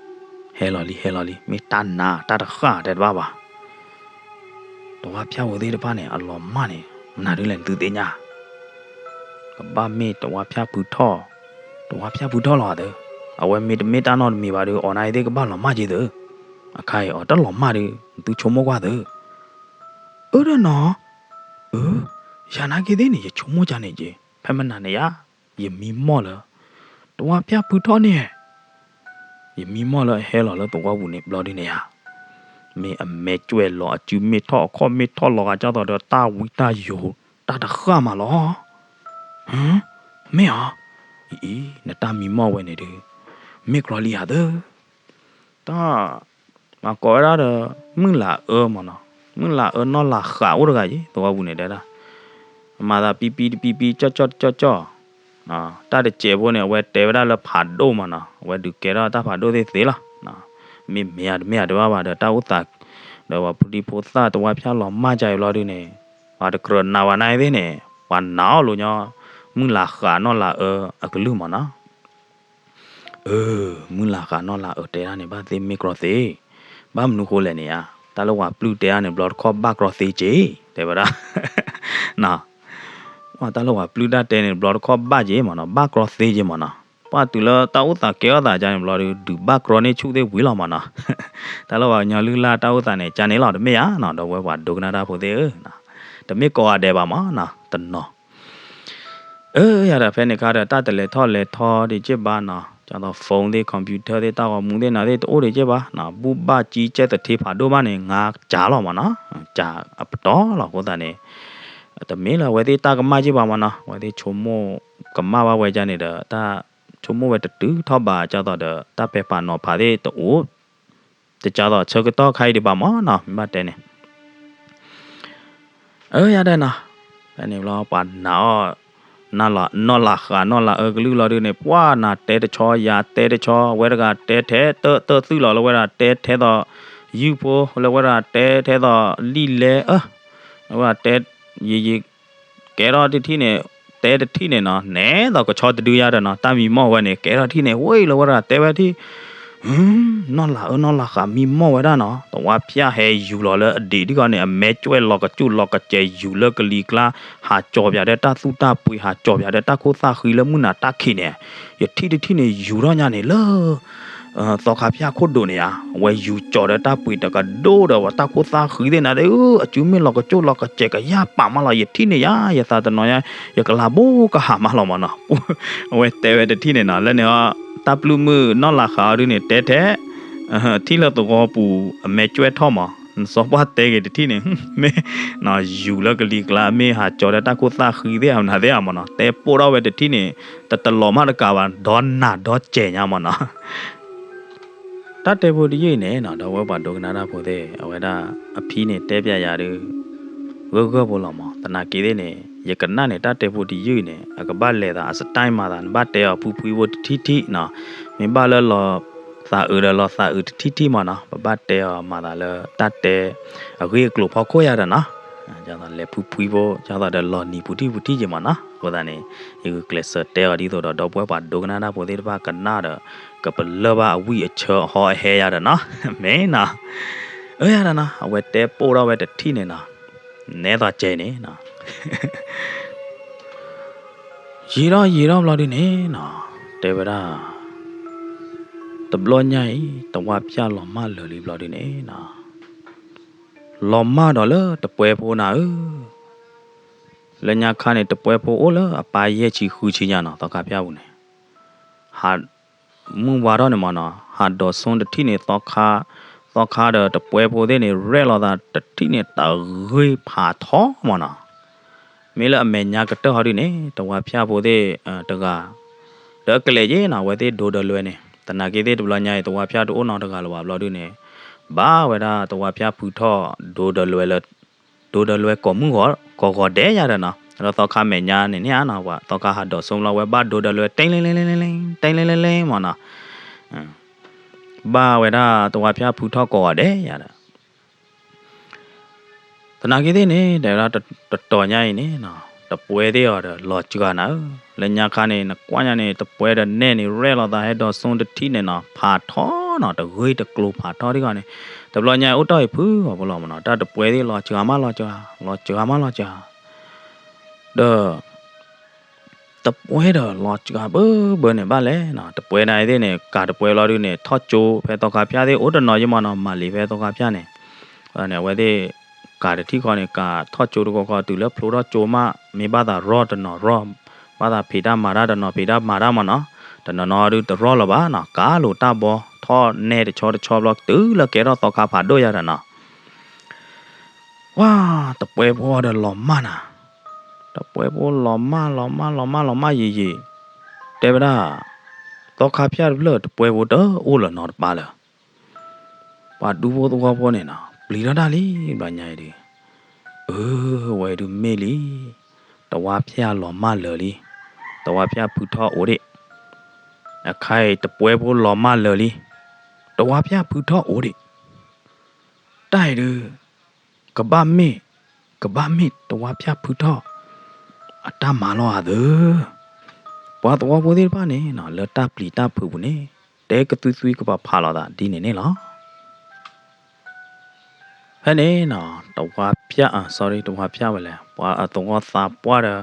ဟဲလီၤလံ ဟဲလီၤလံ မ့ၢ်တၢ်နါတၢ်တဃၣ်တဲတဘၣ်ဘၣ်. တဝါဖၠၣ်ဖိသ့ၣ်တဖၣ်န့ၣ် အလီၤမၢ်န့ၣ် မနုၤဒ်လဲၣ်နသုသ့ၣ်ညါ ကဘၣ်မ့ၢ်တဝါဖၠၣ်ဖုထီၣ် တဝါဖၠၣ်ဖုထီၣ်လီၤသၢ အဝဲမ့တမ့ၢ်တၢ်နီတမံၤဘၣ်ဒီး အီၤနၤအံၤသ့ၣ်ကဘၣ်လီၤမၢ်က့သၢ အခါအံၤအီၤတလီၤမၢ်ဒီး နသုဆိကမိၣ်ကွၢ်သၢ အၢဒီးနီၤ အၢ ယၤနာ်က့သ့ၣ်န့ၣ် ယဆိကမိၣ်ကန့ၣ်က့ ဖဲမနၤန့ၣ်ယါ ယမံမီၢ်လၢ တဝါဖၠၣ်ဖုထီၣ်န့ၣ် ယမံမီၢ်လၢအဟဲလီၤလၢသဝီပူၤန့ၣ်ဘျီဒုန့ၣ်ဧါ, မ့ၢ်အမဲာ်ကွဲးလီၤအစုမ့ၢ်ထီၣ်အခီၣ်မ့ၢ်ထီၣ်လီၤဂာ်ကၢ်သိးဒီးတၢ်ဝံတၢ်ယိၤ တၢ်တဃၣ်မးလီၤ. ဟၢ, မ့ၢ်ဧါ, အံၤအံၤ နတၢ်မံမီၢ်ဝဲန့ၣ်ဒုး မ့ၢ်ကြီလံဧါသၢ တၢ် ပှၤကိးဝဲဒၣ်ဒီး မုၢ်လၢ်အၢမ့ၢ်နီၤ, မုၢ်လၢ်အၢနီၢ်လၢ်ဃးအိၣ်တဂၤယ့ၣ် သဝီပူၤန့ၣ်တဲဒၣ်, အမၤသးပံပံတပံပံ ကၠီၣ်ကၠီၣ်တကၠီၣ်ကၠီၣ်, တၢ်တစဲးဖိန့ၣ် အဝဲတဲဝဲဒၣ်လၢဖးဒိၣ်မ့ၢ်နီၤ, အဝဲဒုးကဲထီၣ်တၢ်ဖးဒိၣ်သ့ၣ်သ့လီၤ. မ့ၢ်မ့ၢ်ဧါတမ့ၢ်ဧါတဘၣ်ဘၣ်ဒီး တၢ်အိၣ်သး ဒီးပှၤဖိဒံဖိသၣ်တဝါဖၠၣ်လီၤမၢ်ကါအံၤဘျီဒုန့ၣ်, ပှၤတကြၢးနာ်ဝဲနၤသ့ၣ်န့ၣ် ပှၤနာ်အီၤလိာ်ညီ မုၢ်လၢ်ဃးနီၢ်လၢ်အၢအကလုၢ်မ့ၢ်နီၤ. အၢ, မုၢ်လၢ်ဃးနီၢ်လၢ်အၢတဲဒၣ်န့ၣ် ဘၣ်သ့ၣ်မ့ၢ်ကြီသ့, ဘၣ်မနုၤဃိလဲၣ်န့ၣ်ဧါ, တၢ်လၢပှၤပျုၢ်တဲဒၣ်န့ၣ် ဘျီတခီၣ်ဘၣ်ကြီသ့က့ၤ, တဲဝဲဒၣ်, တၢ်လၢပှၤပျုၢ်တၢ်တဲန့ၣ် ဘျီတခီၣ်ဘၣ်က့ၤမ့ၢ်နီၤ, ဘၣ်ကြီသ့က့ၤမ့ၢ်နီၤ, ပှၤတုၤလၢတၢ်အိၣ်သးကဲထီၣ်သးကါန့ၣ် ဘျီဒုး ဒုးဘၣ်ကြီန့ၢ်ဆူၣ်သ့ၣ်ဝံၤလီၤမ့ၢ်နီၤ, တၢ်လၢပှၤကညီလုၢ်လၢ်တၢ်အိၣ်သးန့ၣ် ကါန့ၣ်လီၤ တမ့ၢ်ဧါနီၤ, ဒီပုၢ်ဝဲၢ်ပှၤဒိကနၣ်တၢ်ဖိသ့ၣ်ဧၢ, တမ့ၢ်ကိးဂၤဒဲးဘၣ်မ့ၢ်နီၤ, တနီၤ အၢ ယၤဒီးဖဲန့ၣ်ခါဒီး တၢ်တလဲၤထီၣ်လဲၤထီဒံးက့ၢ်ဘၣ်နီၤ, ကၢ်သိး phone သ့ၣ် computer သ့ၣ် တၢ်ဂီၤမူသ့ၣ်နၤသ့ၣ် တအိၣ်ဒံးက့ၢ်ဘၣ်နီၤ, ဘူၣ်ဘၣ်ကံကဲသထ့ဖးဒိၣ်ဘၣ်န့ၣ် ငါကၢ်လီၤမ့ၢ်နီၤ, ကၢ်အပတီၢ်လီၤအဃိသတးန့ၣ်, တမ့ၢ်လၢအဝဲသ့ၣ်တၢ်ကမၣ်က့ၢ်ဘၣ်မ့ၢ်နီၤ, အဝဲသ့ၣ်ဆိကမိၣ်ကမၣ်ဘၣ်ဝဲဒ်န့ၣ်ဒီး တၢ်ဆိကမိၣ်ဝဲတတုၤထီၣ်ဘၣ် ကၢ်သိးဒီး တၢ်ပဲာ်ပာ်နီၤဖးသ့ၣ်တအိၣ် တကၢ်သိးဆၢကတီၢ်ခါအံၤဒံးဘၣ်မ့ၢ်နီၤ, မ့ၢ်ဘၣ်တဲန့ၣ် အၢ ယၤဒီးနီၤ, ဖဲန့ၣ်ဘျီ ပှၤနာ်အီၤ, နီၢ်လၢ်ဃးနီၢ်လၢ်အၢကလုၢ်လီၤဒုန့ၣ် ပှၤနၤတဲတဆီ ယၤတဲတဆီ ဝဲတဂၤတဲထဲ တၢ်တၢ်သူၣ်လီၤလၢဝဲဒၣ်တဲထဲသိး ယုၢ်ဖိ လၢဝဲဒၣ်တဲထဲသိး လံၣ်လဲအၢ, လၢဝဲဒၣ်တဲ ယံာ်ယံာ် ကဲထီၣ်တထံၣ်န့ၣ် တဲတထံၣ်န့ၣ်နီၤ နဲသိးကဆီတဒုယၤဒီးနီၤ တၢ်မံမီၢ်ဝဲန့ၣ် ကဲထီၣ်တထံၣ်န့ၣ် ဝဲလၢဝဲဒၣ်တဲဝဲထံၣ် နီၢ်လၢ်အၢနီၢ်လၢ်ဃးမံမီၢ်ဝဲဒၣ်နီၤ တဝါဖၠၣ်ဟဲယူၤလီၤလၢအဒံးဒ်ဂီၢ်န့ၣ် အမဲာ်ကွဲးလီၤကစူၣ်လီၤကစဲးယူၤလၢကလံၤကျါ ဟးကၠီၤပၠးဒီးတၢ်သူၣ်တၢ်ပှ့ၤ ဟးကၠီၤပၠးဒီးတၢ်ခိၣ်သၣ်ဃံလၢမုၢ်နၤတၢ်ခံးန့ၣ် ယထံၣ်တထံၣ်န့ၣ် ယူၤထီၣ်ညါန့ၣ်လၢ သီခါဖၠၣ်ခိၣ်ဒိးန့ၣ်ဧါ, အဝဲယူၤကၠီၤဒီးတၢ်ပှ့ၤတကဒိၣ်ဒီး ပှၤတၢ်ခိၣ်သၣ်ဃံသ့ၣ်နၤသ့ၣ်ဧၢ, အစုမ့ၢ်လီၤကစူၣ်လီၤကစဲးကယၢ်ပာ်မးလီၤ, ယထံၣ်န့ၣ်ယါ, ယသးတနီၤညါ ယကလၤဘိကဟးမးလီၤမးနီၤ, အဝဲတဲဝဲတထံၣ်န့ၣ်နီၤ လၢန့ၣ်အီၤ တၢ်ပျုၢ်မုၣ်နီၢ်လၢ်ဃးအီၤဒုန့ၣ် တဲထဲ ထံၣ်လၢသဝီပူၤ အမဲာ်ကွဲးထီၣ်မး, နစီၤပှၢ်တဲက့ၤတထံၣ်န့ၣ် မ့ၢ် ယူၤလၢကလံၤကျါ မ့ၢ်ဟးကၠီၤဒီးတၢ်ခိၣ်သၣ်ဃံသ့ၣ် အမနုၤသ့ၣ်ဧါမးနီၤ, တဲပိၢ်ထီၣ်ဝဲတထံၣ်န့ၣ် တတလီၤမးတကးဘၣ် ဒီးနၤဒီးစဲးညါမးနီၤ တၢ်တဲဖိတယုၢ်အံၤန့ၣ်နီၤ ဒီပုၢ်ဝဲၢ်ပှၤဒိကနၣ်တၢ်ဖိသ့ၣ် အဝဲဒၣ်အဖံန့ၣ် တဲပၠးယၤဒုး ဂၢၢ်ဂၢၢ်ဖိလီၤမး, သနာ်က့သ့ၣ်န့ၣ် ယကနၣ်န့ၣ် တၢ်တဲဖိတယုၢ်အံၤန့ၣ် အကဘၣ်လဲၤသးအ style မၤသး နဘၣ်တဲအီၤဖုဖှံဖိတထံၣ်ထံၣ်နီၤ, မ့ၢ်ဘၣ်လၢလီၤသးအုးဒီးလီၤသးအုးတထံၣ်ထံၣ်မးနီၤ, ပဘၣ်တဲအီၤမၤသးလၢတၢ်တဲအဂ့ၢ်အကျိၤဖီခိၣ်ယၤဒီးနီၤ, ကၢ်သိးလဲၤဖုဖှံဖိ ကၢ်သိးဒီးလီၤနံၤပူၤထံၣ်ပူၤထံၣ်က့ၤမးနီၤ, အဃိသတးန့ၣ် ယဂုာ်ကျဲးစၢးတဲအီၤဒ်သိးဒီး ဒီပုၢ်ဝဲၢ်ပှၤဒိကနၣ်တၢ်ဖိသ့ၣ်တဖၣ်ကနၣ်ဒီး ကပလၢၢ်ဘၣ်အဝံၣ်အဆၢအဟီအဟဲယၤဒီးနီၤ, မ့ၢ်နီၤ, အၢ ယၤဒီးနီၤ အဝဲတဲပိၢ်ထီၣ်ဝဲတထံၣ်န့ၣ်နီၤ, နဲသိးစဲးန့ၣ်နီၤ ယံာ်ထီၣ်ယံာ်ထီၣ်ဘျီဒုန့ၣ်နီၤ, တဲဝဲဒၣ် တဘျီညါအံၤ တဝါဖၠၣ်လီၤမၢ်လၢာ်လံဘျီဒုန့ၣ်နီၤ, လီၤမၢ်ဒီးလၢတပှဲဖိနၤဧၢ, လၢညါခါန့ၣ် တပှဲဖိအိၣ်လၢအပၢ်ယဲၢ်ဆံဃုဆံညါနီၤ, သီခါဖၠၣ်ပူၤန့ၣ် ဟး မုၢ်ဝါထီၣ်န့ၣ်မးနီၤ, ဟးဒိးဆိတထံၣ်န့ၣ် သီခါ သီခါဒီးတပှဲဖိသ့ၣ်န့ၣ် ရဲၣ်လိာ်သးတထံၣ်န့ၣ် တဂ့ၤဖးထီမၢ်နီၤ. မ့ၢ်လၢအမဲာ်ညါကတၢၢ်ဟီဒုန့ၣ် တဝါဖၠၣ်ဖိသ့ၣ်တဂၤ ဒီးအကလဲာ်ယ့နီၤ အဝဲသ့ၣ်ဒိဒီးလွဲန့ၣ် သနာ်က့သ့ၣ်တဘျီညါအံၤ တဝါဖၠၣ်တအိၣ်နီတဂၤလၢၤဘၣ်ဘျီဒုန့ၣ် ဘၣ်ဝဲဒၣ်တဝါဖၠၣ်ဖုထီၣ် ဒိဒီးလွဲလၢ ဒိဒီးလွဲကိးမုၢ်ဂီၤ ကိးဂီၤဒဲးယၤဒီးနီၤ ဒီးသီခါမဲာ်ညါန့ၣ်န့ၣ်ဧါနီၤ ပှၤသီခါဟးဒိးဆိမၢ်လီၤ ဝဲဘၣ်ဒိဒီးလွဲ တဲလဲလဲလဲလဲ တဲလဲလဲလဲမၢ်နီၤ ဘၣ်ဝဲဒၣ်တဝါဖၠၣ်ဖုထီၣ်ကိးဂီၤဒဲးယၤဒီး သနာ်က့သ့ၣ်န့ၣ် တဲဝဲဒၣ်တတီၤညါအံၤန့ၣ်နီၤ တပှဲသ့ၣ်အီၤဒီးလီၤစှၤနၤဧၢ, လၢညါခါန့ၣ် နကွၢ်ညါန့ၣ် တပှဲဒီးနဲၣ်န့ၣ် ရဲၣ်လိာ်သးဟဲဒိးဆိတထံၣ်န့ၣ်နီၤ ဖးထီနီၤ တဂ့ၤတကျိၤဖးထီဒ်ဂီၤန့ၣ် တဘျီညါအိၣ်တ့ၢ်အံၤဖုဂီၤဖိလီၤမၢ်နီၤ တၢ်တပှဲသ့ၣ်လီၤစှၤမးလီၤစှၤ လီၤစှၤမးလီၤစှၤ ဒီး တပှဲဒီးလီၤစှၤဘၢဘၢန့ၣ်ဘၣ်လဲၣ်နီၤ တပှဲနၤအံၤသ့ၣ်န့ၣ် ကၤတပှဲလီၤဒုန့ၣ် ထီၣ်ကၠိ ဖဲသီခါဖၠၣ်သ့ၣ်အိၣ်တနီၤယမၢ်နီၤ မၤလံာ်ဖဲသီခါဖၠၣ်န့ၣ် န့ၣ် အဝဲသ့ၣ် ကၤတထံၣ်ဃီန့ၣ် ကၤထီၣ်ကၠိတခီဃီ တုၤလၢဖျိထီၣ်ကၠိမး မ့ၢ်ဘၣ်သးရီၣ်တနီၤရီၣ် ဘၣ်သးဖံးတၢ်မၤတၢ်တနီၤဖံးတၢ်မၤတၢ်မၢ်နီၤ တနီၤနီၤဒုတရီၣ်လၢၤဘၣ်နီၤ ကၤလိာ်တၢ်ဘီ ထီၣ်နဲတဆီတဆီဘျီ တုၤလၢကဲထီၣ်သီခါဖးဒိၣ်ယၤဒီးနီၤ ပှၤတပှဲဖိအီၤဒီးလီၤမၢ်နၤ, တပှဲဖိလီၤမၢ်လီၤမၢ်လီၤမၢ်လီၤမၢ်ယံာ်ယံာ်, တဲဝဲဒၣ်, သီခါဖၠၣ်တဖျၢၣ်တပှဲဖိတအိၣ်လၢၤနီတပၤလၢၤ. ပှၤဒူဖိသဝီဖိန့ၣ်နီၤ ပျံၤထီၣ်တၢ်လံ ဘျီညါအံၤဒုး, အၢ ဝဲဒုးမ့ၢ်လံ, သဝီဖၠၣ်လီၤမၢ်လၢာ်လံ, သဝီဖၠၣ်ဖုထီၣ်အိၣ်ဒံး, အခါအံၤတပှဲဖိလီၤမၢ်လၢာ်လံ, သဝီဖၠၣ်ဖုထီၣ်အိၣ်ဒံး, တၢ်အံၤဒုး ကဘၣ်မ့ၢ်, ကဘၣ်မ့ၢ်သဝီဖၠၣ်ဖုထီၣ် အတၢ်မၤလီၤဧါသၢ. ပှၤသဝီဖိသ့ၣ်တဖၣ်န့ၣ်နီၤ လၢတၢ်ပျံၤတၢ်ဖုးပူၤန့ၣ် တဲကသွံသွံကပာ်ဖးလိာ်သးဒ်န့ၣ်န့ၣ်လီၤ. ဖဲန့ၣ်နီၤ တဝါဖၠၣ်, sorry တဝါဖၠၣ်ဝဲလဲၣ်, ပှၤအသဝီသးပှၢ်ဒီး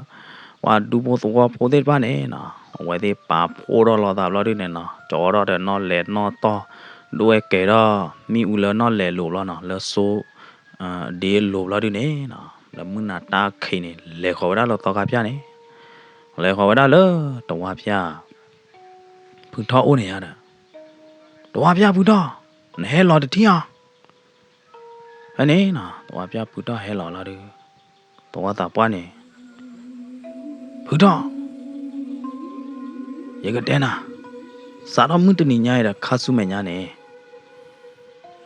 ပှၤဒူဖိသဝီဖိသ့ၣ်တဖၣ်န့ၣ်နီၤ အဝဲသ့ၣ်ပာ်ဖှိၣ်ထီၣ်လိာ်သးဘျီဒုန့ၣ်နီၤ ကၠီထီၣ်ဒီးနီၣ်လဲၤနီၣ်တီၢ် ဒိၣ်ဝဲကဲၤထီၣ် မ့ၣ်အူလၢနီၣ်လဲၤလိၤဘျီနီၤ လၢစိ ဒ့လိၤဘျီဒုန့ၣ်နီၤ လၢမုၢ်နၤတၢ်ခံးန့ၣ် လဲၤဃီၤဝဲဒၣ်လၢသီခါဖၠၣ်န့ၣ်, လဲၤဃီၤဝဲဒၣ်လၢ တဝါဖၠၣ် ဖုထီၣ်အိၣ်န့ၣ်ယါဒီး, တဝါဖၠၣ်ဖုထီၣ်, နဟဲလီၤတထံၣ်အီၤ. ဖဲန့ၣ်နီၤ တဝါဖၠၣ်ဖုထီၣ်ဟဲလီၤလီၤဒုး, သဝီသးပှၢ်န့ၣ် ဖုထီၣ်, ယကတဲနၤ, စးထီၣ်မုၢ်တနံၤညါအံၤဒီးခါဆူမဲာ်ညါန့ၣ်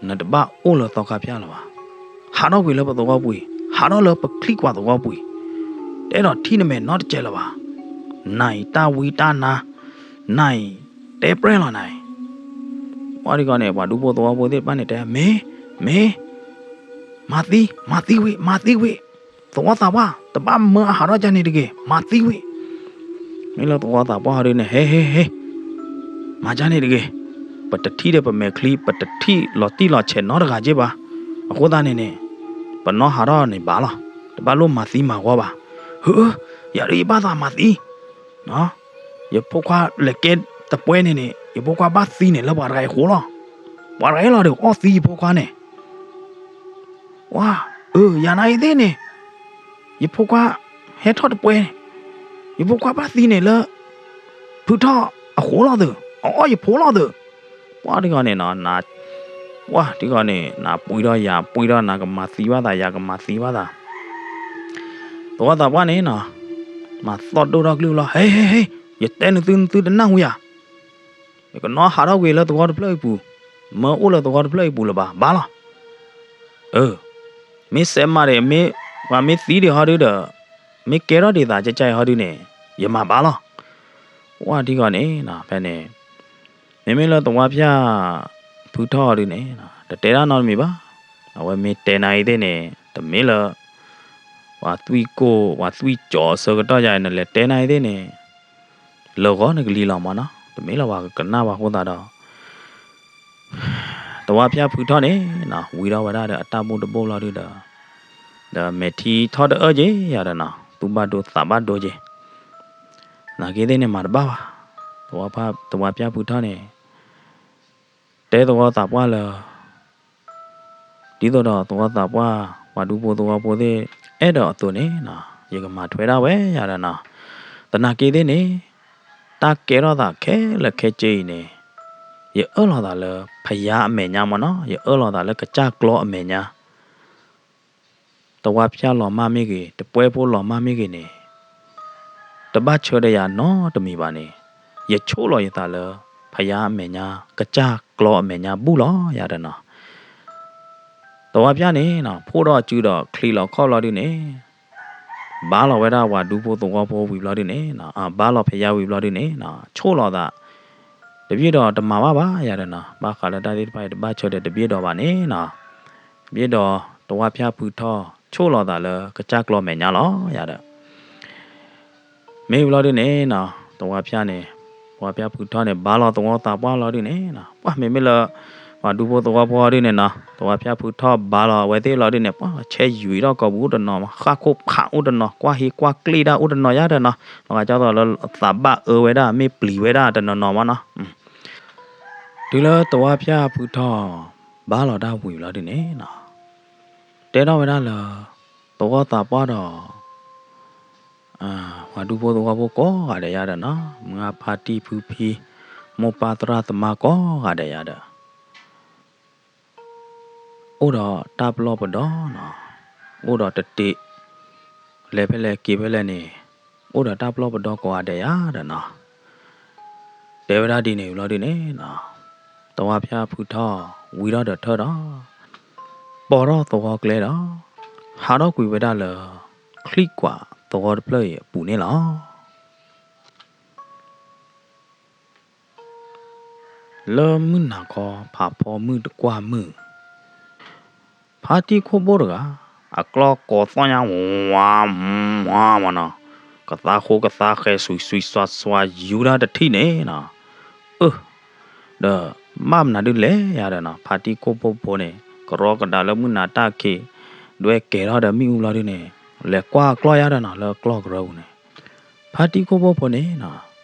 နတဘၣ်အိၣ်လၢသီခါဖၠၣ်လၢၤဘၣ်. ဟးထီၣ်ကွံာ်လၢပသဝီပူၤအံၤ, ဟးထီၣ်လၢပချံကွၢ်သဝီပူၤအံၤ, တအဲၣ်ဒိးထံၣ်နမဲာ်နီတစဲးလၢၤဘၣ်. နၤအံၤတၢ်ဝံတၢ်နါ, နၤအံၤ တဲပြဲလီၤနၤအံၤ. ပှၤဒ်ဂီၤန့ၣ် ပှၤဒူဖိသဝီဖိသ့ၣ်တဖၣ်န့ၣ်တဲ မ့ၢ်, မ့ၢ်, မၤသံ, မၤသံဝံၤ, မၤသံဝံၤ, သဝီသးပှၢ် တဘၣ်မၢအဟးထီၣ်ကန့ၣ်တဂ့ၤ, မၤသံဝံၤ. မ့ၢ်လၢသဝီသးပှၢ်ဟီဒုန့ၣ် ဟ့ ဟ့ ဟ့ မၤကန့ၣ်တဂ့ၤ, ပတထံၣ်ဒီးပမဲာ်ချံ ပတထံၣ်လီၤတံၢ်လီၤဆဲးနီတဂၤက့ဘၣ်. အဃိသတးန့ၣ်န့ၣ် ပနီၢ်ဟးထီၣ်န့ၣ်ဘၣ်လီၤ. တဘၣ်လိၣ်မၤသံမၤဝီဘၣ်. ဟၢ, ယၤဒုးယဘၣ်သးမၤသံ, ယဖိခွါလဲၤကဲတပှဲန့ၣ်န့ၣ် ယဖိခွါဘၣ်သံန့ၣ်လၢပှၤတဂၤအံၤအဃိလီၤ. ပှၤတဂၤအံၤလီၤဒီးအီၣ်သံယဖိခွါန့ၣ် ပှၤ, အၢ ယၤနၤအံၤသ့ၣ်န့ၣ် ယဖိခွါဟဲထီၣ်တပှဲန့ၣ် ယဖိခွါဘၣ်သံန့ၣ်လၢ ဖုထီၣ်အဃိလီၤသုး, အအီၣ်ယဖိလီၤသုး. ပှၤဒ်ဂီၤန့ၣ်နီၤ, ပှၤဒ်ဂီၤန့ၣ် နၤပှံထီၣ်ယၤပှံထီၣ် နၤကမၤသံဘၣ်သး ယၤကမၤသံဘၣ်သး. သဝီသးပှၢ်န့ၣ်နီၤ, မၤသီၣ်ဒိၣ်ထီၣ်ကလုၢ်လီၤ, ဟ့ ဟ့ ဟ့ ယတဲနသု နသုတနၢ်ဟူယၤ ယကနီၢ်ဟးထီၣ်ကွံာ်လၢသဝီတဖျၢၣ်အံၤပူၤ, မၢအိၣ်လၢသဝီတဖျၢၣ်အံၤပူၤလၢၤဘၣ်, ဘၣ်လီၤ. အၢ, မ့ၢ်စဲးမးဒီး မ့ၢ်ပှၤမ့ၢ်သံဒံးဟီဒုဒီး, မ့ၢ်ကဲထီၣ်ဒံးသးကၠဲကၠဲအံၤဟီဒုန့ၣ်, ယမၤဘၣ်လီၤ. ပှၤဒ်ဂီၤန့ၣ် ဖဲန့ၣ် မ့မ့ၢ်လၢသဝီဖၠၣ်ဖုထီၣ်ဟီဒုန့ၣ် တတဲတၢ်နီတမံၤဘၣ်. အဝဲမ့ၢ်တဲနၤအံၤသ့ၣ်န့ၣ် တမ့ၢ်လၢ ပှၤသွံၣ်ကိၢ် ပှၤသွံၣ်ကၠီၤအဆၢကတီၢ်ယၤအံၤ နလဲၤတဲနၤအံၤသ့ၣ်န့ၣ် လၢာ်ဂီၤနကလံၤလီၤမၢ်နီၤ, တမ့ၢ်လၢပှၤကကနၣ်ဘၣ်အဃိသတးဒီး သဝီဖၠၣ်ဖုထီၣ်န့ၣ်နီၤ ဝံထီၣ်ဝဲဒၣ်ဒီးအတၢ်ဘူၣ်တဘိၣ်လီၤဒုဒီး, ဒီးမဲာ်ထံထီၣ်တအၢၣ်က့ၤယၤဒီးနီၤ သူၣ်ဘၣ်ဒိသးဘၣ်ဒိက့ၤ, နာ်က့သ့ၣ်န့ၣ်မၤတဘၣ်ဘၣ်. သဝီဖၠၣ်ဖုထီၣ်န့ၣ် တဲသဝီသးပှၢ်လၢ ဒ်သိးဒီးသဝီသးပှၢ် ပှၤဒူဖိသဝီဖိသ့ၣ် အဲၣ်ဒိးအသိးန့ၣ်နီၤ ယကမၤထွဲဒၣ်ဝဲယၤဒီးနီၤ, သနာ်က့သ့ၣ်န့ၣ် တၢ်ကဲထီၣ်သးခဲလၢာ်ခဲဆ့အံၤန့ၣ် ယအၢၣ်လီၤသးလၢဖယါအမဲာ်ညါမၢ်နီၤ, ယအၢၣ်လီၤသးလၢကစၢ်ကျီအမဲာ်ညါ သဝါဖၠၣ်လီၤမၢ်မ့ၢ်ဂ့ၤ, တပှဲဖိလီၤမၢ်မ့ၢ်ဂ့ၤန့ၣ်, တဘၣ်ဆၢဒီးယၤနီတမံၤဘၣ်န့ၣ်, ယဆိၣ်လီၤယသးလၢ ဖယါအမဲာ်ညါ, ကစၢ်ကျီအမဲာ်ညါဘူၣ်လီၤယၤဒီးနီၤ. သဝါဖၠၣ်န့ၣ်နီၤ, ဖှိၣ်ထီၣ်အစုဒီးချံးလီၤခီၣ်ဘျီဒုန့ၣ်, ဘါလီၤဝဲဒၣ်ပှၤဒူဖိသဝီဖိဝံၤဘျီဒုန့ၣ်, ဘါလီၤဖယါဝံၤဘျီဒုန့ၣ်နီၤ, ဆိၣ်လီၤသး တဘၣ်ဒီးတမၤဘၣ်ဘၣ်ယၤဒီးနီၤ, ဘၣ်ဃးလၢတၢ်သ့ၣ်တဖၣ်အံၤ တဘၣ်ဆၢဒီးတဘၣ်ဒီးဘၣ်န့ၣ်နီၤ, တဘၣ်ဒီးသဝါဖၠၣ်ဖုထီၣ် ဆိၣ်လီၤသးလၢကစၢ်ကျီမဲာ်ညါလီၤယၤဒီး မ့ၢ်ဘျီဒုန့ၣ်နီၤ, သဝါဖၠၣ်န့ၣ်, သဝါဖၠၣ်ဖုထီၣ်န့ၣ် ဘါလီၤသဝီသးပှၢ်လီၤဒုန့ၣ်နီၤ, ပှၢ်မ့မ့ၢ်လၢ ပှၤဒူဖိသဝီဖိဒုန့ၣ်နီၤ, သဝါဖၠၣ်ဖုထီၣ်ဘါလီၤအဝဲသ့ၣ်လီၤဒုန့ၣ်, ပှၢ်ဆဲယွံာ်ထီၣ်ကိာ်ပူၤအိၣ်တနီၤ, ဃၣ်ခိၣ်ဖးအိၣ်တနီၤ, ကွၢ်ဟ့ကွၢ်ကျ့ၣ်ဒၣ်အိၣ်တနီၤယၤဒီးနီၤ, လီၤဂာ်ကၠီသိးလၢသးဘၣ်အၢဝဲဒၣ် မ့ၢ်ပျံၤဝဲဒၣ်တနီၤနီၤမၢ်နီၤ. တုၤလၢသဝါဖၠၣ်ဖုထီၣ် ဘါလီၤတၢ်ဝံၤလီၤဒုန့ၣ်နီၤ, တဲထီၣ်ဝဲဒၣ်လၢ သဝီသးပှၢ်ဒီး ပှၤဒူဖိသဝီဖိကိးဂၤဒဲးယၤဒီးနီၤ, မုၢ်ဂၢ်ဖါတံၢ်ဖုဖံ, မိၢ်ပၢ်သရၣ်သမါကိးဂၤဒဲးယၤဒီး အိၣ်ဒီးတၢ်ပလီၢ်ပဒီနီၤ, အိၣ်ဒီးတတ့, လဲၤဖဲလဲၣ်က့ၤဖဲလဲၣ်န့ၣ်, အိၣ်ဒီးတၢ်ပလီၢ်ပဒီကိးဂၤဒဲးယၤဒီးနီၤ, တဲဝဲဒၣ်ဒ်န့ၣ်ဝံၤလီၤဒုန့ၣ်နီၤ, သဝါဖၠၣ်ဖုထီၣ်ဝံထီၣ်ဒီးထၢၣ်ဒီး ပိာ်ထီၣ်သဝီကျဲဒီး ဟးထီၣ်ကွံာ်ဝဲဒၣ်လၢ ချံၣ်ကွၢ်သဝီတဖျၢၣ်အံၤအပူၤန့ၣ်လီၤ. လၢမုၢ်နၤခီ ဖးဖီမုၢ်တကွၢ်မုၢ်, ဖါတံၢ်ခိၣ်ဘိၣ်တဂၤ အကျီၢ်ကိးသီၣ်ညါ ဝါ ဝါမၢ်နီၤ, ကသါဃိကသါဃဲၤ စွံစွံစွါစွါ ယူၤဒၣ်တထံၣ်န့ၣ်နီၤ, အၢ ဒီး ဘၣ်မနုၤဒုလဲၣ်ယၤဒီးနီၤ, ဖါတံၢ်ခိၣ်ဘိၣ်ဖိန့ၣ် ကရီကဒါလၢမုၢ်နၤတၢ်ခံး ဒွဲၣ်ကဲၤထီၣ်ဒီးမ့ၣ်အူဘျီဒုန့ၣ် လဲၤကွၢ်အကျီၢ်ယၤဒီးနီၤ လၢကျီၢ်ကရၢပူၤန့ၣ်, ဖါတံၢ်ခိၣ်ဘိၣ်ဖိန့ၣ်နီၤ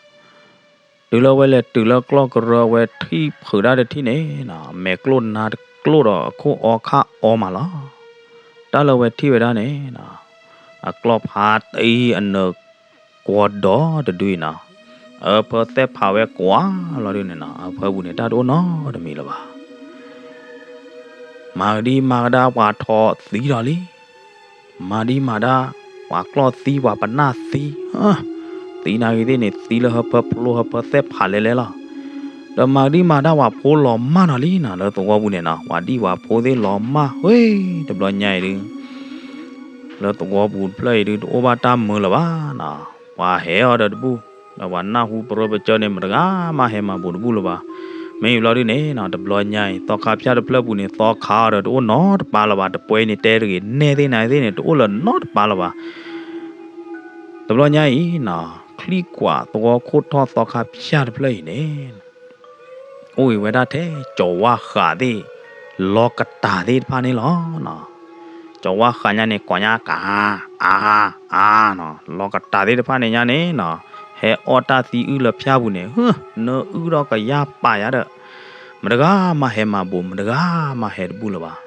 တုၤလၢဝဲလဲၤတုၤလၢကျီၢ်ကရၢ ဝဲထံၣ်ဖုးတၢ်တထံၣ်န့ၣ်နီၤ, မဲာ်ကျိၣ်နါတကျိၣ်ဒီးအခိၣ်အီခါအီမးလီၤ. တၢ်လၢဝဲထံၣ်ဝဲဒၣ်န့ၣ်နီၤ, အကျီၢ်ဖါတံၢ်အနၢၤကွီၤဒီးတဒုအံၤနီၤ, အဖၢသဲၣ်ဖးဝဲကွၢ်လီၤဒုန့ၣ်နီၤ, အဖၢပူၤန့ၣ် တၢ်တအိၣ်နီတမံၤလၢၤဘၣ်. မၤကဒံမၤကဒါ ပှၤထိးသံဒီးလံ. မၤဒံမၤဒါ ပှၤကျီၢ်သံ ပှၤပနၢ်သံ, သံနာ်ဂ့ၤသ့ၣ်န့ၣ် သံလၢဟၢဖၢဖျိ ဟၢဖၢသဲၣ်ဖးလဲၤလဲၤလီၤ. ဒီးမၤဒံမၤဒါ ပှၤဖိလီၤမၢ်နီၤလံနီၤ, လၢသဝီပူၤန့ၣ်နီၤ, ပှၤဒံၣ်ပှၤဖိသ့ၣ်လီၤမၢ်, ဟ့ တဘျီညါအံၤဒု လၢသဝီပူၤတဖျၢၣ်အံၤဒု တအိၣ်ဘၣ်တၢ်မုာ်လၢၤဘၣ်နီၤ, ပှၤဟဲအီၤဒီးတဘူၣ်, ဒီးပှၤနၢ်ဟူပရၢပကၢန့ၣ် မတဂၤမးဟဲမၤဘူးတဘူၣ်လၢၤဘၣ်. မ့ၢ်အံၤဘျီဒုန့ၣ်နီၤ, တဘျီညါအံၤ သီခါဖၠၣ်တဖျၢၣ်ပူၤန့ၣ် သီခါအီၤဒီးတအိၣ်နီတပၤလၢၤဘၣ်, တပှဲၤန့ၣ်တဲတဂ့ၤ နဲၣ်သ့ၣ်နၤသ့ၣ်န့ၣ် တအိၣ်လၢၤနီတပၤလၢၤဘၣ်. တဘျီညါအံၤနီၤ, ချံၣ်ကွၢ်သဝီခိၣ်ထီၣ်သီခါဖၠၣ်တဖျၢၣ်အံၤန့ၣ် အိၣ်အံၤဝဲဒၣ်ထဲ ကၠီၤဝါဃးသ့ၣ် လီၤကတၢ်သ့ၣ်တဖၣ်န့ၣ်လီၤ. ကၠီၤဝါဃးညါန့ၣ် ကိးညါက အါ အါနီၤ, လီၤကတၢ်သ့ၣ်တဖၣ်န့ၣ်ညါန့ၣ်နီၤ, ဟဲအီၣ်တၢ်သံအုၣ်လၢဖၠၣ်ပူၤန့ၣ်, နၢအုၣ်ဒီးကယၢ်ပာ်ယၤဒီး မတဂၤမးဟဲမၤဘူး, မတဂၤမးဟဲတဘူၣ်လၢၤဘၣ်.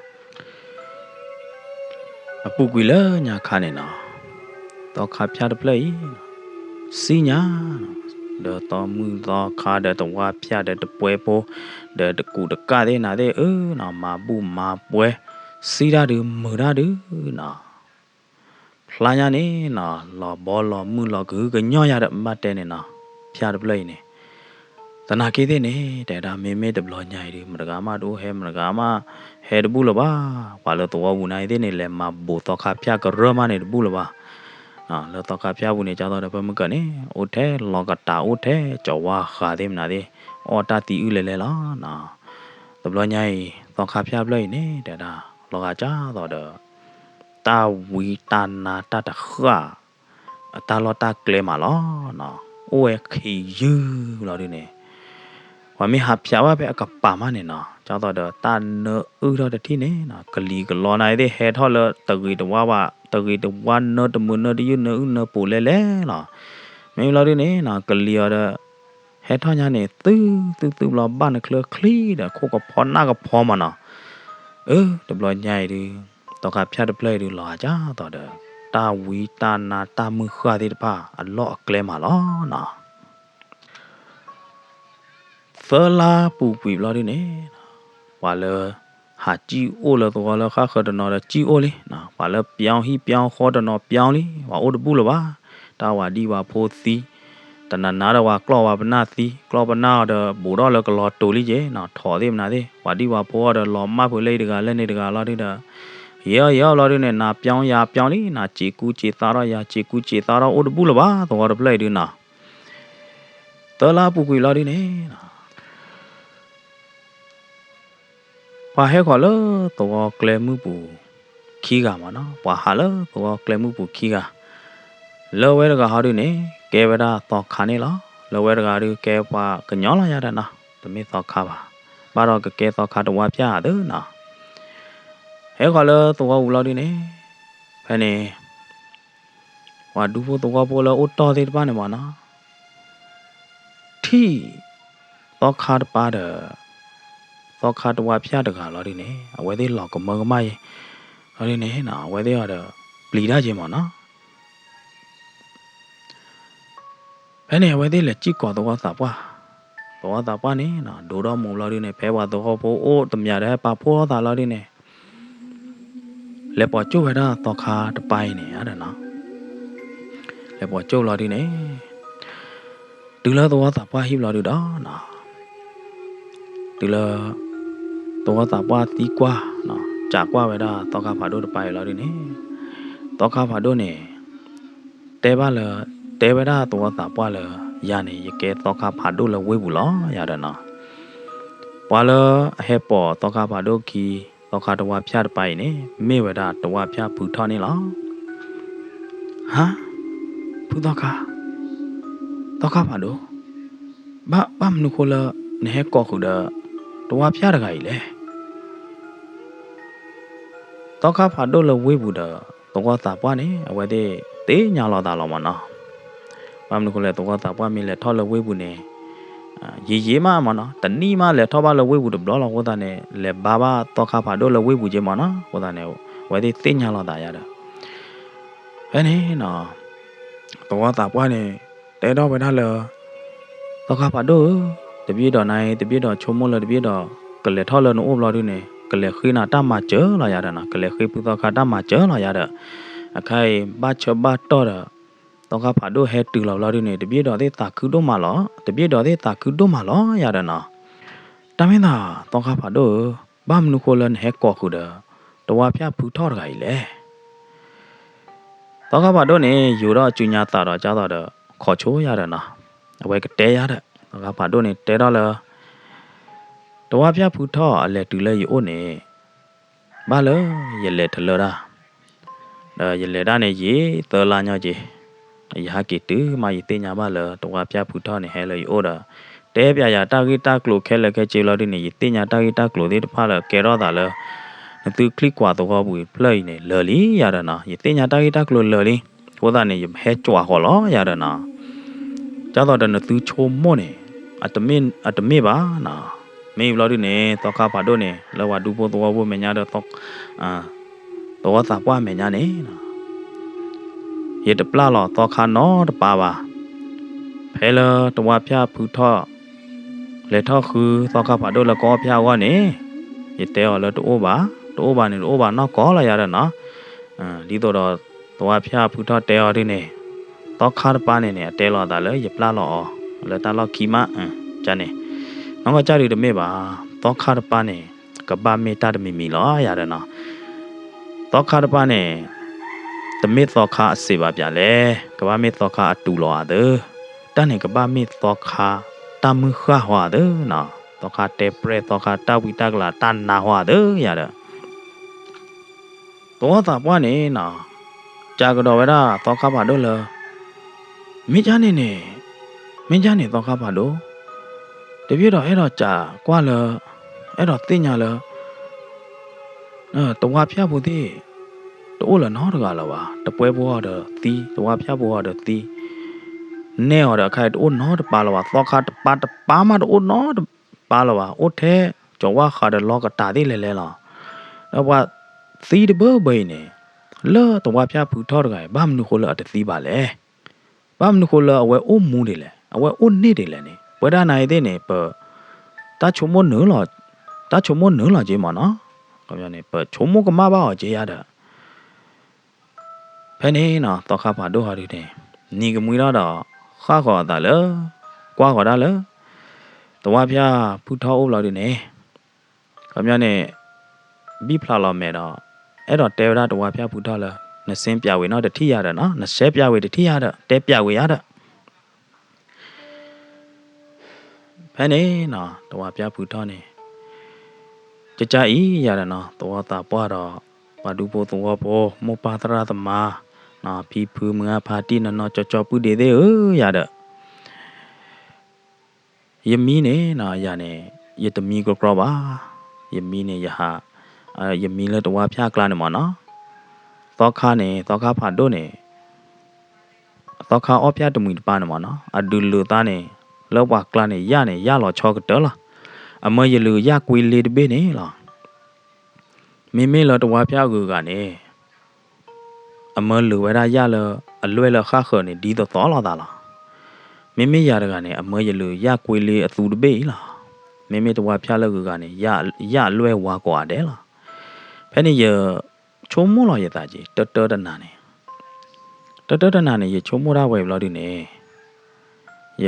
အပူၤကွံာ်လၢညါခါန့ၣ်နီၤ, သီခါဖၠၣ်တဖျၢၣ်အံၤ စံၣ်ညါ, ဒီးသီမုၢ်သီခါဒီးသဝါဖၠၣ်ဒီးတပှဲၤဖိ ဒီးတကူးတကၣ်သ့ၣ်နၤသ့ၣ်ဧၢနီၤ, မၤဘူၣ်မၤပှဲၤ စံၣ်တၢ်ဒုး မုာ်တၢ်ဒုးနီၤ, ဖျါညါန့ၣ်နီၤ, လီၤဘီလီၤမုၢ်လီၤကဟုကညီၢ်ယၤဒီး ဘၣ်တဲန့ၣ်နီၤ, ဖၠၣ်တဖျၢၣ်အံၤန့ၣ် သနာ်က့သ့ၣ်န့ၣ် တဲဒၣ်မ့မ့ၢ်တဘျီညါအံၤဒု မတဂၤမးတအိၣ်ဟဲ မတဂၤမးဟဲတဘူၣ်လၢၤဘၣ်. ပှၤလၢသဝီပူၤနၤအံၤသ့ၣ်န့ၣ် လဲၤမၤဘူးသီခါဖၠၣ်ကရၢမးန့ၣ်တဘူၣ်လၢၤဘၣ်. လၢသီခါဖၠၣ်ပူၤန့ၣ် ကၠီသီဒီးဖဲမုၢ်ကၢၢ်န့ၣ် အိၣ်ထဲလီၤကတၢ်အိၣ်ထဲ ကၠီၤဝါဃးသ့ၣ်မနုၤသ့ၣ် အီၣ်တၢ်သံအုၣ်လဲၤလဲၤလီၤ. တဘျီညါအံၤ သီခါဖၠၣ်ဖျၢၣ်အံၤန့ၣ် တဲဒၣ် လီၤဂာ်ကၢ်သိးဒီး တၢ်ဝံတၢ်နါတၢ်တဃၣ် အတၢ်လီၢ်တၢ်ကျဲမးလီၤ. အိၣ်ဝဲခံယုၢ်လီၤဒုန့ၣ် ပှၤမ့ၢ်ဟးဖၠးဘၣ်ဖဲအကပၤမးန့ၣ်နီၤ, ကၠီသီဒီးတၢ်နၢအုၣ်ထီၣ်တထံၣ်န့ၣ်နီၤ, ကလံၤကလီနၤသ့ၣ်ဟဲထီၣ်လၢတဂ့ၤတဝါဘၣ်, တဂ့ၤတဝါနၢတမုာ်နၢတယုၢ်နၢအုၣ်နၢပူၤလဲၤလဲၤလီၤ. မ့ၢ်လီၤဒုန့ၣ်နီၤ, ကလံၤအီၤဒီး ဟဲထီၣ်ညါန့ၣ် သုသုသုဘျီဘၣ်နချၢချံဒီး ခိၣ်ကဖီနၢ်ကဖီမးနီၤ. အၢ တဘျီညါအံၤဒု သီခါဖၠၣ်တဖျၢၣ်အံၤဒု လီၤဂာ်ကၢ်သိးဒီး တၢ်ဝံတၢ်နါတၢ်မုၢ်ဃၢ်သ့ၣ်တဖၣ်အလီၢ်အကျဲမးလီၤနီၤ. သၢလါပူၤကွံာ်ဘျီဒုန့ၣ်, ပှၤလၢ ဟးစံၣ်အိၣ်လၢသဝီလၢဃၣ်ဃၢၤတနီၤဒီးစံၣ်အိၣ်လံ, ပှၤလၢပျီဟံၣ်ပျီဃီတနီၤပျီလံ, ပှၤအိၣ်တဘူၣ်လၢၤဘၣ်, တၢ်ဝၤဒံၣ်ဝၤဖိသံ, တနၤနၤဒီးပှၤကျီၢ်ဝၤပနၢ်သံ, ကျီၢ်ပနၢ်အီၤဒီးဘူးထီၣ်လၢကလီၤတိၤလံက့ၤနီၤ, ထိးသ့ၣ်မနုၤသ့ၣ်, ပှၤဒံၣ်ဝၤဖိအီၤဒီးလီၤမၢ်ဖုးလၢအံၤတဂၤလၢန့ၣ်တဂၤ လီၤဒုဒီး ယဲၢ်ယဲၢ်လီၤဒုန့ၣ် နၤပျီယၤပျီလံ, နၤစံးကူစံးသးထီၣ်ယၤစံးကူစံးသးထီၣ်အိၣ်တဘူၣ်လၢၤဘၣ် သဝီတဖျၢၣ်အံၤဒုနီၤ. သၢလါပူၤကွံာ်လီၤဒုန့ၣ် ပှၤဟဲဃီၤလၢသဝီကျဲမုၢ်ပူၤခံဂၤမ့ၢ်နီၤ, ပှၤဟးလၢသဝီကျဲမုၢ်ပူၤခံဂၤ, လၢဝဲတဂၤဟီဒုန့ၣ် ကဲဝဲဒၣ်သီခါန့ၣ်လီၤ. လၢဝဲတဂၤဒုကဲပှၤကညီလီၤယၤဒီးနီၤ, တမ့ၢ်သီခါဘၣ်, ဘၣ်ဒီးကကဲသီခါတဝါဖၠၣ်အသးနီၤ. ဟဲဃီၤလၢသဝီပူၤလီၤဒုန့ၣ်, ဖဲန့ၣ် ပှၤဒူဖိသဝီဖိလၢအိၣ်တီၢ်သ့ၣ်တဖၣ်န့ၣ်မ့ၢ်နီၤ ထံၣ် သီခါတပၤဒီး သီခါတဝါဖၠၣ်တဂၤလီၤဒုန့ၣ် အဝဲသ့ၣ်လီၤကမၢကမၣ်အံၤ လီၤဒုန့ၣ် အဝဲသ့ၣ်အီၤဒီး ပျံၤတၢ်က့ၤမ့ၢ်နီၤ. ဖဲန့ၣ် အဝဲသ့ၣ်လဲၤစံၣ်ကိးသဝီသးပှၢ်, သဝီသးပှၢ်န့ၣ် ဒိဒီးမူးလီၤဒုန့ၣ် ဖဲပှၤသဝီဖိအိၣ်တမံၤဒီးဟဲပာ်ဖှိၣ်ထီၣ်သးလီၤဒုန့ၣ် လဲၤပိာ်ကၠိၣ်ဝဲဒၣ်သီခါတပၤအံၤန့ၣ်ဒီးနီၤ, လဲၤပိာ်ကၠိၣ်လီၤဒုန့ၣ် တုၤလၢသဝီသးပှၢ်ဟံၣ်ဘျီဒုဒီးနီၤ, တုၤလၢ သဝီသးပှၢ်သံကွၢ် စးကွၢ်ဝဲဒၣ်သီခါဖးဒိၣ်တပၤအံၤလီၤဒုန့ၣ်, သီခါဖးဒိၣ်န့ၣ် တဲဘၣ်လၢ တဲဝဲဒၣ်သဝီသးပှၢ်လၢ ယၤန့ၣ် ယကဲသီခါဖးဒိၣ်လၢဝ့ၢ်ပူၤလီၤယၤဒီးနီၤ. ပှၤလၢအဟဲပိာ်သီခါဖးဒိၣ်ခံ သီခါတဝါဖၠၣ်တပၤအံၤန့ၣ် မ့ၢ်ဝဲဒၣ်တဝါဖၠၣ်ဖုထီၣ်န့ၣ်လီၤ. ဟါ, ဖုသီခါ, သီခါဖးဒိၣ်, ဘၣ် ဘၣ်မနုၤဃိလၢ နဟဲကိးဃုာ်ဒီး တဝါဖၠၣ်တဂၤအံၤလဲၣ်. သီခါဖးဒိၣ်လၢဝ့ၢ်ပူၤဒီး သဝီသးပှၢ်န့ၣ် အဝဲသ့ၣ်သ့ၣ်ညါလီၤသးလီၤမ့ၢ်နီၤ. ဘၣ်မနုၤဃိလဲၣ် သဝီသးပှၢ်မ့ၢ်လဲၤထီၣ်လၢဝ့ၢ်ပူၤန့ၣ် ယံာ်ယံာ်မးမ့ၢ်နီၤ, တနံၣ်မးလဲၤထီၣ်ဘၣ်လၢဝ့ၢ်ပူၤတဘျီလီၤ. အဃိသတးန့ၣ် လဲၤဘါဘၣ်သီခါဖးဒိၣ်လၢဝ့ၢ်ပူၤက့မ့ၢ်နီၤ. အဃိသတးန့ၣ် အဝဲသ့ၣ်သ့ၣ်ညါလီၤသးယၤဒီး ဖဲန့ၣ် သဝီသးပှၢ်န့ၣ် တဲထီၣ်ဝဲဒၣ်လၢ သီခါဖးဒိၣ်ဧၢ, တဘျီဒီးနၤအံၤ တဘျီဒီးဆိကမိၣ်လၢတဘျီဒီး ကလဲၤထီၣ်လၢနအိၣ်ဘျီဒုန့ၣ် ကလဲၤဃ့နၤတၢ်မၤစၢၤလီၤယၤဒီးနီၤ, ကလဲၤဃ့ဖုသီခါတၢ်မၤစၢၤလီၤယၤဒီး အခါအံၤ ဘၣ်ဆၢဘၣ်တီၢ်ဒီး သီခါဖးဒိၣ်ဟဲတုၤလီၤဘျီဒုန့ၣ် တဘျီဒီးသ့ၣ်သးခုဒိၣ်မးလီၤ, တဘျီဒီးသ့ၣ်သးခုဒိၣ်မးလီၤယၤဒီးနီၤ. တၢ်မ့ၢ်သး သီခါဖးဒိၣ်ဧၢ, ဘၣ်မနုၤဃိလၢနဟဲကိးဃုာ်ဒီး တဝါဖၠၣ်ဖုထီၣ်တဂၤအံၤလဲၣ်. သီခါဖးဒိၣ်န့ၣ် ယိၤထီၣ်အစုညါသးဒီး ကၢ်သိးဒီး ခိးဆိယၤဒီးနီၤ, အဝဲကတဲယၤဒီး သီခါဖးဒိၣ်န့ၣ် တဲထီၣ်လၢ တဝါဖၠၣ်ဖုထီၣ်အလဲၤတုၤလၢယအိၣ်န့ၣ် ဘၣ်လၢယလဲၤတလၢတၢ်, ဒီးယလဲၤတၢ်န့ၣ် ယံာ်သၢလါညီက့ၤ, ယဟဲက့ၤတုၤမး ယသ့ၣ်ညါဘၣ်လၢ တဝါဖၠၣ်ဖုထီၣ်န့ၣ် ဟဲလၢယအိၣ်ဒီး တဲပျးယၤတၢ်ဂ့ၢ်တၢ်ကျိၤခဲလၢာ်ခဲဆ့လီၤဒုန့ၣ် ယသ့ၣ်ညါတၢ်ဂ့ၢ်တၢ်ကျိၤသ့ၣ်တဖၣ်လၢကဲထီၣ်သးလၢ နသုချံၣ်ကွၢ်သဝီပူၤဖျၢၣ်အံၤန့ၣ် လၢာ်လံယၤဒီးနီၤ, ယသ့ၣ်ညါတၢ်ဂ့ၢ်တၢ်ကျိၤလၢာ်လံ, အဃိသတးန့ၣ် ယဟဲကွၢ်ဃီၤလီၤယၤဒီးနီၤ. ကၢ်သိးဒီးနသုဆိကမိၣ်န့ၣ် အတမ့ၢ်ဘၣ်နီၤ, မ့ၢ်ဘျီဒုန့ၣ် သီခါဖးဒိၣ်န့ၣ် လၢပှၤဒူဖိသဝီဖိမဲာ်ညါဒီး သဝီသးပှၢ်မဲာ်ညါန့ၣ် ယတပျၢ်လီၤသီခါနီတပၤဘၣ်. ဖဲလၢတဝါဖၠၣ်ဖုထီၣ် လဲၤထီၣ်ဃုသီခါဖးဒိၣ်လၢကအီၣ်ဖၠၣ်အဂီၢ်န့ၣ် ယတဲအီၤလၢတအိၣ်ဘၣ်, တအိၣ်ဘၣ်န့ၣ် တအိၣ်ဘၣ်နီၢ်ကီၢ်လီၤယၤဒီးနီၤ. ဒ်သိးဒီး သဝီဖၠၣ်ဖုထီၣ်တဲအီၤဒ်န့ၣ် သီခါတပၤန့ၣ်န့ၣ် အတဲလီၤအသးလၢယပျၢ်လီၤအီၤ လၢတၢ်လီၢ်ခံမး, ကန့ၣ် နီၢ်ကီၢ်ကၢ်ဒုတမ့ၢ်ဘၣ်, သီခါတပၤန့ၣ် ကဘၣ်မ့ၢ်တၢ်တမံၤမံၤလီၤယၤဒီးနီၤ. သီခါတပၤန့ၣ် တမ့ၢ်သီခါအစံးဘၣ်ပျးလဲၣ်, ကဘၣ်မ့ၢ်သီခါအတူးလီၤအသး, တၢ်န့ၣ်ကဘၣ်မ့ၢ်သီခါတၢ်မုၢ်ဃၢ်ဟီအသးနီၤ, သီခါတဲပြဲၢ် သီခါတၢ်ဝံတၢ်ကလၤတၢ်နါဟီအသးယၤဒီး သဝီသးပှၢ်န့ၣ်နီၤ စးကဒီးဝဲဒၣ်သီခါဖးဒိၣ်လၢ မ့ၢ်ကၢ်န့ၣ်န့ၣ် မ့ၢ်ကၢ်န့ၣ်သီခါဖးဒိၣ် တဘျီဒီးအဲၣ်ဒိးစးကွၢ်လၢ အဲၣ်ဒိးသ့ၣ်ညါလၢ တဝါဖၠၣ်ဖိသ့ၣ် တအိၣ်လၢၤနီတဂၤလၢၤဘၣ်, တပှဲဖိအီၤဒီးသံ, တဝါဖၠၣ်ဖိအီၤဒီးသံ, နဲၣ်အီၤဒီးအခါအံၤတအိၣ်နီတပၤလၢၤဘၣ်, သီခါတပၤတပၤမးတအိၣ်နီတပၤလၢၤဘၣ်, အိၣ်ထဲကၠီၤဝၣ်ဃးဒီးလီကတၤသ့ၣ်လဲၤလဲၤလီၤ. ဒီးပှၤသံတဘၢဘၢအံၤန့ၣ် လၢတဝါဖၠၣ်ဖုထီၣ်တဂၤအံၤ ဘၣ်မနုၤဃိလၢအတသံဘၣ်လဲၣ်. ဘၣ်မနုၤဃိလၢအဝဲအိၣ်မူဒ်လဲၣ်, အဝဲအိၣ်န့ၢ်ဒ်လဲၣ်န့ၣ် ပဝဲဒၣ်နၤအံၤသ့ၣ်န့ၣ် ပ တၢ်ဆိကမိၣ်နုာ်လီၤ, တၢ်ဆိကမိၣ်နုာ်လီၤက့မၢ်နီၤ, န့ၣ် ပဆိကမိၣ်ကမၣ်ဘၣ်အီၤက့ယၤဒီး ဖဲန့ၣ်နီၤ သီခါဖးဒိၣ်ဟီဒုန့ၣ် နံၤကမှံထီၣ်ဒီး ဃၣ်ဃီၤအသးလၢ ကွၢ်ဃီၤဒၣ်လၢ သဝါဖၠၣ်ဖုထီၣ်အိၣ်ဘျီဒုန့ၣ် ခီပညီန့ၣ် ဘံၣ်ဖျါလီၤမဲာ်ဒီး အဲၣ်ဒိးတဲဝဲဒၣ်သဝါဖၠၣ်ဖုထီၣ်လၢ နစဲပၠးဝံၤနီတထံၣ်ယၤဒီးနီၤ, နစဲပၠးဝံၤတထံၣ်ယၤဒီး တဲပၠးဝံၤယၤဒီး ဖဲန့ၣ်နီၤ သဝါဖၠၣ်ဖုထီၣ်န့ၣ် ကကၢ်အံၤယၤဒီးနီၤ သဝီသးပှၢ်ဒီး ပှၤဒူဖိသဝီဖိ မိၢ်ပၢ်သရၣ်သမါ ဖံဖုမုၢ်ဂၢ်ဖါတံၢ် နီၢ်နီၢ်ကၠီကၠီပုၢ်ဒ့သ့ၣ်ဧၢ ယၤဒီး ယမံန့ၣ်နီၤ ယၤန့ၣ် ယတမံကြီကြီဘၣ်. ယမံန့ၣ် ယဟး ယမံလၢသဝါဖၠၣ်အကျါန့ၣ်မၢ်နီၤ, သီခါန့ၣ် သီခါဖးဒိၣ်န့ၣ် သီခါအီၣ်ဖၠၣ်တမှံၤတပၤန့ၣ်မၢ်နီၤ အဒုးလုာ်သးန့ၣ် လၢပှၤကျါန့ၣ် ယၣ်န့ၣ် ယၣ်လီၤဆီကတၢၢ်လီၤ. အမၢယလုာ်ယၣ်ကွ့လ့တဘ့ၣ်န့ၣ်လီၤ. မ့မ့ၢ်လၢသဝါဖၠၣ်အဂုၤအဂၤန့ၣ် အမၢလုာ်ဝဲဒၣ်ယၣ်လၢ အလွဲၢ်လၢအဃၣ်ဃၢၤန့ၣ် ဒ်သိးသိးလိာ်သးလီၤ. မ့မ့ၢ်ယၤတဂၤန့ၣ် အမၢယလုာ်ယၣ်ကွ့လ့အသူတဘ့ၣ်အံၤလီၤ. မ့မ့ၢ်သဝါဖၠၣ်လၢအဂုၤအဂၤန့ၣ် ယၣ်အလွဲၢ်ဝါကိးဂၤဒဲးလီၤ. ဖဲန့ၣ်ယ ဆိကမိၣ်လီၤယသးက့ၤ တၢတၢတနၤန့ၣ်, တၢတၢတနၤန့ၣ် ယဆိကမိၣ်ဒၣ်ဝဲဘျီဒုန့ၣ် ယ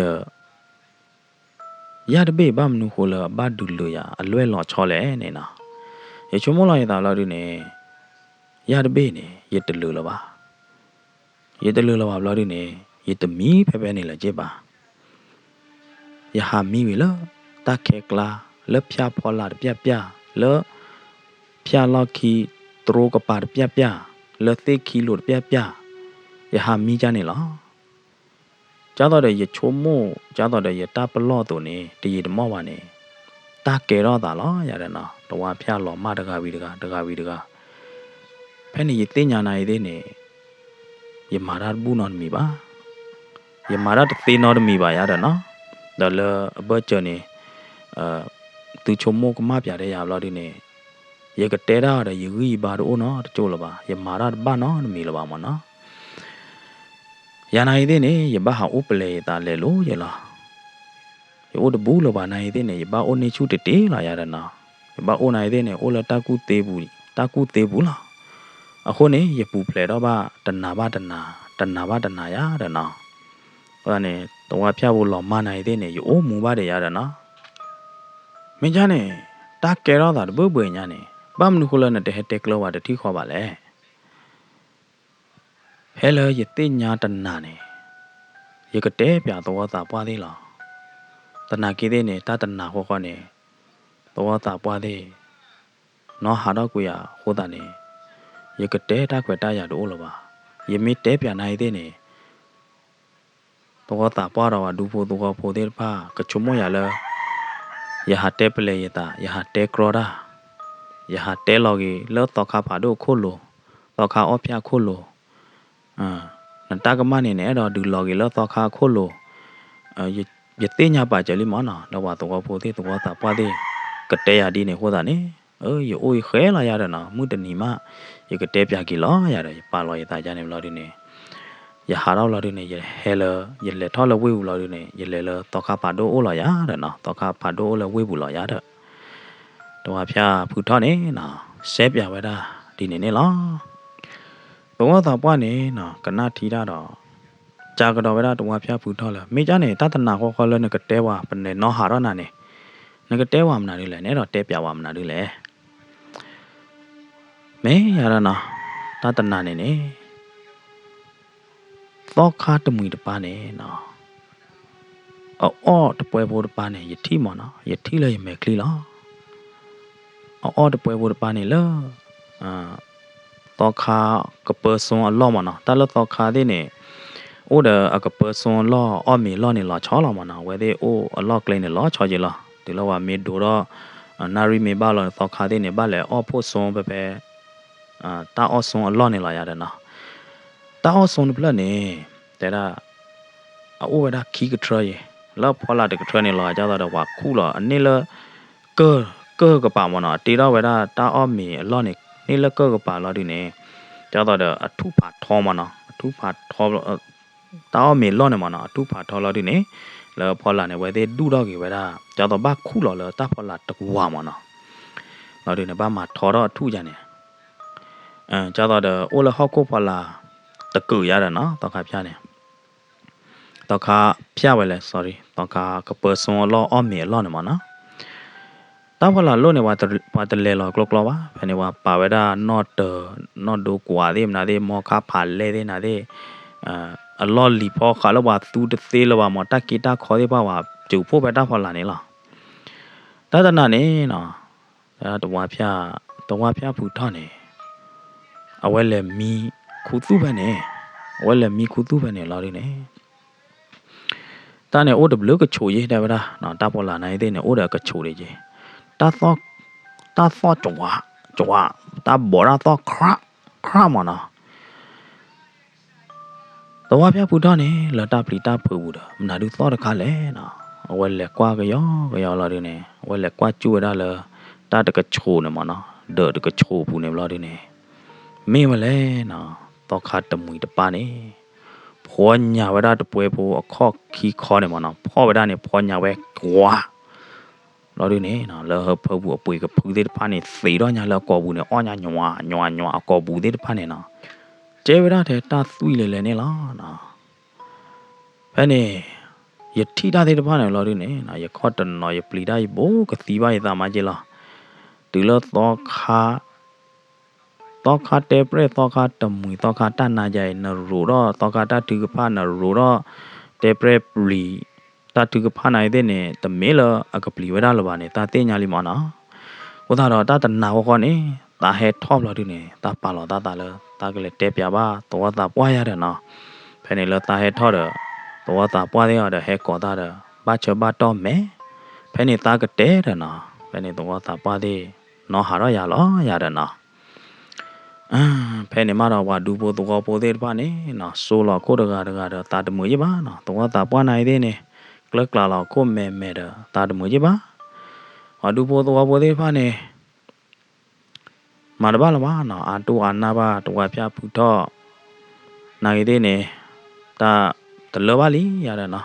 ယၣ်တဘ့ၣ်ဘၣ်မနုၤဃိလၢအဘၣ်ဒုးလုာ်ယၤအလွဲၢ်လီၤဆီလဲၣ်န့ၣ်နီၤ. ယဆိကမိၣ်လီၤယသးဘျီဒုန့ၣ် ယၣ်တဘ့ၣ်န့ၣ် ယတလုာ်လၢၤဘၣ်. ယတလုာ်လၢၤဘၣ်ဘျီဒုန့ၣ် ယတမံဖဲဖဲန့ၣ်လၢၤက့ဘၣ်. ယဟးမံဝံၤလၢ တၢ်ခဲကျါ လၢဖၠၣ်ဖီလာ်တပျၢ်ပျၢ် လၢ ဖၠၣ်လီၢ်ခံ တြိကပၤတပျၢ်ပျၢ် လၢသ့ၣ်ခံလိၤတပျၢ်ပျၢ် ယဟးမံကၢ်န့ၣ်လီၤ. ဒ်သိးဒီးယဆိကမိၣ် ဒ်သိးဒီးယတၢ်ပလီၢ်အသိးန့ၣ် တယံာ်တမီၢ်ဘၣ်န့ၣ် တၢ်ကဲထီၣ်သးလီၤယၤဒီးနီၤ သဝါဖၠၣ်လီၤမၢ်တဂၤဝံၤတဂၤ တဂၤဝံၤတဂၤ ဖဲန့ၣ်ယသ့ၣ်ညါနၤအံၤသ့ၣ်န့ၣ် ယမၤတၢ်တဘူၣ်နီတမံၤဘၣ်. ယမၤတၢ်တသ့နီတမံၤဘၣ်ယၤဒီးနီၤ ဒီးလၢအဘၢၣ်စၢၤန့ၣ် သုဆိကမိၣ်ကမၣ်ပၠးတဲယၤဘျီဒုန့ၣ် ယကတဲတၢ်ဒီးယဂံၢ်ယဘါတအိၣ်နီတကၠိၢ်လၢၤဘၣ် ယမၤတၢ်တဘၣ်နီတမံၤလၢၤဘၣ်မၢ်နီၤ. ယၤနၤအံၤသ့ၣ်န့ၣ် ယဘၣ်ဟးအိၣ်ပလဲၤယသးလဲၤလိၤယဲလီၤ. ယအိၣ်တဘူးလၢၤဘၣ်နၤအံၤသ့ၣ်န့ၣ် ယဘၣ်အိၣ်န့ၢ်ဆူၣ်တတ့ၢ်လီၤယၤဒီးနီၤ. ယဘၣ်အိၣ်နၤအံၤသ့ၣ်န့ၣ် အိၣ်လၢတၢ်ကူၣ်သ့ပူၤ တၢ်ကူၣ်သ့ပူၤလီၤ. အဃိန့ၣ် ယပူၤဖျဲးထီၣ်ဘၣ်တနၤဘၣ်တနၤ တနၤဘၣ်တနၤယၤဒီးနီၤ. အဃိန့ၣ် သဝါဖၠၣ်ဖိလီၤမၢ်နၤအံၤသ့ၣ်န့ၣ် ယအိၣ်မူဘၣ်ဒီးယၤဒီးနီၤ. မ့ၢ်ကၢ်န့ၣ် တၢ်ကဲထီၣ်သးတဘၢဘၢညါန့ၣ် ဘၣ်မနုၤဃိလၢနတဟဲတဲကျၢၤဝဲတထံၣ်ဃီဘၣ်လဲၣ်. ဖဲလၢယသ့ၣ်ညါတနၤန့ၣ် ယကတဲပၠးသဝီသးပှၢ်သ့ၣ်လီၤ. သနာ်က့သ့ၣ်န့ၣ် တၢ်တနၤဃီဃီန့ၣ် သဝီသးပှၢ်သ့ၣ် နီၢ်ဟးထီၣ်ကွံာ်ယၤအဃိသတးန့ၣ် ယကတဲတၢ်ခွဲးတၢ်ယာ်တအိၣ်လၢၤဘၣ်. ယမ့ၢ်တဲပၠးနၤအံၤသ့ၣ်န့ၣ် သဝီသးပှၢ်ဒီးပှၤဒူဖိသဝီဖိသ့ၣ်တဖၣ် ကဆိကမိၣ်ယၤလၢ ယဟးတဲပလဲၤယသး ယဟးတဲကြီတၢ် ယဟးတဲလီၤက့ၤလၢသီခါဖးဒိၣ်အခိၣ်လိၤ သီခါအီၣ်ဖၠၣ်အခိၣ်လိၤ နတၢ်ကမၣ်န့ၣ် နအဲၣ်ဒိးဒုးလီၤက့ၤလၢသီခါအခိၣ်လိၤ ယသ့ၣ်ညါပာ်စၢၤလံမၢ်နီၤ လၢပှၤသဝီဖိသ့ၣ်သဝီသးပှၢ်သ့ၣ် ကတဲယၤဒ်န့ၣ်အဃိသတးန့ၣ် ယအိၣ်ယဃဲလီၤယၤဒီးနီၤ မုၢ်တနံၤမး ယကတဲပၠးက့ၤလီၤယၤဒီး ယပာ်လီၤယသးယါန့ၣ်ဘျီဒုန့ၣ် ယဟးထီၣ်ဘျီဒုန့ၣ် ယဟဲလၢ ယလဲၤထီၣ်လၢဝ့ၢ်ပူၤဘျီဒုန့ၣ် ယလဲၤလၢသီခါဖးဒိၣ်အိၣ်လီၤယၤဒီးနီၤ သီခါဖးဒိၣ်အိၣ်လၢဝ့ၢ်ပူၤလီၤယၤဒီး သဝီဖၠၣ်ဖုထီၣ်န့ၣ်နီၤ စဲပၠးဝဲဒၣ်ဒ်န့ၣ်န့ၣ်လီၤ. သဝီသးပှၢ်န့ၣ်နီၤ ကနၣ်ထံတၢ်ဒီး ကကဒီးဝဲဒၣ်သဝီဖၠၣ်ဖုထီၣ်လၢ မ့ၢ်ကၢ်န့ၣ် တၢ်တနၤဃီဃီလၢနကတဲပှၤ ပနဲၤနီၢ်ဟးထီၣ်နၤန့ၣ် နကတဲပှၤမနုၤဒ်လဲၣ် နအဲၣ်ဒိးတဲပၠးပှၤမနုၤဒ်လဲၣ် မ့ၢ်ယၤဒီးနီၤ တၢ်တနၤန့ၣ်န့ၣ် သီခါတမှံၤတပၤန့ၣ်နီၤ အအီၣ်တပှဲဖိတပၤန့ၣ် ယထံၣ်မၢ်နီၤ ယထံၣ်လၢယမဲာ်ချံလီၤ. အအီၣ်တပှဲဖိတပၤန့ၣ်လၢ သီခါကပၢစိအလီၢ်မၢ်နီၤ တၢ်လၢသီခါသ့ၣ်န့ၣ် အိၣ်ဒီးအကပၢစိအလီၢ် အီၣ်မ့ၤအလီၢ်န့ၣ်လီၤဆီလီၤမၢ်နီၤ အဝဲသ့ၣ်အိၣ်အလီၢ်ကျဲန့ၣ်လီၤဆီက့ၤလီၤ တုၤလၢပှၤမ့ၢ်ဒိးထီၣ် နၣ်ရံၣ်မ့ၢ်ဘၣ်လီၤန့ၣ် သီခါသ့ၣ်န့ၣ် ဘၣ်လဲၤအီၣ်ဖိၣ်စိဖဲဖဲ တၢ်အီၣ်စိအလီၢ်န့ၣ်လီၤယၤဒီးနီၤ တၢ်အီၣ်စိတဖျၢၣ်န့ၣ် တဲဒၣ် အအိၣ်ဝဲဒၣ်ခံကထြၢအံၤ လၢအဖီလာ်တကထြၢန့ၣ်လီၤ ဒ်သိးဒီးပှၤခူၣ်လီၤ အန့ၢ်လၢ ကၢၢ်ကပၤမၢ်နီၤ အတ့ထီၣ်ဝဲဒၣ်တၢ်အီၣ်မ့ၤအလီၢ်န့ၣ် န့ၢ်လၢကၢၢ်ကပၤလီၤဒုန့ၣ် ဒ်သိးဒီးအထူၣ်ဖးထီမၢ်နီၤ အထူၣ်ဖးထီ တၢ်အီၣ်မ့ၤအလီၢ်န့ၣ်မၢ်နီၤ အထူၣ်ဖးထီလီၤဒုန့ၣ် လၢဖီလာ်န့ၣ် အဝဲသ့ၣ်ဒူၣ်ထီၣ်က့ၤဝဲဒၣ် ဒ်သိးဘၣ်ခူၣ်လီၤလၢတၢ်ဖီလာ်တဝၤမၢ်နီၤ, လီၤဒုန့ၣ် ဘၣ်မၤထီထီၣ်အထူၣ်ယါန့ၣ်, ဒ်သိးဒီးအိၣ်လၢဟီၣ်ခိၣ်ဖီလာ် တကုာ်ယါဒီးနီၤ သီခါဖၠၣ်န့ၣ်, သီခါဖၠၣ်ဝဲလဲၣ် sorry သီခါကပၢၤစိအလီၢ်အီၣ်မ့ၤအလီၢ်န့ၣ်မၢ်နီၤ, တၢ်ဖီလာ်လိၣ်န့ၣ် ပှၤတလဲၤလီၤကျိကျီဘၣ်, ဖဲန့ၣ်ပှၤပာ်ဝဲဒၣ်နီၣ်တၢၤ နီၣ်ဒိကွးသ့ၣ်မနုၤသ့ၣ် မီခါဖးလဲၢ်သ့ၣ်နၤသ့ၣ်, အလီၢ်လံၤဖီဃးလၢပှၤသူတသ့လၢၤဘၣ်မၢ် တၢ်က့တၢ်ခီသ့ၣ်တဖၣ်ပှၤစူးဖှိၣ်ဖဲတၢ်ဖီလာ်န့ၣ်လီၤ. တၢ်တနၤန့ၣ်နီၤ, သဝါဖၠၣ်ဖူထီၣ်န့ၣ် အဝဲလဲၤမံခူသူၣ်ဖဲန့ၣ်, အဝဲလဲၤမံခူသူၣ်ဖဲန့ၣ်လီၤဒုန့ၣ် တၢ်န့ၣ်အိၣ်တဘျုးကဆူးယဲ တဲဝဲဒၣ်, တၢ်ဖီလာ်နၤအံၤသ့ၣ်န့ၣ် အိၣ်ဒီးကဆူးဒံးက့, တၢ်သီၣ်ကဝး ကဝး, တၢ်ဘီးတၢ်သီၣ်ခရး ခရးမၢ်နီၤ. သဝါဖၠၣ်ဖူထီၣ်န့ၣ် လၢတၢ်ပျံၤတၢ်ဖုးပူၤဒီး မနုၤဒုးသီၣ်တခါလဲၣ်နီၤ, အဝဲလဲၤကွၢ်ကယီကယီလီၤဒုန့ၣ် အဝဲလဲၤကွၢ်ကၠူၣ်ဝဲဒၣ်လၢ တၢ်တကဆူးန့ၣ်မၢ်နီၤ, ဒၢးတကဆူးပူၤန့ၣ်ဘျီဒုန့ၣ် မ့ၢ်ဝဲလဲၣ်နီၤ, သီခါတမှံၤတပၢ်န့ၣ် ဖီညါဝဲဒၣ်တပှဲဖိအခီၣ်ခံခီန့ၣ်မၢ်နီၤ, ဖီၣ်ဝဲဒၣ်န့ၣ် ဖီညါဝဲကွး ဘျီဒုန့ၣ် လၢဟၢဖၢပူၤအပှ့ၤကဖုသ့ၣ်တဖၣ်န့ၣ် သံးထီၣ်ညါလၢအကိာ်ပူၤန့ၣ် အီၣ်ညါညွးညွးညွးအကိာ်ပူၤသ့ၣ်တဖၣ်န့ၣ်နီၤ, ကဲဝဲဒၣ်ထဲတၢ်သွံၣ်လဲၤလဲၤန့ၣ်လီၤ. ဖဲန့ၣ် ယထံၣ်တၢ်သ့ၣ်တဖၣ်န့ၣ်လီၤဒုန့ၣ် ယခီၣ်တနီၤ ယပျံၤတၢ်ယဘိကသံဘၣ်ယသးမါက့လီၤ. တုၤလၢသီခါ သီခါတဲပြဲၣ် သီခါတမှံၤ သီခါတၢ်နါယါအံၤ နရိးထီၣ်သီခါတၢ်ထုကဖၣ် နရိးထီၣ်တဲပြဲၣ်ပျံၤ တၢ်ထုကဖၣ်နၤအံၤသ့ၣ်န့ၣ် တမ့ၢ်လၢအကပျံၤဝဲဒၣ်လၢၤဘၣ်န့ၣ် တၢ်သ့ၣ်ညါလံမၢ်နီၤ. အဃိသတးဒီးတၢ်တနၤဃီဃီန့ၣ် သးဟဲထီၣ်ဘျီဒုန့ၣ် သးပာ်လီၤသးသးလၢ သးကလဲၤတဲပၠးဘၣ်သဝီသးပှၢ်ယါဒီးနီၤ. ဖဲန့ၣ်လၢသးဟဲထီၣ်ဒီး သဝီသးပှၢ်သ့ၣ်အီၤဒီးဟဲကိးသးဒီး ဘၣ်ဆၢဘၣ်တီၢ်မဲာ် ဖဲန့ၣ်သးကတဲဒီးနီၤ. ဖဲန့ၣ်သဝီသးပှၢ်သ့ၣ် နီၢ်ဟးထီၣ်ယၤလီၤယၤဒီးနီၤ. ဖဲန့ၣ်မးဒီး ပှၤဒူဖိသဝီဖိသ့ၣ်တဖၣ်န့ၣ်နီၤ စိလီၤခိၣ်တဂၤတဂၤဒီး သးတမုာ်ယ့ၢ်ဘၣ်နီၤ. သဝီသးပှၢ်နၤအံၤသ့ၣ်န့ၣ် ကျၢကျးလီၤခိၣ်မဲာ်မဲာ်ဒီး သးတမုာ်ယ့ၢ်ဘၣ်. ပှၤဒူဖိသဝီဖိသ့ၣ်တဖၣ်န့ၣ် မၤတဘၣ်လၢၤဘၣ်နီၤ, အါတူၢ်အါနၢ်ဘၣ် သဝီဖၠၣ်ဖုထီၣ် နၤဂ့ၤသ့ၣ်န့ၣ် တၢ်တလၢဘၣ်လံယၤဒီးနီၤ.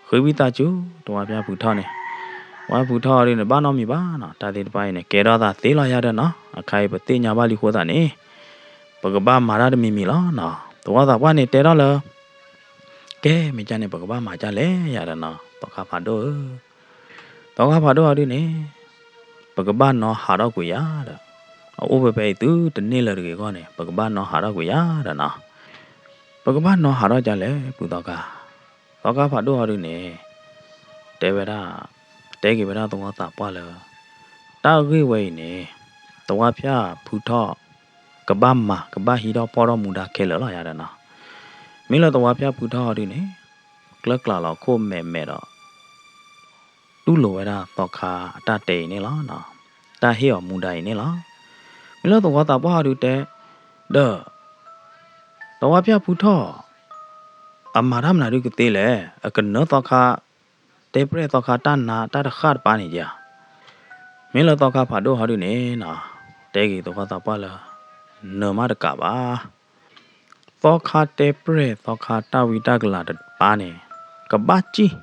ဃ့ဝံသးစူၤ သဝီဖၠၣ်ဖုထီၣ်န့ၣ်, သဝီဖုထီၣ်ဒ်န့ၣ် ဘၣ်နီတမံၤဘၣ်နီၤ, တၢ်သ့ၣ်တဖၣ်အံၤန့ၣ် ကဲထီၣ်သးသ့လီၤယၤဒီးနီၤ. အခါအံၤပသ့ၣ်ညါဘၣ်လံအဃိသတးန့ၣ် ပကဘၣ်မၤတၢ်တမံၤမံၤလီၤနီၤ. သဝီသးပှၢ်န့ၣ်တဲထီၣ်လၢ ကဲ မ့ၢ်ကၠၢ်န့ၣ် ပကဘၣ်မၤကၠၢ်လဲၣ်ယၤဒီးနီၤ, သီခါဖးဒိၣ်ဧၢ သီခါဖးဒိၣ်အီၤဒုန့ၣ် ပကဘၣ်နီၢ်ဟးထီၣ်ကွံာ်ယၤဒီး အအိၣ်ဖဲဖဲအံၤသုတန့ၢ်လၢၤတဂ့ၤအဂီၢ်န့ၣ် ပကဘၣ်နီၢ်ဟးထီၣ်ကွံာ်ယၤဒီးနီၤ. ပကဘၣ်နီၢ်ဟးထီၣ်ကၠၢ်လဲၣ် ပုၢ်သီခါ, သီခါဖးဒိၣ်အီၤဒုန့ၣ် တဲဝဲဒၣ်, တဲက့ၤဝဲဒၣ်သဝီသးပှၢ်လၢ တၢ်ဂ့ၢ်ဝဲအံၤန့ၣ် သဝီဖၠၣ်ဖုထီၣ် ကဘၣ်မၤ ကဘၣ်ဟံးထီၣ်ဖီၣ်ထီၣ်မူဒါခဲလၢာ်လီၤယၤဒီးနီၤ. မ့ၢ်လၢသဝီဖၠၣ်ဖုထီၣ်အီၤဒုန့ၣ် ကျၢကျးလီၤခိၣ်မဲာ်မဲာ်ဒီး တူၢ်လိာ်ဝဲဒၣ်သီခါအတၢ်တဲအံၤန့ၣ်လီၤ. တၢ်ဟ့ၣ်အီၤမူဒါအံၤန့ၣ်လီၤ. မ့ၢ်လၢသဝီသးပှၢ်အီၤဒုတဲ ဒီး သဝီဖၠၣ်ဖုထီၣ် အမၤတၢ်မနုၤဒုကသ့လဲၣ်, အကနၢသီခါ တဲပြဲၣ်သီခါတၢ်နါတၢ်တဃၣ်တပၤန့ၣ်ဧါ. မ့ၢ်လၢသီခါဖးဒိၣ်ဟီဒုန့ၣ်နီၤ တဲက့ၤသဝီသးပှၢ်လၢ နၢၤမးတကးဘၣ် သီခါတဲပြဲၣ်သီခါတၢ်ဝံတၢ်ကလၤတပၤန့ၣ် ကဘၣ်စံၣ်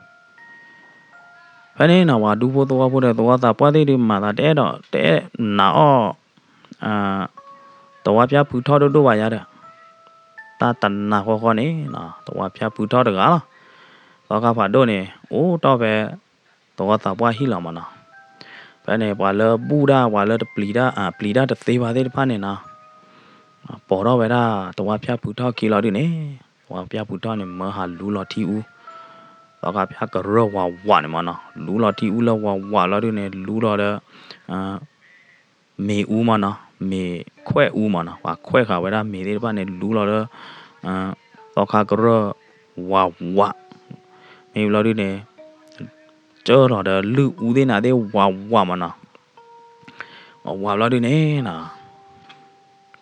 ဖဲန့ၣ်နီၤ ပှၤဒူဖိသဝီဖိဒီးသဝီသးပှၢ်သ့ၣ်ဒုးမၤသးတအဲၣ်ဒိး တအဲၣ်နာ်အီၣ် သဝီဖၠၣ်ဖုထီၣ်ဒိၣ်ဒိၣ်ဘၣ်ယၤဒီး တၢ်တနၤဃီဃီန့ၣ်နီၤ သဝီဖၠၣ်ဖုထီၣ်တဂၤလီၤ. သီခါဖးဒိၣ်န့ၣ် အိၣ်တီၢ်ဖဲ သဝီသးပှၢ်ဟံၣ်လီၤမးနီၤ. ဖဲန့ၣ် ပှၤလၢဘူၣ်ဒၣ် ပှၤလၢတပျံၤတၢ် ပျံၤတၢ်တသ့ဘၣ်သ့ၣ်တဖၣ်န့ၣ်နီၤ ပိာ်ထီၣ်ဝဲဒၣ် သဝီဖၠၣ်ဖုထီၣ်ခံလီၤဒုန့ၣ် သဝီဖၠၣ်ဖုထီၣ်န့ၣ် မၢဟးလူလီၤထံအူ သီခါဖၠၣ်ကရၢၢ်ဝးဝးန့ၣ်မးနီၤ လူလီၤထံအူလၢဝးဝးလီၤဒုန့ၣ် လူလီၤဒီး မ့ၤအူမးနီၤ မ့ၤခွဲးအူမးနီၤ ပှၤခွဲးဃာ်ဝဲဒၣ်မ့ၤသ့ၣ်တဖၣ်န့ၣ် လူလီၤဒီး သီခါကရၢၢ်ဝးဝး မ့ၢ်ဘျီဒုန့ၣ် ကၢထီၣ်ဒီးလုၢ်အူသ့ၣ်နၤသ့ၣ်ဝးဝးမးနီၤ ဝးဝးဘျီဒုန့ၣ်နီၤ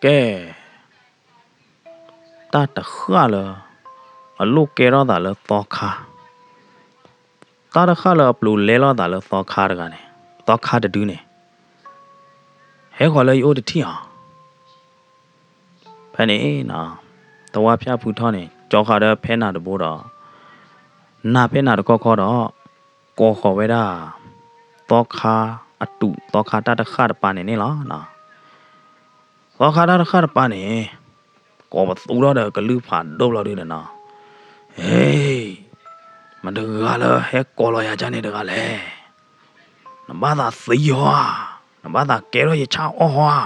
ကဲ တၢ်တဃၣ်လၢ အလိၣ်ကဲထီၣ်သးလၢသီခါ တၢ်တဃၣ်လၢအပျိၤလဲလိာ်သးလၢသီခါတဂၤန့ၣ် သီခါတဒုန့ၣ် ဟဲဃီၤလၢယအိၣ်တထံၣ်ဧါ. ဖဲန့ၣ် သဝီဖၠၣ်ဖုထီၣ်န့ၣ် ကၠီဃာ်ဒီးဖဲနၤတဘိဒီး နၢ်ဖဲနၤတခီခီဒီး ကိးဃီၤဝဲဒၣ် သီခါအတူး သီခါတၢ်တဃၣ်တပၤန့ၣ်န့ၣ်လီၤ. သီခါတၢ်တဃၣ်တပၤန့ၣ် ကိးပသူထီၣ်ဒီးကလုၢ်ဖးဒိၣ်လီၤဒုန့ၣ်နီၤ, ဟ့, မတၤတဂၤလၢဟဲကိးလီၤယၤကန့ၣ်တဂၤလဲၣ်. နဘၣ်သးသံဧါ, နဘၣ်သးကဲထီၣ်ယဆၣ်အီၣ်ဧါ.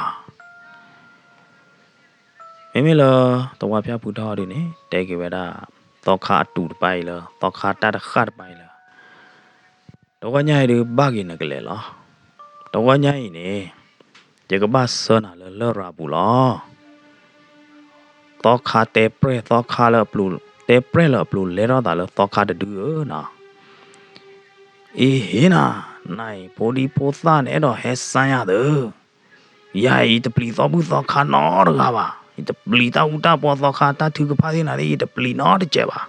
မ့မ့ၢ်လၢ သဝါဖၠၣ်ဖုထီၣ်ဒုန့ၣ် တဲက့ၤဝဲဒၣ် သီခါအတူးတပၤအံၤလၢ သီခါတၢ်တဃၣ်တပၤအံၤလၢ တဂီၢ်ညါအံၤဒုးဘၣ်က့ၤနကလဲၤလီၤ. တဂီၢ်ညါအံၤန့ၣ် ယကဘၣ်ဆှၢနၤလၢလရာ်ပူၤလီၤ. သီခါတဲပြဲၢ် သီခါလၢအပျိၤ, တဲပြဲၢ်လၢအပျိၤလဲထီၣ်သးလၢသီခါတဒုဧၢနီၤ. အ့ဟ့နၤ, နၤအံၤ ဖိဒံဖိသၣ်နအဲၣ်ဒိးဟဲစါယၤသၢ, ယၤအံၤ ယတပျံၤသီဘူၣ်သီခါနီတဂၤဘၣ်, ယတပျံၤတၢ်အူတၢ်ပီသီခါ တၢ်ထုကဖၣ်သ့ၣ်နၤသ့ၣ် ယတပျံၤနီတစဲးဘၣ်.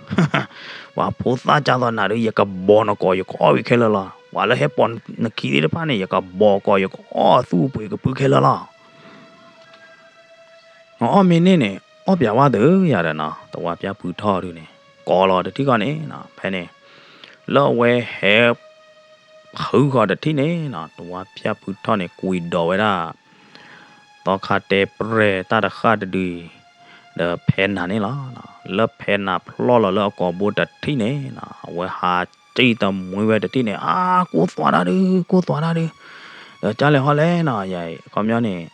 ပှၤဖိသၣ်ကၢ်သိးနၤဒီး ယကဘီးနကိး ယကအီၣ်ဝံၤခဲလၢာ်လီၤ. ပှၤလၢဟဲပိာ်နခံသ့ၣ်တဖၣ်န့ၣ် ယကဘီးကိး ယကအီၣ်အသူၣ်အပှ့ၤကပုၢ်ခဲလၢာ်လီၤ. နအီၣ်မ့ၢ်န့ၢ်န့ၣ် အီၣ်ပၠးဝဲသၢယၤဒီးနီၤ, သဝါဖၠၣ်ဖုထီၣ်ဒုန့ၣ် ကိးလီၤတထံၣ်ဃီန့ၣ်နီၤ, ဖဲန့ၣ် လၢအဝဲဟဲ ဖုဃီၤတထံၣ်န့ၣ်နီၤ, သဝါဖၠၣ်ဖုထီၣ်န့ၣ် ကွံာ်ဒိးဝဲဒၣ် သီခါတဲပြဲၢ်တၢ်တဃၣ်တဒုအံၤ ဒီးဖဲနၤန့ၣ်လီၤ. လၢဖဲနၤဖျီၣ်လီၤလၢအကိာ်ဘိတထံၣ်န့ၣ်နီၤ, အဝဲဟးစံၣ်တမှံဝဲတထံၣ်န့ၣ်, အါ ကိၢ်သွးတၢ်ဒု, ကိၢ်သွးတၢ်ဒု, ဒီးကၢ်လဲၤဟီလဲၣ်နီၤ, ယၤအံၤ ခီပညီန့ၣ်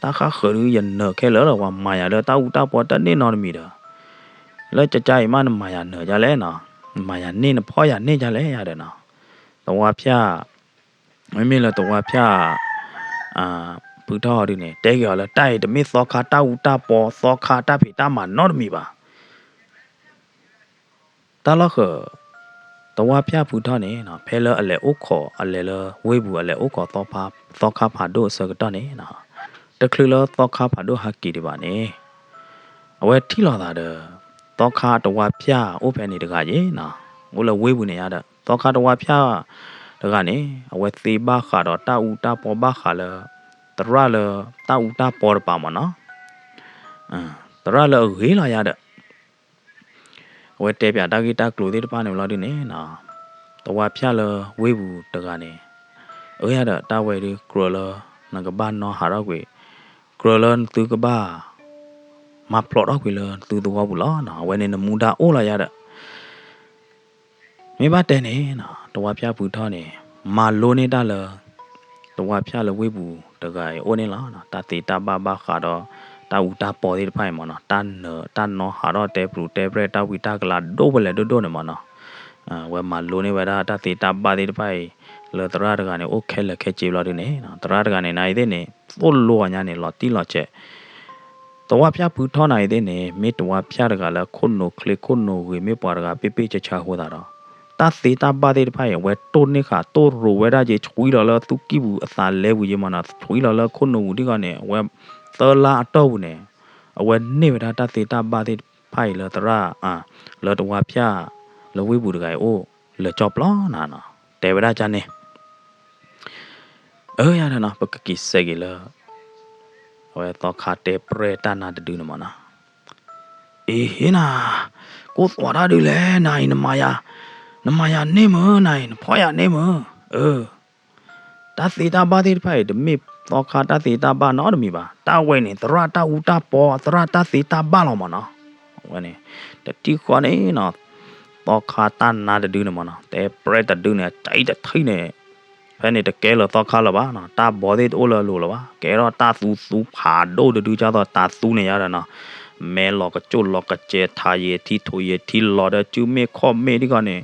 တၢ်ဃၣ်ဃၢၤဒု ယနၢၤခဲလၢာ်လီၤ, ပှၤမၤယၤလၢတၢ်အူတၢ်ပီတန့ၢ်နီတမံၤဒီး လၢကကါအံၤမး နမၤယၤနၢၤကၢ်လဲၣ်နီၤ, နမၤယၤန့ၢ် နဖီၣ်ယၤန့ၢ်ကၢ်လဲၣ်ယၤဒီးနီၤ, သဝါဖၠၣ်, မ့မ့ၢ်လၢသဝါဖၠၣ် ဖုထီၣ်ဒုန့ၣ် တဲက့ၤအီၤလၢ တၢ်အံၤတမ့ၢ်သီခါတၢ်အူတၢ်ပီ သီခါတၢ်ဖံးတၢ်မၤနီတမံၤဘၣ်. တၢ်လီၢ်ဃၢၤ သဝါဖၠၣ်ဖုထီၣ်န့ၣ် ဖဲလၢအလဲၤအိၣ်ခိး အလဲၤလၢဝ့ၢ်ပူၤ အလဲၤအိၣ်ခိးသီခါဖးဒိၣ်အဆၢကတီၢ်န့ၣ်, တချုးလၢသီခါဖးဒိၣ်ဟးက့ၤဒံးဘၣ်န့ၣ် အဝဲထံၣ်လိာ်သးဒီး သီခါတဝါဖၠၣ်အိၣ်ဖဲန့ၣ်တဂၤယ့ၤနီၤ, အိၣ်လၢဝ့ၢ်ပူၤန့ၣ်ယါဒီး သီခါတဝါဖၠၣ်တဂၤန့ၣ် အဝဲသ့ဘၣ်ဃးဒီးတၢ်အူတၢ်ပီဘၣ်ဃးလၢ သရၣ်လၢတၢ်အူတၢ်ပီတပၤမ့ၢ်နီၤ, သရၣ်လၢအဂ့ၤလီၤယါဒီး အဝဲတဲပၠးတၢ်ဂ့ၢ်တၢ်ကျိၤသ့ၣ်တဖၣ်န့ၣ်လီၤဒုန့ၣ်, သဝါဖၠၣ်လၢဝ့ၢ်ပူၤတဂၤန့ၣ်, အၢယါဒီးတၢ်ဝဲဒု ကြၢးလၢနကဘၣ်နီၣ်ဟးထီၣ်ကွံာ်, ကြၢးလၢနသုကဘၣ် မၤဖျိးထီၣ်ကွံာ်လၢနသုသဝီပူၤလီၤ. အဝဲန့ၣ်နမူဒါအိၣ်လီၤယါဒီး မ့ၢ်ဘၣ်တဲန့ၣ် သဝါဖၠၣ်ဖုထီၣ်န့ၣ် မၤလိန့ၢ်တၢ်လၢ သဝါဖၠၣ်လၢဝ့ၢ်ပူၤတဂၤအံၤအိၣ်န့ၣ်လီၤ. တၢ်သ့တၢ်ဘၣ်ဘၣ်ဃးဒီး တၢ်အူတၢ်ပီသ့ၣ်တဖၣ်အံၤမ့ၢ်နီၤ, တၢ်နၢၤတၢ်နီၣ်ဟးထီၣ်တဲပျုၤတဲပြဲၣ် တၢ်ဝံတၢ်ကလၤဒိၣ်ပလဲၣ်ဒိၣ်ဒိၣ်န့ၣ်မ့ၢ်နီၤ, အဝဲမၤလိန့ၢ်ဝဲဒၣ်တၢ်သ့တၢ်ဘၣ်သ့ၣ်တဖၣ်အံၤ လၢသရၣ်တဂၤန့ၣ် အိၣ်ခဲလၢာ်ခဲဆ့ဘျီဒုန့ၣ် သရၣ်တဂၤန့ၣ် နအံၤသ့ၣ်န့ၣ် သိၣ်လိအီၤညါန့ၣ် လီၤတံၢ်လီၤဆဲး သဝါဖၠၣ်ဖုထီၣ်နၤအံၤသ့ၣ်န့ၣ် မ့ၢ်သဝါဖၠၣ်တဂၤလၢခိၣ်နူာ်ချ့ခိၣ်နူာ်ဂ့ၤ မ့ၢ်ပှၤတဂၤပ့ၢ်ပ့ၢ်ဆါဆါအဃိသတးဒီး တၢ်သ့တၢ်ဘၣ်သ့ၣ်တဖၣ်အံၤ အဝဲတိၢ်န့ၢ်ဃာ် တိၢ်ရိၤဝဲဒၣ်က့ၤ ဆွံလီၤလၢသူၣ်ကံၢ်ပူၤအသးလဲပူၤယ့မ့ၢ်နီၤ, ဆွံလီၤလၢခိၣ်နူာ်ပူၤဒ်ဂီၢ်န့ၣ် အဝဲ သၢလါအတီၢ်ပူၤန့ၣ် အဝဲန့ၢ်ဝဲဒၣ်တၢ်သ့တၢ်ဘၣ်သ့ၣ်တဖၣ်အံၤလၢသရၣ် လၢသဝါဖၠၣ် လၢဝ့ၢ်ပူၤတဂၤအံၤအိၣ်လၢကၠီပျီနၤနီၤ, တဲဝဲဒၣ်ကန့ၣ် အၢ ယၤဒီးနီၤ ပကက့ၤစဲးက့ၤလၢ အဝဲသီခါတဲပြဲၢ်တၢ်နါတဒုန့ၣ်မ့ၢ်နီၤ, အ့ဟ့နၤ, ကိၢ်သွးတၢ်ဒုလဲၣ် နၤအံၤ နမၤယၤန့ၢ်မုၢ် နၤအံၤ နဖီၣ်ယၤန့ၢ်မုၢ်, အၢ တၢ်သ့တၢ်ဘၣ်သ့ၣ်တဖၣ်အံၤ တမ့ၢ်သီခါတၢ်သ့တၢ်ဘၣ်နီတမံၤဘၣ်, တၢ်ဝဲန့ၣ် သရၣ်တၢ်အူတၢ်ပီ သရၣ်တၢ်သ့တၢ်ဘၣ်လီၤမ့ၢ်နီၤ, အဝဲန့ၣ် တထံၣ်ဃီန့ၣ်နီၤ သီခါတၢ်နါတဒုန့ၣ်မ့ၢ်နီၤ တဲပြဲၢ်တဒုန့ၣ် တၢ်အံၤတထံၣ်န့ၣ် ဖဲန့ၣ်တကဲလၢသီခါလၢၤဘၣ်နီၤ, တၢ်ဘီသ့ၣ်တအိၣ်လၢအလိၤလၢၤဘၣ်, ကဲထီၣ်တၢ်သူသူဖးဒိၣ်တဒု ကၢ်သိးတၤသူန့ၣ်ယါဒီးနီၤ, မဲလီၤကကၠိၣ်လီၤကစဲး ထးယံာ်ထံ ထိးယံာ်ထံ လီၤဒီးစုမ့ၣ်ခီၣ်မ့ၣ်ဒ်ဂီၢ်န့ၣ်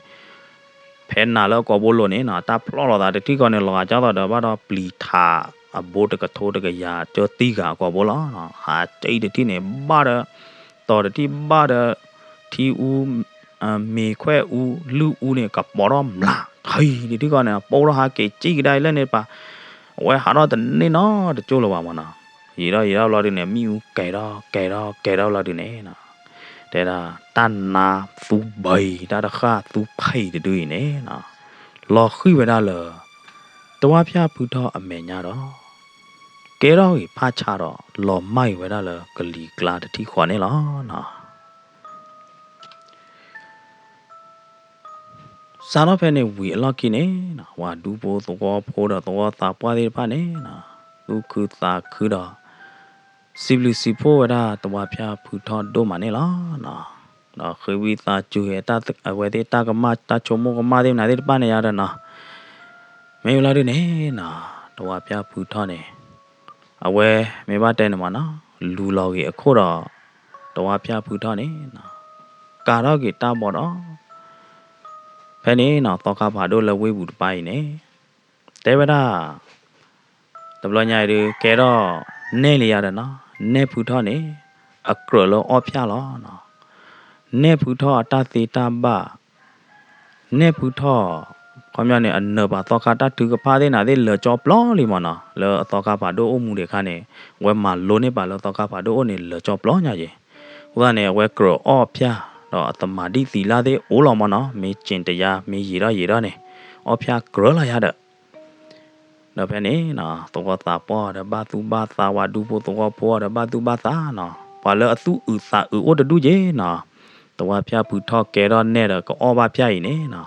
ဖဲနၤလၢကိာ်ဘိလိၤန့ၣ်နီၤ တၢ်ဖျီၣ်လိာ်သးတထံၣ်ဃီန့ၣ် လီၤကၢ်သိးဒီးဘၣ်ဒီးပျံၤထးအဘိတကထိတကယၤ ကၢတံၢ်ဂၤအကိာ်ဘိလီၤ, ဟးစံၣ်တထံၣ်န့ၣ် ဘၣ်ဒီး တီၤတထံၣ်ဘၣ်ဒီး ထံအူ မ့ၤခွဲးအူ လုၢ်အူန့ၣ် ကပီၤထီၣ်မျး ထံတထံၣ်ဃီန့ၣ် ပိၢ်ထီၣ်ဟးက့ၤစံၣ်ကဒါအံၤလၢန့ၣ်တပၤ, အဝဲဟးထီၣ်တန့ၢ်နီတကၠိၢ်လၢၤဘၣ်မ့ၢ်နီၤ, ယံာ်ထီၣ်ယံာ်ထီၣ်ဘျီဒုန့ၣ် မ့ၣ်အူကဲၤထီၣ်ကဲၤထီၣ်ဘျီဒုန့ၣ်နီၤ, တဲဒၣ် တၢ်နါသူဘံ တၢ်တဃၣ်သူဖံးတဒုအံၤန့ၣ်နီၤ, လီၤဃံၤဝဲဒၣ်လၢ သဝၣ်ဖၠၣ်ဖုထီၣ်အမဲာ်ညါဒီး ကဲထီၣ်ဂ့ၤဖးဆါဒီး လီၤမၢ်ဂ့ၤဝဲဒၣ်လၢကလံၤကျါတထံၣ်ဃီန့ၣ်လီၤနီၤ. စးထီၣ်ဖဲန့ၣ်ဝံၤအလီၢ်ခံန့ၣ်နီၤ ပှၤဒူဖိသဝီဖိဒီးသဝီသးပှၢ်သ့ၣ်တဖၣ်န့ၣ်နီၤ သူၣ်ခုသးခုဒီး စံးဘျုးစံးဖှိၣ်ဝဲဒၣ်သဝီဖၠၣ်ဖုထီၣ်ဒိၣ်မးန့ၣ်လီၤနီၤ. ဒီးဃ့ဝံသးစူၤအဝဲသ့ၣ်တၢ်ကမၣ်တၢ်ဆိကမိၣ်ကမၣ်သ့ၣ်မနုၤသ့ၣ်တဖၣ်န့ၣ်ယါဒီးနီၤ မ့ၢ်ဝံၤလီၤဒုန့ၣ်နီၤ သဝီဖၠၣ်ဖုထီၣ်န့ၣ် အဝဲမ့ၢ်ဘၣ်တဲန့ၣ်မးနီၤ လူၤလီၤဂ့ၤအခိၣ်ဒီး သဝီဖၠၣ်ဖုထီၣ်န့ၣ်နီၤ ကၤထီၣ်က့ၤတၢ်ဘီဒီး ဖဲန့ၣ်နီၤ သီခါဖးဒိၣ်လၢဝ့ၢ်ပူၤတပၤအံၤန့ၣ် တဲဝဲဒၣ် တဘျီညါအံၤဒုး ကဲထီၣ်နဲၣ်လံယါဒီးနီၤ နဲၣ်ဖုထီၣ်န့ၣ် အကြၢးလၢအီၣ်ဖၠၣ်လီၤနီၤ. နဲၣ်ဖုထီၣ်အတၢ်သ့တၢ်ဘၣ် နဲၣ်ဖုထီၣ် ခီပညီန့ၣ် အနၢၤပာ်သီခါတၢ်ထုကဖၣ်သ့ၣ်နၤသ့ၣ်လၢာ်ကၠီပျီလံမးနီၤ လၢအသီခါဖးဒိၣ်အိၣ်မူဒံးအခါန့ၣ် အဝဲမၤလိန့ၢ်ပာ်လၢသီခါဖးဒိၣ်အိၣ်န့ၣ်လၢာ်ကၠီပျီညါယဲၢ်. အဃိသတးန့ၣ် အဝဲကြၢးအီၣ်ဖၠၣ် ဒီးအသမၣ်ဒံၣ်သံလၢ်သ့ၣ်အိၣ်လီၤမးနီၤ မ့ၢ်ကၠ့ၣ်တယါ မ့ၢ်ယံာ်ထီၣ်ယံာ်ထီၣ်န့ၣ် အီၣ်ဖၠၣ်ကြၢးလီၤယါဒီး ဒီးဖဲန့ၣ်နီၤ သဝီသးပှၢ်ဒီးဘၣ်သူၣ်ဘၣ်သး ပှၤဒူဖိသဝီဖိဒီးဘၣ်သူၣ်ဘၣ်သးနီၤ ပှၤလၢအသူၣ်အုးသးအုးအိၣ်တဒူၣ်က့ၤနီၤ သဝီဖၠၣ်ဖုထီၣ်ကဲထီၣ်နဲၣ်ဒီးကအီၣ်ဘၣ်ဖၠၣ်အံၤန့ၣ်နီၤ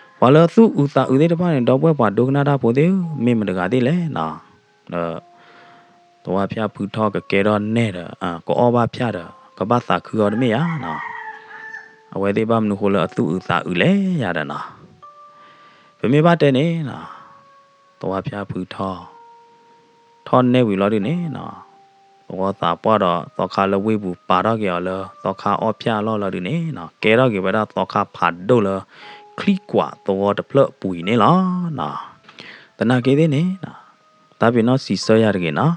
ပှၤလၢအသူၣ်အုးသးအုးသ့ၣ်တဖၣ်န့ၣ် ဒီပုၢ်ဝဲၢ်ပှၤဒိကနၣ်တၢ်ဖိသ့ၣ်ဧၢ မ့ၢ်မတဂၤသ့ၣ်လဲၣ်နီၤ ဒီး သဝီဖၠၣ်ဖုထီၣ်ကကဲထီၣ်နဲၣ်ဒီး ကအီၣ်ဘၣ်ဖၠၣ်ဒီး ကဘၣ်သးခုအီၤတမ့ၢ်ဧါနီၤ အဝဲသ့ၣ်ဘၣ်မနုၤဃိလၢအသူၣ်အုးသးအုးလဲၣ်ယါဒီးနီၤ ပမ့ၢ်ဘၣ်တဲန့ၣ်နီၤ သဝီဖၠၣ်ဖုထီၣ် ထီၣ်နဲၣ်ဝံၤလီၤဒုန့ၣ်နီၤ သဝီသးပှၢ်ဒီးသီခါလၢဝ့ၢ်ပူၤပာ်ထီၣ်က့ၤအီၤလၢသီခါအီၣ်ဖၠၣ်အလီၢ်လီၤဒုန့ၣ်နီၤ ကဲထီၣ်က့ၤဝဲဒၣ်သီခါဖးဒိၣ်လၢ ချံကွးသဝီတဖျၢၣ်အပူၤအံၤန့ၣ်လီၤနီၤ သနာ်က့သ့ၣ်န့ၣ်နီၤ တၢ်ပ့ၤနီၣ်စံးဆၢယၤတဂ့ၤနီၤ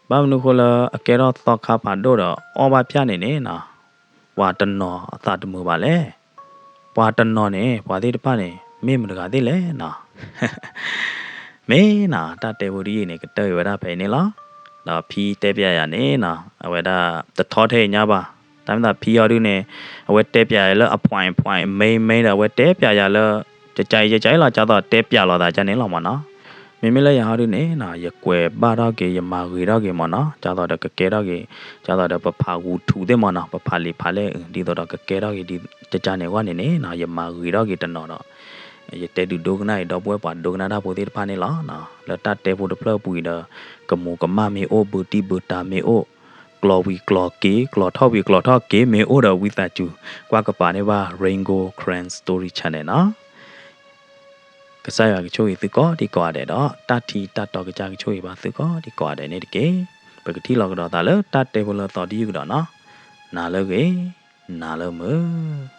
ဘၣ်မနုၤဃိလၢအကဲထီၣ်သီခါဖးဒိၣ်ဒီးအီၣ်ဘၣ်ဖၠၣ်န့ၣ်န့ၣ်နီၤ ပှၤတနီၤအသးတမုာ်ဘၣ်လဲၣ်. ပှၤတနီၤန့ၣ် ပှၤသ့ၣ်တဖၣ်န့ၣ် မ့ၢ်မတဂၤသ့ၣ်လဲၣ်နီၤ. မ့ၢ်နီၤ တၢ်တဲဖိတယုၢ်န့ၣ် ကတၢၢ်က့ၤဝဲဒၣ်ဖဲအံၤန့ၣ်လီၤ. ဒီးဖံတဲပၠးယၤန့ၣ်နီၤ အဝဲဒၣ် တထီထဲအံၤညါဘၣ်. တၢ်မ့ၢ်သးဖံအီၤဒုန့ၣ် အဝဲတဲပၠးယၤလၢအ point point main main ဒီး အဝဲတဲပၠးယၤလၢ ကကါအံၤကကါအံၤလီၤ. ကၢ်သိးတဲပၠးလိာ်သးကန့ၣ်လီၤမးနီၤ. မ့မ့ၢ်လၢယၤဟီဒုန့ၣ်နီၤ ယကွဲးဘၣ်ထီၣ်က့ၤ ယမၤဂ့ၤထီၣ်က့ၤမးနီၤ. ကၢ်သိးဒီးကကဲထီၣ်က့ၤ ကၢ်သိးဒီးပဖးဂူၤထူးသ့ၣ်မးနီၤ ပဖးလံာ်ဖးလဲၢ်အုး ဒ်သိးဒီးကကဲထီၣ်က့ၤဒ်ကကါန့ၣ်အဂီၢ်န့ၣ်န့ၣ်နီၤ ယမၤဂ့ၤထီၣ်က့ၤတနီၤဒီး ယတဲဒုးဒိကနၣ်အံၤ ဒီပုၢ်ဝဲၢ်ပှၤဒိကနၣ်တၢ်ဖိသ့ၣ်တဖၣ်န့ၣ်လီၤ. လၢတၢ်တဲဖိတဖျၢၣ်အပူၤအံၤဒီး ကမူးကမၣ်မ့ၢ်အိၣ် ဘုတံၢ်ဘုတၢ်မ့ၢ်အိၣ် ကျီဝံၤကျီက့ၤ ကျီထီၣ်ဝံၤကျီထီၣ်က့ၤမ့ၢ်အိၣ်ဒီး ဝံသးစူၤ ကွၢ်ကပၤန့ၢ်ဘၣ် Rain Gold Karen Story Channel နီၤ. ကစၢ်ယွၤကဆိၣ်ဂ့ၤသုကိးဒံကိးဂၤဒဲးဒီး တၢ်ထံၣ်တၢ်တီကစၢ်ကဆိၣ်ဂ့ၤဘၣ်သုကိးဒံကိးဂၤဒဲးန့ၣ်တက့ၢ်. ပကထံၣ်လိာ်ကဒီးသးလၢတၢ်တဲဖိလၢအသီတယုၢ်ကဒီးနီၤ. နၤလၢဂ့ၤ, နၤလၢမုာ်.